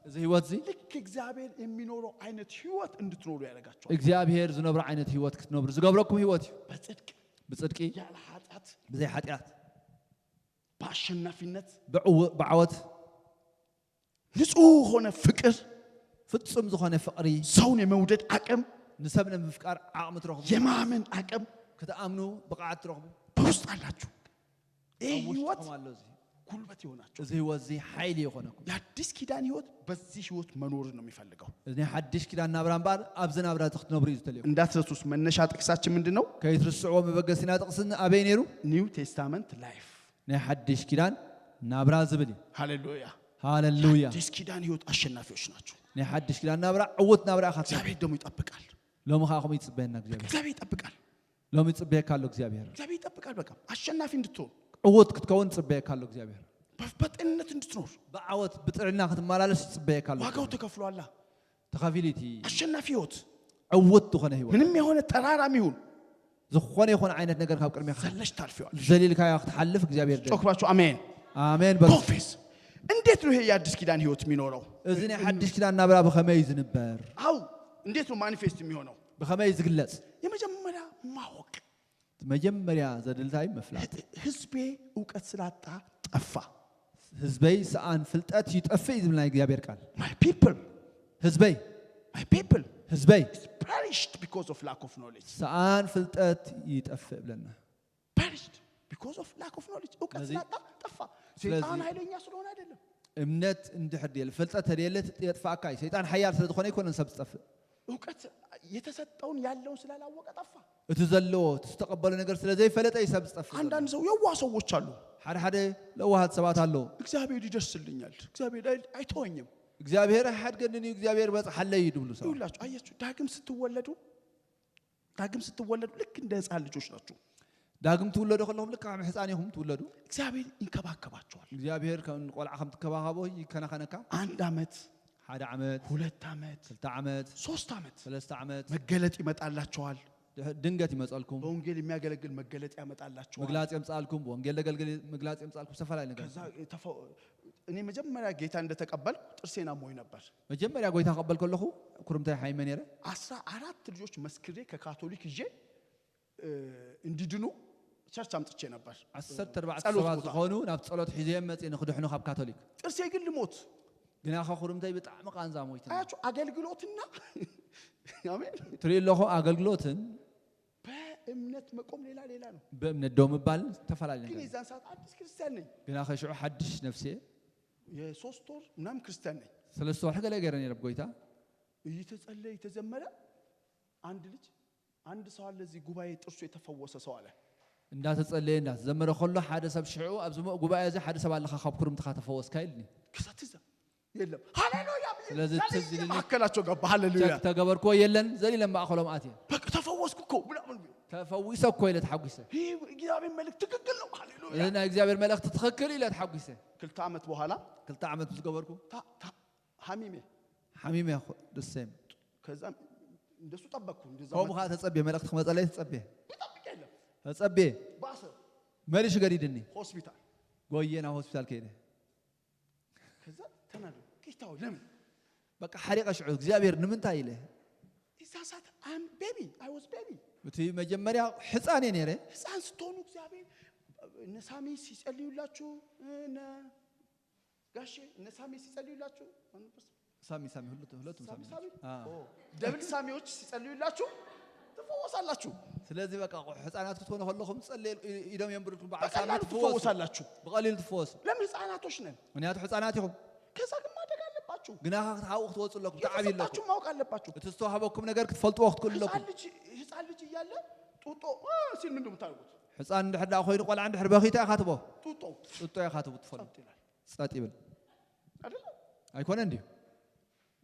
እዚ ህይወት እዚ ልክ እግዚአብሔር የሚኖረው አይነት ህይወት እንድትኖሩ ያደርጋቸዋል። እግዚኣብሔር ዝነብሮ ዓይነት ህይወት ክትነብሩ ዝገብረኩም ህይወት እዩ። በጽድቅ ብጽድቂ ያለ ኃጢአት ብዘይ ሓጢኣት በአሸናፊነት ብዕው- ብዓወት ንጹህ ሆነ ፍቅር ፍጹም ዝኾነ ፍቕሪ ሰውን የመውደድ አቅም ንሰብ ንምፍቃር ዓቕሚ ትረኽቡ የማመን አቅም ክትኣምኑ ብቕዓት ትረኽቡ በውስጥ አላችሁ። ይህ ኣብ ህይወት ውሽጥኹም ኣሎ። እዚ ጉልበት ይሆናችሁ። እዚ ህይወት እዚ ሓይሊ ይኾነኩም። የአዲስ ኪዳን ህይወት በዚህ ህይወት መኖርን ነው የሚፈልገው። እዚ ናይ ሓድሽ ኪዳን ናብራ እምበኣር ኣብዚ ናብራ እዚ ክትነብሩ እዩ ዝተልዮ። እንዳትረሱስ መነሻ ጥቅሳችን ምንድን ነው? ከይትርስዕዎ መበገሲና ጥቕስን ኣበይ ነይሩ? New Testament life። ናይ ሓድሽ ኪዳን ናብራ ዝብል እዩ። ሃሌሉያ። ሃሌሉያ። አዲስ ኪዳን ህይወት አሸናፊዎች ናቸው። ናይ ሓድሽ ኪዳን ናብራ ዕውት ናብራ ኢኻ ትነብር። እግዚአብሔር ደግሞ ይጠብቃል። ሎሚ ከዓ ከምኡ ይፅበየና እግዚኣብሔር። እግዚአብሔር ይጠብቃል። ሎሚ ይፅበየካ ኣሎ እግዚኣብሔር። እግዚአብሔር ይጠብቃል። በቃ አሸናፊ እንድትሆን ዕውት ክትከውን ይፅበየካ ኣሎ እግዚኣብሔር። በ- በጤንነት እንድትኖር ብዓወት ብጥዕና ክትመላለስ ይፅበየካ ኣሎ ዋጋው እግዚኣብሔር። ተከፍሏላ። ተኸፊሉ እቲ አሸናፊ ህይወት ዕውት ዝኾነ ህይወት ምንም የሆነ ተራራም ይሁን ዝኾነ ይኹን ዓይነት ነገር ካብ ቅድሚኻ ዘለሽ ታልፊዋል። ዘሊልካዮ ክትሓልፍ እግዚኣብሔር ደል ጮክባችሁ አሜን። ኣሜን በሉ። ኮንፌስ እንዴት ነው ይሄ የአዲስ ኪዳን ህይወት የሚኖረው? እዚ ናይ ሓድሽ ኪዳን ናብራ ብኸመይ እዩ ዝንበር? አው እንዴት ነው ማኒፌስት የሚሆነው? ብኸመይ እዩ ዝግለጽ? የመጀመሪያ ማወቅ። መጀመርያ ዘድልታይ ምፍላጥ። ህዝቤ እውቀት ስላጣ ጠፋ። ህዝበይ ሰኣን ፍልጠት ይጠፍእ እዩ ዝብል ናይ እግዚኣብሔር ቃል። My people ህዝበይ my people ህዝበይ perished because of lack of knowledge. ሰኣን ፍልጠት ይጠፍእ ብለና። Perished because of lack of knowledge። እውቀት ስለዚህ- ስላጣ ጠፋ። ስለዚህ- ሰይጣን ኃይለኛ ስለሆነ አይደለም። እምነት እንድሕር ድየለ ፍልጠት ተደየለ የጥፋእካ እዩ። ሰይጣን ሓያል ስለ ዝኾነ ኣይኮነን ሰብ ዝጠፍእ። እውቀት የተሰጠውን ያለውን ስላላወቀ ጠፋ። እቲ ዘለዎ እቲ ዝተቐበሎ ነገር ስለ ዘይፈለጠ እዩ ሰብ ዝጠፍእ ዘሎ። አንዳንድ ሰው የዋ ሰዎች አሉ። ሓደ ሓደ ለዋሃት ሰባት ኣለዉ። እግዚአብሔር ይደርስልኛል፣ እግዚአብሔር አይ- አይተወኝም። እግዚኣብሔር ኣይሓድገንን እዩ፣ እግዚኣብሔር በፅሓለይ እዩ ድብሉ ሰባት። ይውላችሁ አያችሁ፣ ዳግም ስትወለዱ ዳግም ስትወለዱ ልክ እንደ ህፃን ልጆች ናችሁ። ዳግም ትውለዱ ከለኹም ልካ ከም ሕፃን ኢኹም ትውለዱ። እግዚአብሔር ይንከባከባችኋል። እግዚኣብሔር ከም ቆልዓ ከም ትከባኸቦ ይከናኸነካ። አንድ ዓመት፣ ሓደ ዓመት፣ ሁለት ዓመት፣ ክልተ ዓመት፣ ሶስት ዓመት ሰለስተ ዓመት መገለጥ ይመጣላችኋል። ድሕ- ድንገት ይመፀልኩም። በወንጌል የሚያገለግል መገለጥ ያመጣላችኋል። ምግላፅ የምፃልኩም፣ ብወንጌል ለገልግል ምግላፅ የምፃልኩም ዝተፈላለዩ ነገር። ከዛ ተፈ- እኔ መጀመሪያ ጌታ እንደተቀበልኩ ጥርሴን አሞኝ ነበር። መጀመርያ ጎይታ ክቐበል ከለኹ ኩርምታይ ሓይመ ነይረ። አስራ አራት ልጆች መስክሬ ከካቶሊክ ይዤ እ፣ እንዲድኑ ቸርች አምጥቼ ነበር። ዓሰርተ ኣርባዕተ ጸሎት ሰባት ቦታ። ዝኾኑ ናብ ጸሎት ሒዘዮም መፅእ ንክድሕኑ ካብ ካቶሊክ። ጥርሴ ግን ልሞት። ግና ከ ኩርምተይ ብጣዕሚ ቃንዛ ሞይትና። አያችሁ፣ አገልግሎትና አሜን። ትሪኢ ኣለኹ ኣገልግሎትን በእምነት መቆም ሌላ ሌላ ነው። ብእምነት ደው ምባል ዝተፈላለዩ ግን ነገር። የዛን ሰዓት አዲስ ክርስቲያን ነኝ። ግና ከሽዑ ሓድሽ ነፍሴ የሶስት ወር ምናምን ክርስቲያን ነኝ። ሰለስተ ወርሒ ገለ ገይረ ነይረ ብጎይታ። እየተጸለየ የተዘመረ አንድ ልጅ አንድ ሰው አለ እዚህ ጉባኤ ጥርሱ የተፈወሰ ሰው አለ። እንዳተጸለየ እንዳተዘመረ ከሎ ሓደ ሰብ ሽዑ ኣብዚ ሞ- ጉባኤ እዚ ሓደ ሰብ ኣለኻ ካብ ኩርምትኻ ተፈወስካ ኢልኒ። ክሰትዘ የለም። ሃሌሉያ ብዬ ስለዚህ ዘልዬ ትዝ ይልኝ- ማዕከላቸው ገባ። ሃሌሉያ ቸክ ተገበርኩ የለን ዘሊለ ማእኸሎም ኣትየ። በቃ ተፈወስኩ እኮ ምናምን ብዬ። ተፈዊሰ እኮ ኢለ ተሓጒሰ። ይህ እግዚአብሔር መልእክት ትክክል ነው። ሃሌሉያ እዚ ናይ እግዚኣብሔር መልእኽቲ ትኽክል ኢለ ተሓጒሰ። ክልተ ዓመት በኋላ ክልተ ዓመት ምስ ገበርኩ ታ- ታ- ሐሚሜ ሓሚመ እየ ኹ- ደሰም ከዛ እንደሱ ጠበቅኩ። እንደዛ ከምኡ መጣ። ከኣ ተጸብየ፣ መልእኽቲ ክመጸለይ ተጸብየ። ይጠብቅ የለም። ተጸብየ። ባሰ። መሊሹ ገዲድኒ። ሆስፒታል። ጎየ ናብ ሆስፒታል ከይደ። ከዛ ተናደ። ጌታ ሆይ፣ ለምን? በቃ ሓሪቐ ሽዑ፣ እግዚኣብሔር ንምንታይ ኢለ። እዛ ሰዓት I'm baby, I was baby። እቲ መጀመርያ ሕፃን እየ ነይረ። ህፃን ስትሆኑ እግዚኣብሔር እነ ሳሚ ሲጸልዩላችሁ፣ እነ ጋሼ፣ እነ ሳሚ ሲጸልዩላችሁ፣ ሳሚ፣ ሳሚ፣ ሁለቱ-፣ ሁለቱም ሳሚ፣ ሳሚ። ሳሚ? አዎ። ኦ፣ ደብል ሳሚዎች ሲጸልዩላችሁ ትፈወሳላችሁ። ስለዚህ በቃ ሕፃናት ክትኾኑ ከለኹም ጸልየ-፣ ኢዶም የንብሩልኩም፣ በዓል ሳሚ በቀላሉ ትፈወሱ። ትፈወሳላችሁ። ብቐሊሉ ትፈወሱ። ለምን? ህፃናቶች ነን። ምክንያቱ ሕፃናት ኢኹም። ከዛ ግን ማደግ አለባችሁ። ግና ካብኡ ክትወፁ ኣለኩም፣ ተዓብዩ ኣለኩም። የተሰጣችሁ ማወቅ አለባችሁ። እቲ ዝተዋህበኩም ነገር ክትፈልጥዎ ክትክእሉ ኣለኩም። ህፃን ልጅ፣ ህፃን ልጅ እያለ ጡጦ፣ አ፣ ሲል ምንድን ነው የምታደርጉት? ሕፃን እንድሕር ደኣ ኮይኑ፣ ቆልዓ እንድሕር በኺታ ኢኻ ትቦ። ጡጦ። ጡጦ ኢኻ ትቡ ትፈልጡ። ጸጥ ይላል። ጸጥ ይብል። አይደለም? ኣይኮነ እንዲሁ።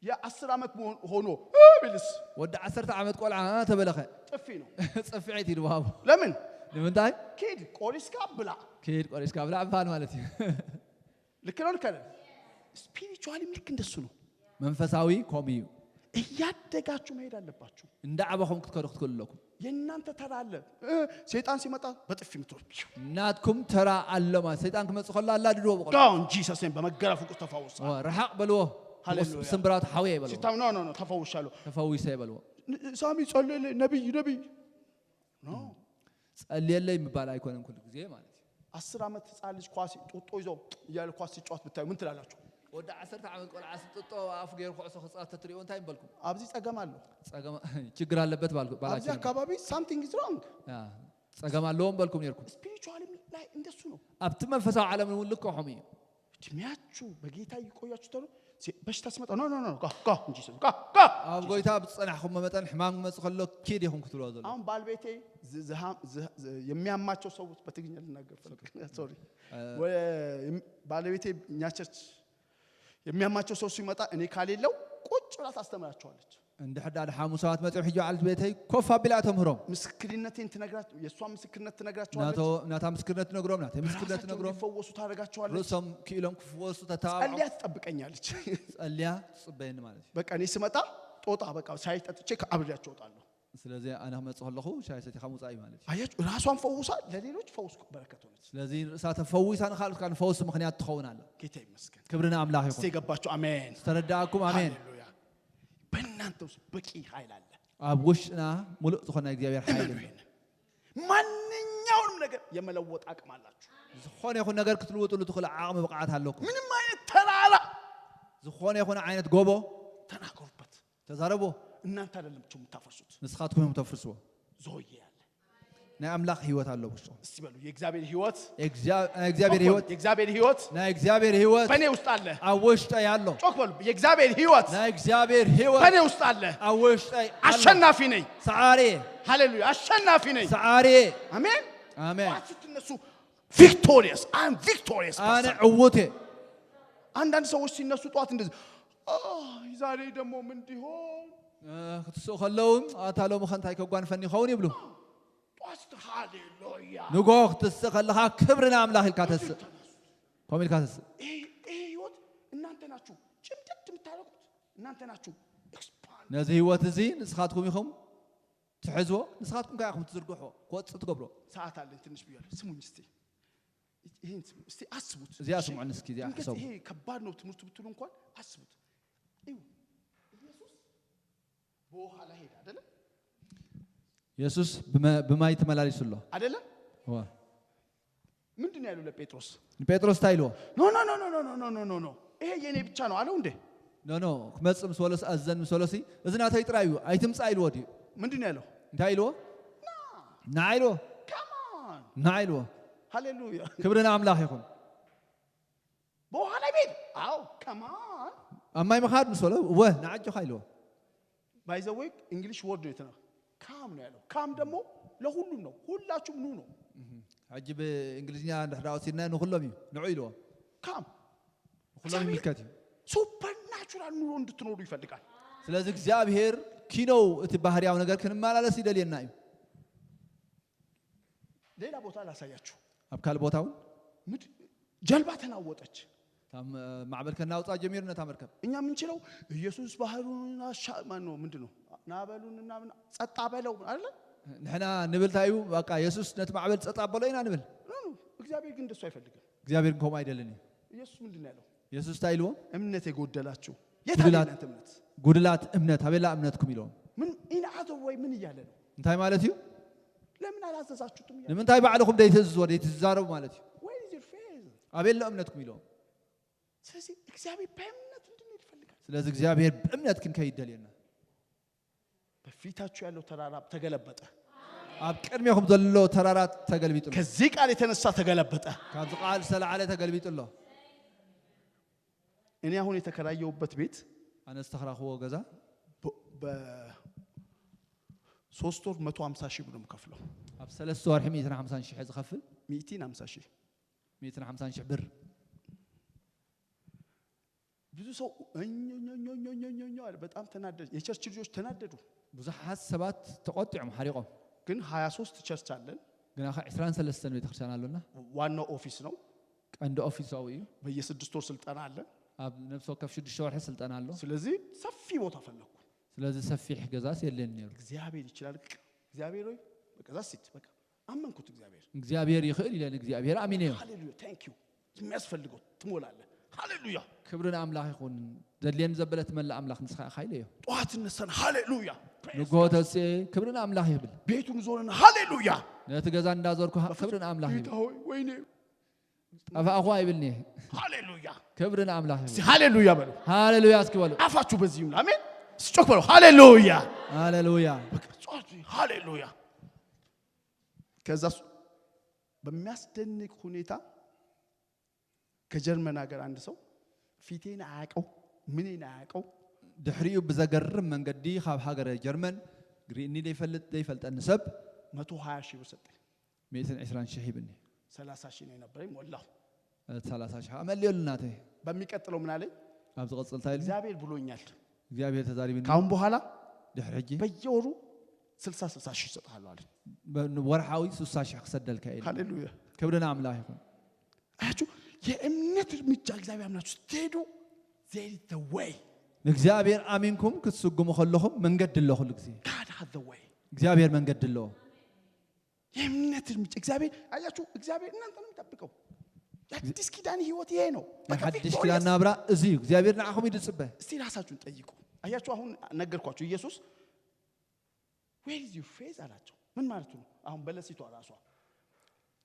የ10 ዓመት መሆን-፣ ሆኖ፣ እ፣ ቢልስ? ወዲ 10 ዓመት ቆልዓ ተበለኸ። ጥፊ ነው። ጽፍዒት ኢሉ ወሃቡ። ለምን? ንምንታይ? ኪድ፣ ቆሪስካ ብላ። ኪድ፣ ቆሪስካ ብላ ምባል ማለት እዩ። ልክ ነው፣ ልክ አይደል? ስፒሪቹዋሊም ልክ እንደሱ ነው። መንፈሳዊ ከምኡ እዩ። እያደጋችሁ መሄድ አለባችሁ። እንዳዕበኹም ክትከዱ ክትክእሉ ኣለኩም። የእናንተ ተራ አለ። እ፣ ሰይጣን ሲመጣ በጥፊ ምትወ-፣ ናትኩም ተራ ኣሎ ማለት። ሰይጣን ክመጽእ ከሎ ኣላድድዎ ብቐልዱ። ጋውን ጂሰስ ኔም በመገረፉ ቁስ ተፈወሰ። ኦ፣ ርሓቕ በልዎ። ሃሌሉያ። ስምብራቱ ሓውየ ይበልዎ። ሲታም፣ ኖ፣ ኖ፣ ኖ፣ ተፈውሻለሁ። ተፈዊሰ ይበልዎ። ን-፣ ሳሚ ጸልየለይ፣ ነቢይ፣ ነቢይ። ኖ። ጸልየለይ ምባል ኣይኮነን ኩሉ ግዜ ማለት እዩ። 10 ዓመት ህፃን ልጅ ኳስ ጡጦ ይዞ እያለ ኳስ ሲጫወት ብታዩ ምን ትላላችሁ? ወዲ 10 ዓመት ቆልዓ ጡጦ ኣፉ ገይሩ ኩዕሶ ክጻወት ተትሪኡ እንታይ ምበልኩም? ኣብዚ ጸገም ኣሎ። ጸገም፣ ችግር ኣለበት ባልኩ፣ ባላችሁ ኣብዚ ነበር። ኣካባቢ something is wrong። ያ፣ ጸገም ኣለዎም በልኩም ነርኩም። ስፒሪቹዋሊ ላይ እንደሱ ነው። ኣብቲ መንፈሳዊ ዓለም እውን ልክኹም እዩ። እድሜያችሁ በጌታ ይቆያችሁ ተብሎ ሲ-፣ በሽታ ሲመጣ፣ "ኖ፣ ኖ፣ ኖ፣ go፣ go፣ in Jesus፣ go፣ go!" ኣብ ጎይታ ብዝጸናሕኩሞ መጠን ሕማም ክመጽእ ከሎ ኪድ ኢኹም ክትብልዎ ዘሎ። አሁን ባለቤቴ ዝ-፣ ዝሃ-፣ ዝ-፣ ዝ-፣ የሚያማቸው ሰዎች በትግርኛ ልናገር ፈልግ፣ ሶሪ። እ፣ ወ-፣ የም-፣ ባለቤቴ እኛ ቸርች የሚያማቸው ሰው ሲመጣ እኔ ካሌለው ቁጭ ብላ ታስተምራቸዋለች። እንድሕር ደኣ ሓሙስ ሰባት መጺኦም ሕጂ በዓል ቤተይ ኮፍ ኣቢላ እተምህሮም። ምስክርነቴን ትነግራ-፣ የእሷን ምስክርነት ትነግራቸዋለች። ናቶ-፣ ናታ ምስክርነት ትነግሮም፣ ናተይ ምስክርነት በራሳቸው ትነግሮም። እንዲፈወሱ ታደርጋቸዋለች። ርእሶም ክኢሎም ክፍወሱ ተተባብዖም። ጸልያ ትጠብቀኛለች። ጸልያ ትጽበየኒ ማለት እዩ። በቃ እኔ ስመጣ ጦጣ በቃ ሻይ ጠጥቼ ከአብሬያቸው እወጣለሁ። ስለዚ ኣነ ክመጽእ ከለኹ ሻይ ሰቲኻ ምውጻእ እዩ ማለት እዩ። አያችሁ፣ ራሷን ፈውሳ ለሌሎች ፈውስ በረከት ሆነች። ስለዚ ርእሳ ተፈዊሳ ንኻልኦት ከኣ ንፈውሲ ምኽንያት ትኸውን ኣላ። ጌታ ይመስገን። ክብሪ ንኣምላኽ ይኹን። እስቲ የገባችሁ አሜን። ዝተረዳእኩም ኣሜን። ሃሌሉያ። በእናንተ ውስጥ በቂ ኃይል አለ። ኣብ ውሽጥና ሙሉእ ዝኾነ እግዚኣብሔር ሓይሊ እመኑ ኣሎ። ይሄንን። ማንኛውንም ነገር የመለወጥ አቅም አላችሁ። ዝኾነ ይኹን ነገር ክትልውጥሉ ትኽእሉ ዓቕሚ ብቕዓት ኣለኩም። ምንም አይነት ተራራ ዝኾነ ይኹን ዓይነት ጎቦ ተናገሩበት። ተዛረቦ። እናንተ አይደለም የምታፈርሱት። ንስኻትኩም እዮም ተፍርስዎ። ዞዬ አለ። ናይ ኣምላኽ ህይወት ኣሎ ውሽጡ። እስቲ በሉ፣ "የእግዚአብሔር ህይወት፣ የእግዚአ-፣ ናይ እግዚኣብሔር ቶኮን፣ ህይወት፣ የእግዚአብሔር ህይወት ናይ እግዚኣብሔር ህይወት በእኔ ውስጥ አለ። ኣብ ውሽጠይ ኣሎ። ጮክ በሉ፣ "የእግዚአብሔር ህይወት ናይ እግዚኣብሔር ህይወት በእኔ ውስጥ አለ። ኣብ ውሽጠይ ኣሎ። ኣሸናፊ ነኝ። ሰዓሪ፣ ሃሌሉያ፣ አሸናፊ ነኝ። ሰዓሪ። አሜን። አሜን። ጠዋት ስትነሱ ቪክቶሪየስ፣ I'm victorious person። ኣነ ዕዉት እየ። አንዳንድ ሰዎች ሲነሱ ጠዋት እንደዚህ፣ "አ፣ ዛሬ ደግሞ ምን እንዲሆን?" እ፣ ክትስኡ ከለዉ፣ "ኣታ ሎሚ ከ እንታይ ከጓንፈኒ ይኸውን?" ይብሉ። ጠዋት ስት-፣ ሃሌሉያ። ንጎ ክትስእ ከለኻ፣ "ክብሪ ንኣምላኽ" ኢልካ ተስእ። ከምኡ ኢልካ ተስእ። ይሄ፣ ይሄ ህይወት እናንተ ናችሁ ጭምድድ የምታደርጉት፣ እናንተ ናችሁ ኤክስፓንድ። ነዚ ህይወት እዚ ንስኻትኩም ኢኹም ትሕዝዎ፣ ንስኻትኩም ከኣ ኢኹም ትዝርግሕዎ፣ ክወጽእ ትገብሮ። ሰዓት ኣለኝ ትንሽ ብያለሁ። ስሙኝ እስቲ። ይሄን ስሙ። እስቲ አስቡት። እዚኣ እሺ? ስምዑን እስኪ፣ እዚኣ ድንገት ሕሰቡ። ይሄ ከባድ ነው ትምህርቱ ብትሉ እንኳን አስቡት። እዩ። ኢየሱስ በውሃ ላይ ሄደ አይደለም? ኢየሱስ ብመ-፣ ብማይ ተመላሊሱ ኣሎ። አይደለም? ዋ። ምንድን ነው ያለው ለጴጥሮስ? ጴጥሮስ እንታይ ኢልዎ? "ኖ፣ ኖ፣ ኖ፣ ኖ፣ ኖ፣ ኖ፣ ኖ፣ ኖ፣ ኖ። ይሄ የኔ ብቻ ነው" አለው እንዴ? ኖ፣ ኖ፣ ክመጽእ ምስ በሎስ፣ ኣዘን ምስ በሎሲ፣ "እዚ ናተይ ጥራይ እዩ፣ ኣይትምጻእ" ኢልዎ ድዩ? ምንድን ነው ያለው? እንታይ ኢልዎ? ና። ና ኢልዎ። Come on። ና ኢልዎ። ሃሌሉያ። ክብሪ ንኣምላኽ ይኹን። በውሃ ላይ መሄድ? አዎ፣ come on። ኣብ ማይ ምኻድ ምስ በሎ፣ "እወ፣ ንዓጆኻ" ኢልዎ። By the way፣ English word ነው የተናገረው። ካም ነው ያለው። ካም ደግሞ ለሁሉም ነው። "ሁላችሁም ኑ" ነው። እህ፣ ሕጂ ብእንግሊዝኛ እንድሕር ወሲድና ንኹሎም እዩ። "ንዑ" ኢልዎ። ካም። ንኹሎም ይምልከት እዩ። ሱፐርናቹራል ኑሮ እንድትኖሩ ይፈልጋል። ስለዚ እግዚኣብሔር ኪነው እቲ ባህርያዊ ነገር ክንመላለስ ይደልየና እዩ። ሌላ ቦታ ላሳያችሁ። ኣብ ካልእ ቦታ እውን ምድ-፣ ጀልባ ተናወጠች። እታ ም-፣ ማዕበል ከናውጻ ጀሚሩ ነታ መርከብ። እኛ የምንችለው ኢየሱስ ባህሩን አሻ-፣ ማን ነው? ምንድን ነው? ናበሉን እና ምን ጸጥ አበለው አይደለ? ንሕና ንብል እንታይ እዩ? በቃ የሱስ ነቲ ማዕበል ጸጥ ኣበሎ ኢና ንብል። ኖ ኖ፣ እግዚአብሔር ግን እንደሱ አይፈልግም። እግዚኣብሔር ግን ከምኡ ኣይደልን እዩ። ኢየሱስ ምንድን ነው ያለው? የሱስ እንታይ ኢልዎም? እምነት የጎደላችሁ የት አለ ጉድላት እናንተ እምነት? ጉድላት እምነት ኣበላ እምነትኩም ኢልዎም። ምን in other way ምን እያለ ነው? እንታይ ማለት እዩ? ለምን አላዘዛችሁትም እያለ ንምንታይ ባዕልኹም ደይትእዝዝዎ ደይትዛረቡ ማለት እዩ። Where is your faith? ኣበይ ኣሎ እምነትኩም ኢልዎም። ስለዚህ እግዚአብሔር በእምነት እንድንሄድ ይፈልጋል። ስለዚ እግዚኣብሔር ብእምነት ክንከይድ ደልየና። በፊታችሁ ያለው ተራራ ተገለበጠ። ኣብ ቅድሜኹም ዘሎ ተራራ ተገልቢጡ ኣሎ። ከዚህ ቃል የተነሳ ተገለበጠ። ካብዚ ቃል ዝተላዕለ ተገልቢጡ ኣሎ። እኔ አሁን የተከራየሁበት ቤት ኣነ ዝተኽራኽዎ ገዛ በሶስት ወር መቶ ሃምሳ ሺህ ብር ነው የምከፍለው። ኣብ ሰለስተ ወርሒ ሚእትን ሓምሳን ሺሕ ዝኸፍል። ሚእትን ሃምሳ ሺህ። ሚእትን ሓምሳን ሺሕ ብር። ብዙ ሰው እኞኞኞኞኞኞ አለ። በጣም ተናደደ። የቸርች ልጆች ተናደዱ። ብዙሓት ሰባት ተቆጢዖም ሓሪቆም። ግን ሃያ ሶስት ቸርች አለን። ግና ከ ዕስራን ሰለስተን ቤተክርስትያን ኣሎና። ዋናው ኦፊስ ነው። ቀንዲ ኦፊስ ኣብኡ እዩ። በየስድስት ወር ስልጠና አለ። ኣብ ነፍሲ ወከፍ ሽዱሽተ ወርሒ ስልጠና ኣሎ። ስለዚህ ሰፊ ቦታ ፈለግኩ። ስለዚህ ሰፊሕ ገዛስ የለን ነይሩ። እግዚአብሔር ይችላል። እግዚአብሔር ሆይ በቃ that's it በቃ አመንኩት። እግዚአብሔር እግዚአብሔር ይኽእል ኢለ ንእግዚኣብሔር ኣሚነዮ። Hallelujah thank you የሚያስፈልገው ትሞላለህ። Hallelujah ክብሪ ንኣምላኽ ይኹን። ዘድልየኒ ዘበለ ትመልእ ኣምላኽ ንስኻ ኢኻ ኢለዮ። ጠዋት እነሳና Hallelujah ንግሆ ተስኤ ክብሪ ንኣምላኽ ይብል። ቤቱን ዞረና Hallelujah ነቲ ገዛ እንዳዞርኩ ክብሪ ንኣምላኽ ይብል። ጌታ ሆይ ወይኔ ጠፋእኹ ኣይብልኒ። ሃሌሉያ። ክብሪ ንኣምላኽ ይሁን። እስቲ ሃሌሉያ በሉ። ሃሌሉያ እስኪ በሉ። ኣፋችሁ በዚህ ይሙላ። አሜን። እስቲ ጮክ በሉ። ሃሌሉያ። ሃሌሉያ። በቃ ጸሎት ሃሌሉያ። ከዛ እሱ በሚያስደንቅ ሁኔታ ከጀርመን ሀገር አንድ ሰው ፊቴን አያውቀው ምኔን አያውቀው ድሕሪኡ ብዘገርም መንገዲ ካብ ሃገረ ጀርመን ሪእኒ ዘይፈልጥ ዘይፈልጠኒ ሰብ መቶ ሃያ ሺህ ብር ሰጠኝ። ሚእትን ዕስራን ሺሕ ሂብኒ። ሰላሳ ሺህ ነው የነበረኝ፣ ሞላሁ። እቲ ሰላሳ ሺሕ ኣመልዮሉ ናተይ። በሚቀጥለው ምን አለኝ? ኣብ ዝቐጽል እንታይ ኢሉኒ? እግዚኣብሔር ብሎኛል። እግዚኣብሔር ተዛሪብኒ። ካሁን በኋላ ድሕሪ ሕጂ በየወሩ ስልሳ ስልሳ ሺህ እሰጥሃለሁ አለኝ። በ- ወርሓዊ ስሳ ሺሕ ክሰደልካ ኢሉ። ሃሌሉያ። ክብሪ ንኣምላኽ ይኹን። አያችሁ፣ የእምነት እርምጃ እግዚአብሔር አምናችሁ ስትሄዱ there is the way። ንእግዚኣብሔር ኣሚንኩም ክትስጉሙ ከለኹም መንገዲ ኣሎ። ኩሉ ግዜ God has the way። እግዚኣብሔር መንገዲ ኣለዎ። የእምነት እርምጃ እግዚአብሔር አያችሁ፣ እግዚአብሔር እናንተ ነው የሚጠብቀው። የአዲስ ኪዳን ህይወት ይሄ ነው። ናይ ሓድሽ ኪዳን ናብራ እዚ እዩ። እግዚኣብሔር ንዓኹም እዩ ዝጽበ። እስቲ ራሳችሁን ጠይቁ። አያችሁ፣ አሁን ነገርኳችሁ። ኢየሱስ where is your faith አላቸው። ምን ማለቱ ነው? አሁን በለሲቷ ራሷ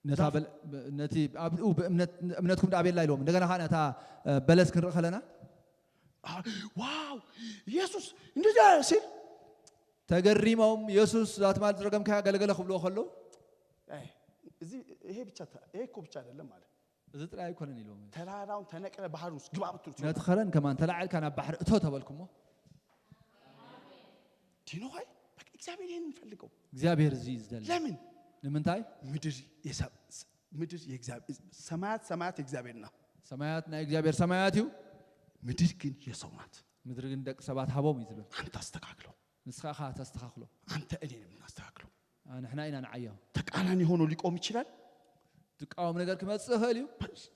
ነታ በለ- ነቲ ኣብኡ ብእምነት እምነትኩም ደኣ ቤላ ኢልዎም። እንደገና ከዓ ነታ እ፣ በለስ ክንርኢ ከለና ዋው ኢየሱስ እንደዚያ ሲል ተገሪሞም የሱስ እዛ ትማል ዝረገምካያ ገለገለ ክብልዎ ከለዉ ኣይ፣ እዚ ይሄ ብቻ ተ- ይሄ እኮ ብቻ አይደለም ማለት እዚ ጥራይ ኣይኮነን ኢልዎም። ተራራውን ተነቅለ ባህር ውስጥ ግባ ብትሉት ነቲ ከረን ከማን ተላዒልካ ናብ ባሕሪ እቶ ተበልኩሞ ዲኖ ሆይ በቃ እግዚአብሔር ይሄን እንፈልገው። እግዚኣብሔር እዚ እዩ ዝደሊ። ለምን ንምንታይ ምድር የሰ- ምድር የእግዚአብሔር ሰማያት ሰማያት የእግዚአብሔር ነው። ሰማያት ናይ እግዚኣብሔር ሰማያት እዩ። ምድር ግን የሰው ናት። ምድሪ ግን ደቂ ሰባት ሃቦም እዩ ዝብል። አንተ አስተካክለው። ንስኻ ኢኻ ተስተኻኽሎ። አንተ እኔ ነው የምናስተካክለው። ንሕና ኢና ንዓዮ። ተቃራኒ ሆኖ ሊቆም ይችላል። ዝቃወም ነገር ክመጽእ ይኽእል እዩ።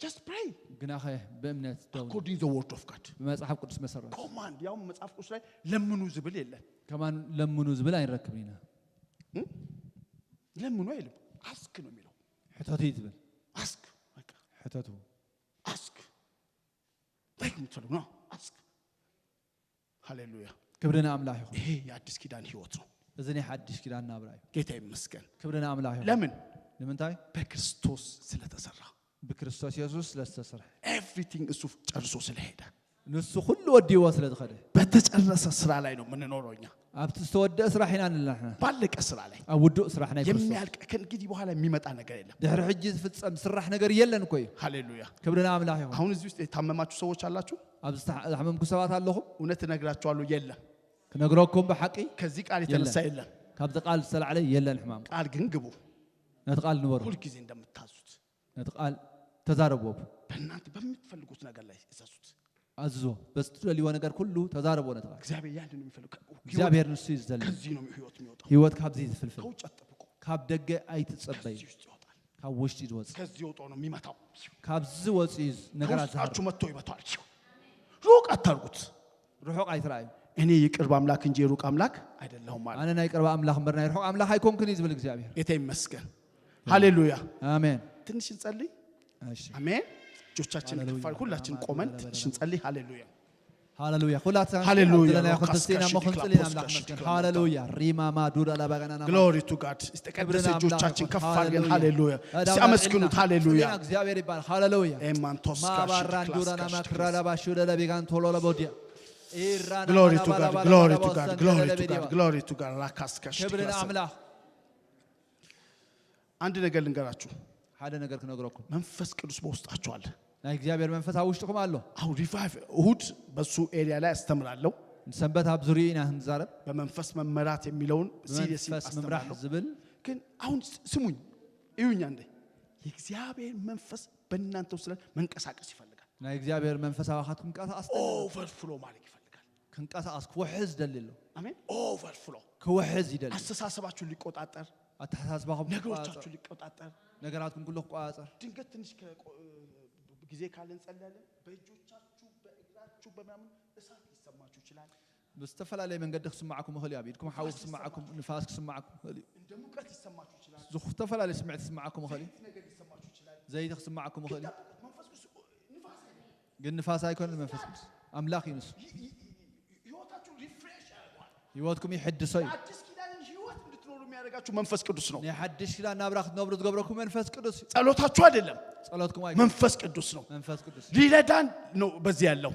Just pray. ግናኸ ብእምነት ደው ኢሉ According the word of God. ብመጽሓፍ ቅዱስ መሰረት። Command ያውም መጽሐፍ ቅዱስ ላይ ለምኑ ዝብል የለን። ከማን ለምኑ ዝብል ኣይንረክብን ኢና። ለምኑ አይልም። Ask ነው የሚለው። ሕተቱ እዩ ዝብል። Ask በቃ ሕተቱ። Ask like የምትፈልጉ ነው። Ask ሃሌሉያ። ክብሪ ንኣምላኽ ይኹን። ይሄ የአዲስ ኪዳን ህይወት ነው። እዚ ናይ ሓድሽ ኪዳን ናብራ እዩ። ጌታ ይመስገን። ክብሪ ንኣምላኽ ይኹን። ለምን? ንምንታይ? በክርስቶስ ስለተሰራ። ብክርስቶስ የሱስ ስለዝተሰርሐ። Everything እሱ ጨርሶ ስለሄደ። ንሱ ኩሉ ወዲዎ ስለዝኸደ። በተጨረሰ ስራ ላይ ነው የምንኖረው እኛ። ኣብቲ ዝተወደአ ስራሕ ኢና ንላሕና። ባለቀ ስራ ላይ። ኣብ ውዱእ ስራሕ ናይ ክርስቶስ። የሚያልቅ ከእንግዲህ በኋላ የሚመጣ ነገር የለም። ድሕሪ ሕጂ ዝፍጸም ዝስራሕ ነገር የለን እኮ እዩ። ሃሌሉያ። ክብሪ ንኣምላኽ ይኹን። አሁን እዚህ ውስጥ የታመማችሁ ሰዎች አላችሁ? ኣብዚ ዝሓ- ዝሓመምኩ ሰባት ኣለኹም? እውነት እነግራችኋለሁ፣ የለም። ክነግረኩም ብሓቂ ከዚህ ቃል የተነሳ የለም። የለም። ካብዚ ቃል ዝተላዕለ የለን ሕማም። ቃል ግን ግቡ። ነቲ ቃል ንበሩ። ሁልጊዜ እንደምታዙት ነቲ ቃል ተዛረቡ። በእናንተ በምትፈልጉት ነገር ላይ እዘዙት። ኣዝዞ። በዚ ትደልይዎ ነገር ኩሉ ተዛረቦ ነቲ ቃል። እግዚኣብሔር ያንን ነው የሚፈልግ። ከ- እግዚኣብሔር ንሱ እዩ ዝደሊ። ከዚህ ነው ህይወት የሚወጣው። ህይወት ካብዚ እዩ ዝፍልፍል። ከውጭ አትጠብቁ። ካብ ደገ ኣይትጸበዩ። ከዚህ ውስጥ ይወጣል። ካብ ውሽጢ እዩ ዝወጽእ። ከዚህ ወጦ ነው የሚመታው። ካብዚ ወጺኡ እዩ ነገራት ዝሃርም። ከውስጣችሁ መጥቶ ይመታዋል። ሩቅ አታርጉት። ርሑቕ ኣይትረኣዩ። እኔ የቅርብ አምላክ እንጂ የሩቅ አምላክ አይደለሁም አለ። ኣነ ናይ ቅርብ ኣምላኽ እምበር ናይ ርሑቕ ኣምላኽ ኣይኮንኩን እዩ ዝብል እግዚኣብሔር። ጌታ ይመስገን። ሃሌሉያ። ኣሜን። ትንሽ እንጸልይ። እሺ። ኣሜን። እጆቻችን ሃሌሉያ። ከፍ አድርገን ሁላችን ቆመን ትንሽ እንጸልይ። ሃሌሉያ። ሃሌሉያ። ኩላትና ሃሌሉያ። ዘለና ይኹን ተስቴና ሞኽን ጽሊና ኣምላኽ መስገን። ሃሌሉያ። ሪማ ማዱራ ላባጋና ናማ። Glory to God። እስቲ ተቀደሰ እጆቻችን ከፍ አድርገን ሃሌሉያ። እስቲ አመስግኑት። ሃሌሉያ። እግዚአብሔር ይባል። ሃሌሉያ። ኤማንቶስ ካሽ ማባራን ዱራና ማክራራ ባሹ ለለቢጋን ቶሎ ለቦዲያ። ኢራና Glory to God. Glory to God. Glory to God. Glory to God. ራካስ ካሽ ክብርን አምላክ። አንድ ነገር ልንገራችሁ። ሓደ ነገር ክነግረኩም። መንፈስ ቅዱስ በውስጣችሁ አለ። ናይ እግዚኣብሔር መንፈስ ኣብ ውሽጥኹም ኣሎ። አሁን ሪቫይቭ እሁድ በሱ ኤሪያ ላይ አስተምራለሁ። ሰንበት ኣብ ዙሪኡ ኢና ክንዛረብ። በመንፈስ መመራት የሚለውን ሲሪየስ መንፈስ ምምራሕ ዝብል። ግን አሁን ስ- ስሙኝ፣ እዩኝ አንዴ። የእግዚአብሔር መንፈስ በእናንተ ውስጥ ላይ መንቀሳቀስ ይፈልጋል። ናይ እግዚኣብሔር መንፈስ ኣባኻት ክንቀሳቀስ ኦቨርፍሎ ማለት ይፈልጋል። ክንቀሳቀስ ክውሕዝ ደሊ ኣሎ። አሜን። ኦቨርፍሎ ክውሕዝ ይደሊ። አስተሳሰባችሁን ሊቆጣጠር፣ ኣተሓሳስባኹም ነገሮቻችሁ ክቆጻጸር፣ ሊቆጣጠር። ነገራትኩም ኩሉ ክቆጻጸር። ድንገት ትንሽ ከቆ- ጊዜ ካለ እንጸልያለን። በእጆቻችሁ በእግራችሁ በምናምን እሳት ሊሰማችሁ ይችላል። ብዝተፈላለየ መንገዲ ክስማዕኩም ይኽእል እዩ። ኣብ ኢድኩም ሓዊ ክስማዕኩም፣ ንፋስ ክስማዕኩም ይኽእል እዩ። እንደ ሙቀት ሊሰማችሁ ይችላል። ዝተፈላለዩ ስምዒት ክስማዕኩም ይኽእል እዩ። ዘይት ነገር ሊሰማችሁ ይችላል። ዘይቲ ክስማዕኩም ይኽእል እዩ። መንፈስ ቅዱስ ንፋስ አይደለም። ግን ንፋስ ኣይኮነን መንፈስ ቅዱስ። ኣምላኽ እዩ ንሱ። ይ- ይ- ይ- ህይወታችሁን ሪፍሬሽ ያደርገዋል። ህይወትኩም ይሕድሶ እዩ። የአዲስ ኪዳንን ህይወት እንድትኖሩ የሚያደርጋችሁ መንፈስ ቅዱስ ነው። ናይ ሓድሽ ኪዳን ናብራ ክትነብሩ ዝገብረኩም መንፈስ ቅዱስ እዩ። ጸሎታችሁ አይደለም፣ ጸሎትኩም ኣይኮነን። መንፈስ ቅዱስ ነው። መንፈስ ቅዱስ። ሊረዳን ነው በዚህ ያለው።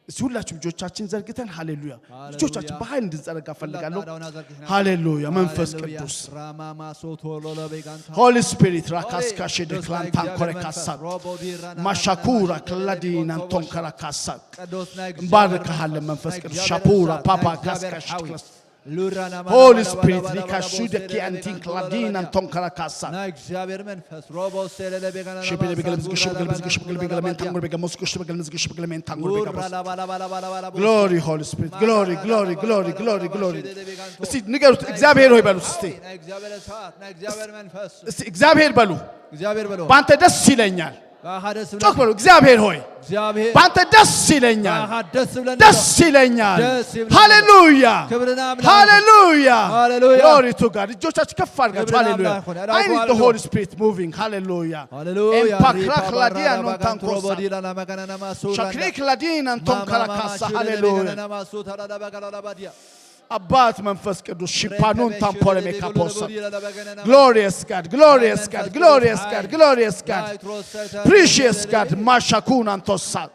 እስቲ ሁላችሁም እጆቻችን ዘርግተን ሃሌሉያ። ሃሌሉያ። እጆቻችን በኃይል እንድንዘረጋ እፈልጋለሁ። ሁላችን አዳውና ዘርግተናል። ሃሌሉያ። መንፈስ ሃሌሉያ። ቅዱስ። ራማማሶ ቶሎሎ ቤጋንታ። ሆሊ ስፒሪት ራካስካ ሆሊ ሼደ ቅዱስ ክላንታን እግዚአብሔር ኮረካሳ መንፈስ ሮቦ ዲራና ማሻኩራ ማሻኩራ ክላዲ ሮቦ ናንቶን ቶቦሻ። ከራካሳ። ቅዱስ ናይ እንባርካሃለን እግዚአብሔር መንፈስ ቅዱስ። መንፈስ፣ ናይ ሻፑራ እግዚአብሔር ፓፓ እሳት፣ ናይ እግዚአብሔር ካስካሽ ሓዊ። ክላስ። ሉራና ሆሊ ማናባላ ስፒሪት ባላ ባላ ሪካሹ ባላ ደኪ ቦሴ አንቲን ለቤጋንታ ክላዲን ቶሎሎ። አንቶን ከራካሳ። ናይ እግዚኣብሔር መንፈስ ሮቦ ሴለለ ቤጋና ሽብለ ቤገለ ምዝግ ሽብለ ቤገለ ምዝግ ሽብለ ቤገለ ሜንታን ጉር ቤገ ሞስኩ ሽብለ ቤገለ ምዝግ ሽብለ ሜንታን ጉር ቤገ ቦስ። Glory, Holy Spirit. Glory, glory, glory, glory, glory. እስቲ ንገሩት፣ እግዚአብሔር ሆይ በሉት እስቲ። ናይ እግዚኣብሔር እሳት፣ ናይ እግዚኣብሔር መንፈስ። እስቲ እግዚአብሔር በሉ። እግዚአብሔር በሉ። በአንተ ደስ ይለኛል። በአኻ ደስ ጮክ በሉ። እግዚአብሔር ሆይ፣ እግዚአብሔር በአንተ ደስ ይለኛል። በአኻ ደስ ይብለናል። ደስ ይለኛል። ደስ ይብለናል። ሃሌሉያ። ክብርን አምላክ። ሃሌሉያ። ሃሌሉያ። Glory to God. እጆቻችሁ ከፍ አድርጋችሁ ክብርን ሃሌሉያ። አምላክ ይሁን። I need the Holy Spirit moving. ሃሌሉያ። ሃሌሉያ። ኤምፓክራ ክላዲያ ኖን ታንኮሳ። ሻክሪ ክላዲን አንቶን ካራካሳ። ሃሌሉያ። አባት መንፈስ ቅዱስ ሺፓኑን ታምፖለሜ ካፖሳ። Glorious God, glorious God, glorious God, glorious God. Precious God ማሻኩን አንቶሳ።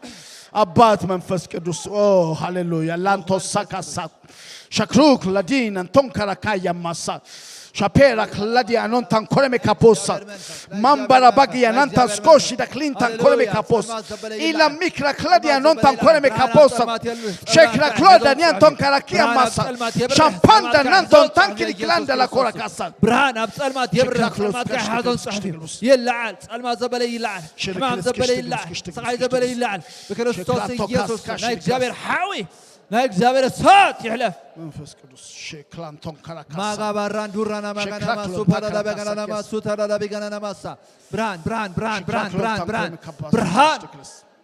አባት መንፈስ ቅዱስ ኦ ሃሌሉያ ላንቶሳ ካሳ። ሻክሩክ ላዲን አንቶን ካራካያ ማሳ። ሻፔራ ክላዲያ ኖን ታንኮለሜ ካፖሳ። ማምባራ ባግያ ናንታ ስኮሺ ዳክሊን ታንኮለሜ ካፖሳ። ኢላ ሚክራ ክላዲያ ኖን ታንኮለሜ ካፖሳ። ሸክራ ክሎዳ ኒያንቶን ካራኪያ ማሳ። ሻምፓንዳ ናንቶን ታንኪ ኒክላንዳ ላኮራ ካሳ። ብርሃን ኣብ ጸልማት የብርህ። ጸልማት ከይሓዞን ጽሑፍ እዩ። ይለዓል። ጸልማት ዘበለ ይለዓል። ሕማም ዘበለ ይለዓል። ስቓይ ዘበለ ይለዓል። ብክርስቶስ ኢየሱስ ናይ እግዚኣብሔር ሓዊ ናይ እግዚኣብሔር እሳት ይሕለፍ። መንፈስ ቅዱስ ሼክላንቶን ካራካሳ። ማጋባራን ዱራና ማጋና ማሱ ፓራላ ባጋና ማሱ ታራላ ቢጋና ማሳ። ብርሃን ብርሃን ብርሃን ብርሃን ብርሃን ብርሃን ብርሃን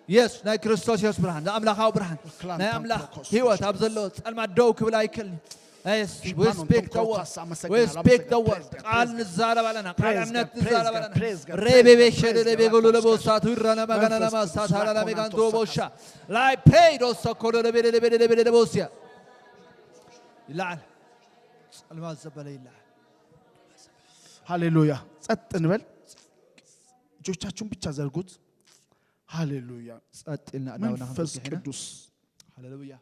የስ ናይ ክርስቶስ የስ ብርሃን ናይ ኣምላኻዊ ብርሃን ናይ ኣምላኽ ህይወት ኣብ ዘለዎ ጸልማት ደው ክብል ኣይክእልን። Yes, we speak the word. We speak the word. ቃል ንዛረብ ኣለና። ቃል እምነት ንዛረብ ኣለና። ሬቤቤ ሸደደ ቤጎሎ ለቦሳ ቱራና ማጋና ማሳ ታራና ሜጋንቶ ቦሻ ላይ ፔዶ ሰኮሎ ለቤደ ለቤደ ለቤደ ለቦሲያ ይለዓል። ጸልማት ዘበለ ይለዓል። ሃሌሉያ። ጸጥ እንበል። እጆቻችሁን ብቻ ዘርጉት። ሃሌሉያ። ጸጥ ኢልና ኣእዳውና መንፈስ ክንዝርግሕ ኢና። ቅዱስ። ሃሌሉያ።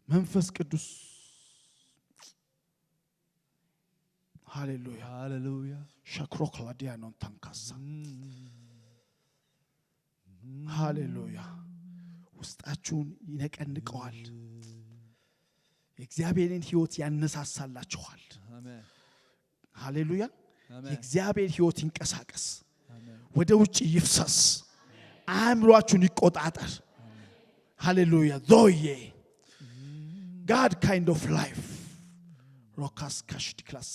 መንፈስ ቅዱስ። ሃሌሉያ። ሃሌሉያ። ሸክሮ ክላዲያኖን ታንካሳ። ሃሌሉያ። ውስጣችሁን ይነቀንቀዋል። የእግዚአብሔርን ህይወት ያነሳሳላችኋል። አሜን። ሃሌሉያ። አሜን። የእግዚአብሔር ህይወት ይንቀሳቀስ፣ አሜን። ወደ ውጭ ይፍሰስ፣ አእምሯችሁን ይቆጣጠር። ሃሌሉያ። ዞዬ God kind of life ሮካስ ካሽ ዲክላሳ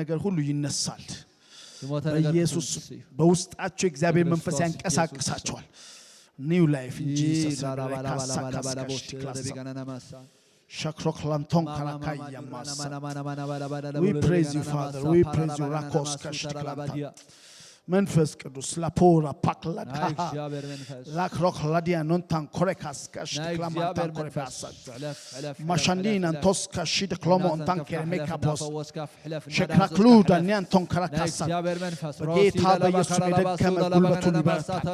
ነገር ሁሉ ይነሳል። ዝሞተ ነገር በኢየሱስ ክትንስስ እዩ። በውስጣቸው የእግዚአብሔር መንፈስ ክርስቶስ ያንቀሳቅሳቸዋል። New life in Jesus name። ካሳ ካስካሽ ክላሳ ሸክሮክላንቶን ካራካያ ማሳ። We praise you, Father. We praise you. ራኮስ ካሽክላንታ መንፈስ ቅዱስ ላፖራ ፓክላዳ ናይ እግዚኣብሔር መንፈስ ላክሮክ ላዲያ ኖንታን ኮሬካስ ናይ ካሽክላማንታን እግዚኣብሔር ኮሬካስ መንፈስ ሕለፍ ሕለፍ ሕለፍ ማሻንዲና ሕለፍ ንቶስካ ሽድክሎሞ እናተን እንታን ከፍታ ኬርሜካ ሕለፍ ፖስ እናፈወስካ ፍሕለፍ ሸክራክሉ እናዳህሰስካ ሕለፍ። ዳንያን ቶን ናይ ከራካሳ እግዚኣብሔር መንፈስ በጌታ በኢየሱስ የደከመ ጉልበት ሁሉ ይበረታል።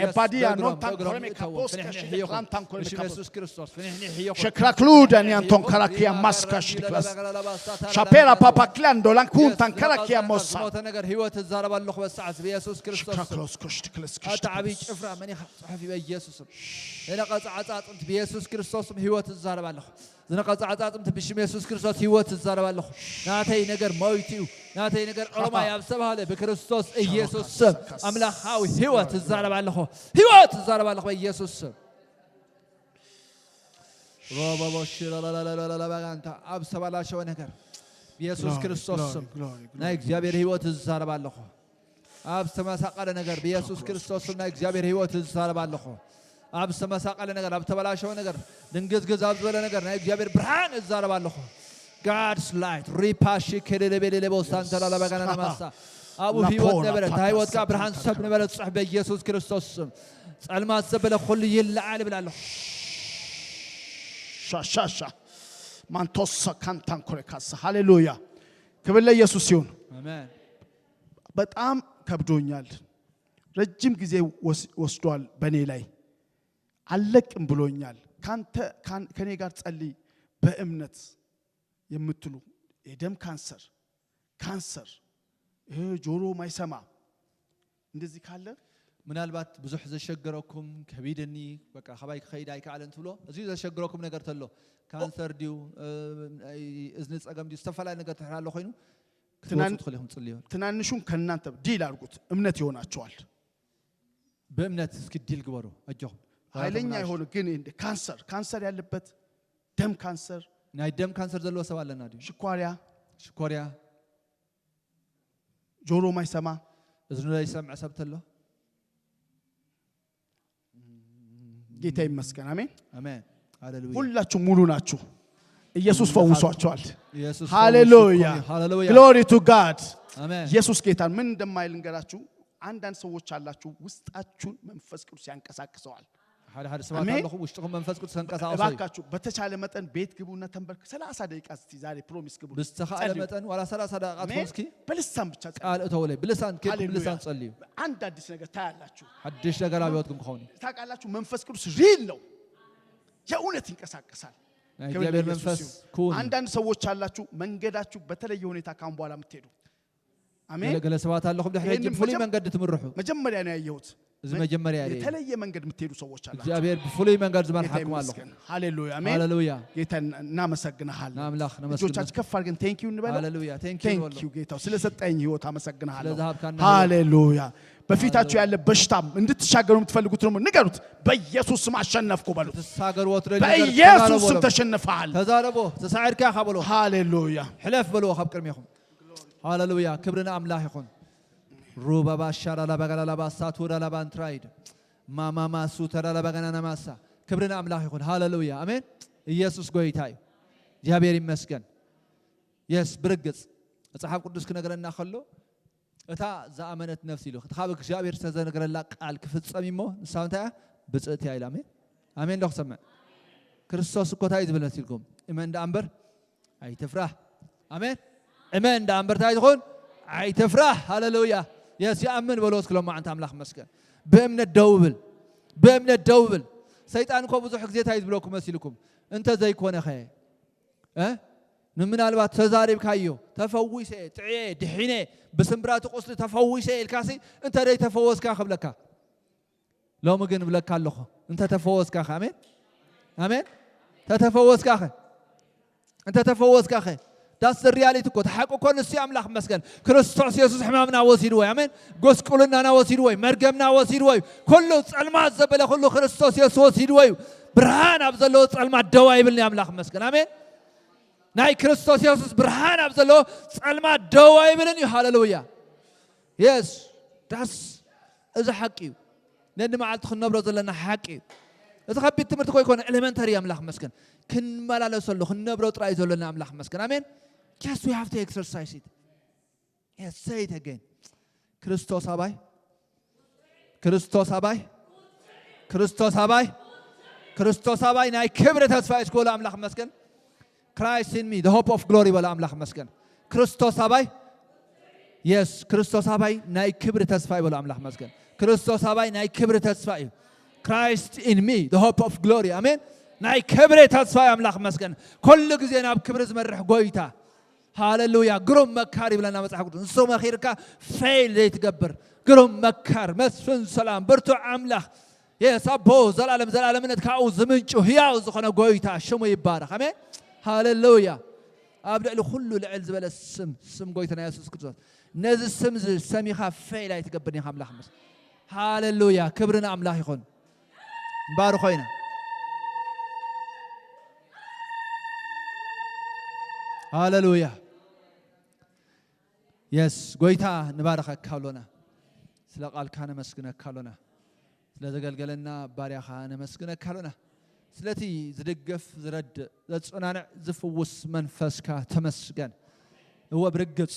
ኤባዲያ ኖንታን ኮረሜካ ፖስ ከሽደ ከሽደ ክላንታን ኮረሜካ ፖስ ኢየሱስ ክርስቶስ ፍንሕኒ ሕዮ ሸክራክሉ ዳንያን ቶን ከራኪያ ማስካሽ ክላስ ሻፔራ ፓፓክላን ዶላን ኩንታን ከራኪያ ሞሳ ዝሞተ ነገር ህይወት እዛረብ ኣለኹ በሰዓት ብኢየሱስ ክርስቶስ ሸክራክሎስ ኮሽት ክለስ ኣታ ዓብዪ ጭፍራ መን ኢኻ ጽሑፍ በኢየሱስም ዝነቐጸ ዓጻጽምቲ ብኢየሱስ ክርስቶስም ህይወት እዛረብ ኣለኹ ዝነቐጸ ዓጻጽምቲ ብሽም የሱስ ክርስቶስ ህይወት እዛረብ ኣለኹ ናተይ ነገር ሞይት እዩ ናተይ ነገር ኦሮማይ ኣብ ዝተባህለ ብክርስቶስ ኢየሱስ ስም ኣምላኻዊ ህይወት እዛረብ ኣለኹ ህይወት እዛረብ ኣለኹ በኢየሱስ ስም ሮቦቦ ሽረለለለለለባጋንታ ኣብ ዝተባላሸወ ነገር ብኢየሱስ ክርስቶስ ስም ናይ እግዚኣብሔር ህይወት እዛረብ ኣለኹ ኣብ ዝተመሳቀለ ነገር ብኢየሱስ ክርስቶስ ስም ናይ እግዚኣብሔር ህይወት እዛረብ ኣለኹ ኣብ ዝተመሳቀለ ነገር ኣብ ተበላሸወ ነገር ድንግዝግዝ ኣብ ዝበለ ነገር ናይ እግዚኣብሔር ብርሃን እዛረብ ኣለኹ God's light ሪፓሺ ከለለቤሌሌቦ ሳንተላላባጋናናማሳ ኣብኡ ህይወት ነበረ እታ ህይወት ከዓ ብርሃን ሰብ ነበረ ጽሕ በኢየሱስ ክርስቶስ ስም ጸልማት ዘበለ ኩሉ ይለዓል እብል ኣለኹ ሻሻሻ ማንቶሳ ካንታን ኮሬካሳ ሃሌሉያ ክብር ለኢየሱስ ይሁን። አሜን በጣም ከብዶኛል። ረጅም ጊዜ ወስ- ወስዷል በእኔ ላይ አልለቅም ብሎኛል። ካንተ ካን- ከኔ ጋር ጸልይ በእምነት የምትሉ የደም ካንሰር ካንሰር ይሄ ጆሮ ማይሰማ እንደዚህ ካለ ምናልባት ብዙሕ ዘሸገረኩም ከቢድኒ በቃ ካባይ ክኸይድ ኣይከኣለን ትብሎ እዚ ዘሸግረኩም ነገር ተሎ ካንሰር ድዩ እ፣ እዝኒ ጸገም ድዩ ዝተፈላለዩ ነገር ትሕር ኣሎ ኮይኑ ክትወፁ ትናን- ትኽእሉ ኢኹም ጽልዮ ትናንሹን ከእናንተ ዲል አድርጉት እምነት ይሆናቸዋል። ብእምነት እስኪ ዲል ግበሩ። ኣጆኹም። ኃይለኛ የሆነ ግን እንደ ካንሰር ካንሰር ያለበት ደም ካንሰር፣ ናይ ደም ካንሰር ዘለዎ ሰብ ኣለና ድዩ? ሽኳሪያ፣ ሽኮርያ፣ ጆሮ ማይሰማ፣ እዝኑ ዘይሰምዕ ሰብ ተሎ? ጌታ ይመስገን። አሜን። ኣሜን። ሃሌሉያ። ሁላችሁ ሙሉ ናችሁ። ኢየሱስ ፈውሷቸዋል። ኢየሱስ ሃሌሉያ። ፈውሶ እኮ ነው። ሃሌሉያ። Glory to God። አሜን። ኢየሱስ ጌታን ምን እንደማይል ልንገራችሁ። አንዳንድ ሰዎች አላችሁ ውስጣችሁን መንፈስ ቅዱስ ያንቀሳቅሰዋል። ሓደ ሓደ ሰባት ኣሜን። ኣለኹም ውሽጥኹም መንፈስ ቅዱስ ተንቀሳቀሱ። እባካችሁ በተቻለ መጠን ቤት ግቡና ተንበርክ ሰላሳ ደቂቃ እስቲ ዛሬ ፕሮሚስ ግቡ። ብዝተኻእለ ጸልዩ። መጠን ዋላ ሰላሳ ደቂቃ ኣሜን። ትኾን እስኪ በልሳን ብቻ ጸልዩ። ቃል እተው ለይ ብልሳን ኬድኩም ሃሌሉያ። ብልሳን ጸልዩ። አንድ አዲስ ነገር ታያላችሁ። ሓድሽ ነገር ኣብ ህይወትኩም ክኸውን እዩ። ታውቃላችሁ መንፈስ ቅዱስ ሪል ነው። የእውነት ይንቀሳቀሳል። ናይ ክብር እግዚኣብሔር ለኢየሱስ መንፈስ ይሁን። ክውን እዩ። አንዳንድ ሰዎች አላችሁ መንገዳችሁ በተለየ ሁኔታ ካሁን በኋላ የምትሄዱ አሜን። ገለ ገለ ሰባት ኣለኹም ድሕሪ ሕጂ ይህንም ፍሉይ መጀመ- መንገዲ ትምርሑ። መጀመሪያ ነው ያየሁት። እዚ መጀመርያ እየ። የተለየ መንገድ የምትሄዱ ሰዎች አላችሁ። እግዚኣብሔር ብፍሉይ መንገድ ጌታ ዝመርሓኩም ኣለኹም። ይመስገን። ሃሌሉያ አሜን። ሃሌሉያ። ጌታ እናመሰግንሃለን። ንኣምላኽ ነመስግኖ። እጆቻችን ከፍ አድርገን ቴንኪዩ እንበለው። ሃሌሉያ። ቴንክ ዩ ቴንኪዩ ጌታው ስለሰጠኝ ህይወት አመሰግናለሁ። ስለዝሃብካና ሃሌሉያ። በፊታችሁ ያለ በሽታም እንድትሻገሩ የምትፈልጉት ደግሞ ንገሩት። በኢየሱስ ስም አሸነፍኩ በሉት። ትሳገርዎ ትደሊ ነገር በኢየሱስ ተዛረቦ ስም በሎ። ተሸንፈሃል። ተዛረቦ ተሳዒርካ ኢኻ በሎ። ሃሌሉያ። ሕለፍ በልዎ ካብ ቅድሜኹም። ሃሌሉያ። ክብሪ ንኣምላኽ ይኹን። ሩባባ ሻራላ ባጋላላ ባሳ ቱራላ ባንትራይድ ማማማ ሱተራላ ባጋናና ማሳ። ክብሪ ንኣምላኽ ይኹን። ሃሌሉያ። ኣሜን። ኢየሱስ ጎይታ እዩ። እግዚኣብሔር ይመስገን። የስ ብርግጽ መጽሓፍ ቅዱስ ክነግረና ከሎ እታ ዝኣመነት ነፍሲ ኢሉ እቲ ካብ እግዚኣብሔር ዝተዘነገረላ ቃል ክፍጸም እሞ ንሳ እንታይ እያ? ብጽእቲ እያ ኢላ። ኣሜን። ኣሜን ዶ ክሰምዕ? ክርስቶስ እኮ እንታይ እዩ ዝብል መሲልኩም? እመን ደኣ እምበር ኣይትፍራህ። ኣሜን። እመን ደኣ እምበር እንታይ ትኹን? ኣይትፍራህ። ሃሌሉያ። የስ ይኣምን በሎ እስኪ ሎማዓንቲ ኣምላኽ መስገን። ብእምነት ደው ብል። ብእምነት ደው ብል። ሰይጣን እኮ ብዙሕ ግዜ እንታይ እዩ ዝብለኩም መሲልኩም? እንተ ዘይኮነኸ እ? ንምናልባት ተዛሪብካዮ ተፈዊሰ ጥዕየ ድሒነ ብስምብራቱ ቁስሊ ተፈዊሰ ኢልካሲ እንተ ደይ ተፈወስካ ክብለካ ሎሚ ግን እብለካ ኣለኹ እንተ ተፈወስካ ኣሜን ኣሜን ተተፈወስካ ኸ እንተ ተፈወስካ ኸ ዳስ ሪያሊቲ እኮ ተሓቂ እኮ ንሱ ኣምላኽ መስገን ክርስቶስ የሱስ ሕማምና ወሲድዎ ኣሜን ጎስቁልናና ወሲድዎ መርገምና ወሲድዎ ኩሉ ጸልማት ዘበለ ኩሉ ክርስቶስ የሱስ ወሲድዎ እዩ ብርሃን ኣብ ዘለዎ ጸልማት ደው ኣይብልን ኣምላኽ መስገን ኣሜን ናይ ክርስቶስ የሱስ ብርሃን ኣብ ዘለዎ ጸልማት ደው ኣይብልን እዩ ሃሌሉያ የስ ዳስ እዚ ሓቂ እዩ ነኒ መዓልቲ ክንነብሮ ዘለና ሓቂ እዩ እቲ ከቢድ ትምህርቲ ኮይ ኮነ ኤሌመንተሪ ኣምላኽ መስገን ክንመላለሰሉ ክንነብሮ ጥራይ ዘለና ኣምላኽ መስገን ኣሜን yes we have to exercise it yes say it again ክርስቶስ ኣባይ ክርስቶስ ኣባይ ክርስቶስ ኣባይ ክርስቶስ ኣባይ ናይ ክብሪ ተስፋ እዩ እስኮሎ ኣምላኽ መስገን Christ in me the hope of glory በሎ ኣምላኽ መስገን ክርስቶስ ኣባይ የስ ክርስቶስ ኣባይ ናይ ክብሪ ተስፋ እዩ በሎ ኣምላኽ መስገን ክርስቶስ ኣባይ ናይ ክብሪ ተስፋ እዩ Christ in me the hope of glory ኣሜን ናይ ክብሪ ተስፋ እዩ ኣምላኽ መስገን ኩሉ ግዜ ናብ ክብሪ ዝመርሕ ጎይታ ሃሌሉያ ግሩም መካር ይብለና መጽሓፍ ቅዱስ ንሱ መኺርካ ፌል ዘይትገብር ግሩም መካር መስፍን ሰላም ብርቱዕ ኣምላኽ የስ ኣቦ ዘላለም ዘላለምነት ካብኡ ዝምንጩ ህያው ዝኾነ ጎይታ ሽሙ ይባረኽ ኣሜን ሃሌሉያ ኣብ ልዕሊ ኩሉ ልዕል ዝበለ ስም ስም ጎይታና የሱስ ክርስቶስ ነዚ ስም እዚ ሰሚኻ ፌል ኣይትገብርን ኢኻ ኣምላኽ ምስ ሃሌሉያ ክብሪ ንኣምላኽ ይኹን ባርኾ ኢና ሃሌሉያ የስ ጎይታ ንባረኸካ ኣሎና ስለ ቃልካ ነመስግነካ ኣሎና ስለ ዘገልገለና ባርያኻ ነመስግነካ ኣሎና ስለቲ ዝድግፍ ዝረድእ ዘጸናንዕ ዝፍውስ መንፈስካ ተመስገን እወ ብርግጽ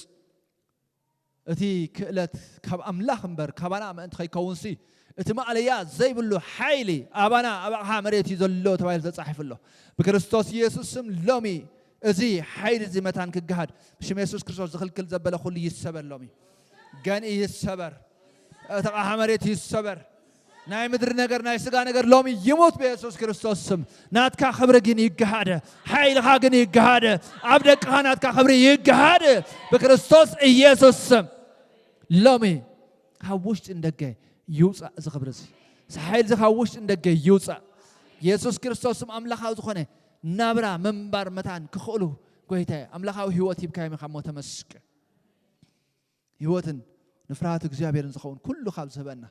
እቲ ክእለት ካብ ኣምላኽ እምበር ካባና ምእንቲ ከይከውንሲ እቲ ማእለያ ዘይብሉ ሓይሊ ኣባና ኣብ ኣቕሓ መሬት እዩ ዘሎ ተባሂሉ ተጻሒፉ ኣሎ ብክርስቶስ ኢየሱስ ስም ሎሚ እዚ ሓይሊ እዚ መታን ክገሃድ ብሽም የሱስ ክርስቶስ ዝኽልክል ዘበለ ኩሉ ይሰበር ሎሚ ገን ይሰበር እቲ ኣቕሓ መሬት ይሰበር ናይ ምድሪ ነገር ናይ ስጋ ነገር ሎሚ ይሙት ብየሱስ ክርስቶስ ስም ናትካ ክብሪ ግን ይገሃደ ሓይልኻ ግን ይገሃደ ኣብ ደቅኻ ናትካ ክብሪ ይገሃደ ብክርስቶስ ኢየሱስ ስም ሎሚ ካብ ውሽጢ እንደገ ይውፃእ እዚ ክብሪ እዚ ሓይል እዚ ካብ ውሽጢ እንደገ ይውፃእ የሱስ ክርስቶስ ስም ኣምላኻዊ ዝኾነ ናብራ ምንባር መታን ክኽእሉ ጎይታ ኣምላኻዊ ህይወት ሂብካ ኢኻ እሞ ተመስገን ህይወትን ንፍርሃት እግዚኣብሔርን ዝኸውን ኩሉ ካብ ዝህበና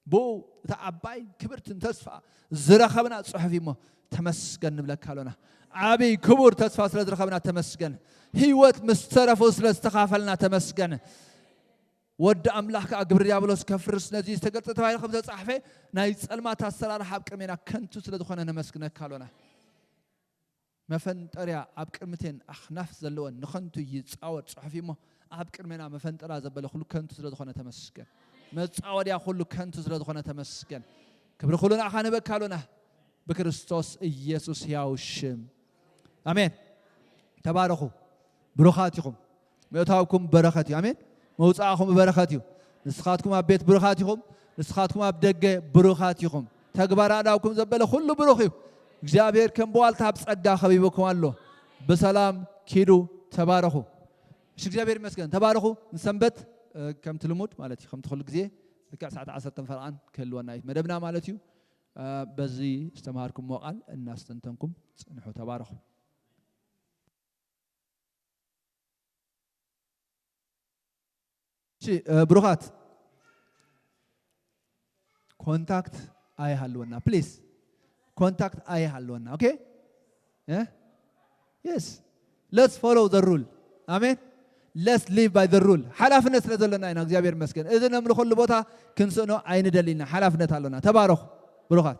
ብኡ እታ ዓባይ ክብርትን ተስፋ ዝረኸብና ጽሑፍ እዩ እሞ ተመስገን ንብለካ ኣሎና። ዓብይ ክቡር ተስፋ ስለ ዝረኸብና ተመስገን። ህይወት ምስ ተረፉ ስለ ዝተኻፈልና ተመስገን። ወዲ ኣምላኽ ከኣ ግብሪ ዲያብሎስ ከፍርስ ነዚ ዝተገልጸ ተባሂሉ ከም ዝተጻሕፈ ናይ ጸልማት ኣሰራርሓ ኣብ ቅድሜና ከንቱ ስለ ዝኾነ ነመስግነካ ኣሎና። መፈንጠርያ ኣብ ቅድምቴን ኣኽናፍ ዘለወን ንኸንቱ ይጻወድ ጽሑፍ እዩ እሞ ኣብ ቅድሜና መፈንጠራ ዘበለ ኩሉ ከንቱ ስለ ዝኾነ ተመስገን። መጻወድያ ኩሉ ከንቱ ስለ ዝኾነ ተመስገን። ክብሪ ኩሉ ንኣኻ ንህበካ ኣሎና ብክርስቶስ ኢየሱስ ሕያው ሽም ኣሜን። ተባረኹ። ብሩኻት ኢኹም። ምእታውኩም በረኸት እዩ። ኣሜን። መውጻእኹም በረኸት እዩ። ንስኻትኩም ኣብ ቤት ብሩኻት ኢኹም። ንስኻትኩም ኣብ ደገ ብሩኻት ኢኹም። ተግባር ኣእዳውኩም ዘበለ ኩሉ ብሩኽ እዩ። እግዚኣብሔር ከም ብዋልታ ኣብ ጸጋ ከቢቡኩም ኣሎ። ብሰላም ኪዱ። ተባረኹ። እሺ እግዚኣብሔር ይመስገን። ተባረኹ። ንሰንበት ከምቲ ልሙድ ማለት እዩ ከምቲ ኩሉ ግዜ ልክዕ ሰዓት ዓሰርተ ፈረቓን ክህልወና እዩ መደብና ማለት እዩ። በዚ ዝተምሃርኩምዎ ቃል እናስተንተንኩም ጽንሑ። ተባረኹ። እሺ ብሩኻት ኮንታክት ኣይሃልወና ፕሊስ። ኮንታክት ኣይሃልወና። ኦኬ yes let's follow the rule. ኣሜን። Let's live by the rule. ሓላፍነት ስለ ዘለና ኢና። እግዚኣብሔር ይመስገን። እዚ ነምልኸሉ ቦታ ክንስእኖ ኣይንደሊ ኢና። ሓላፍነት ኣሎና። ተባረኹ ብሩኻት።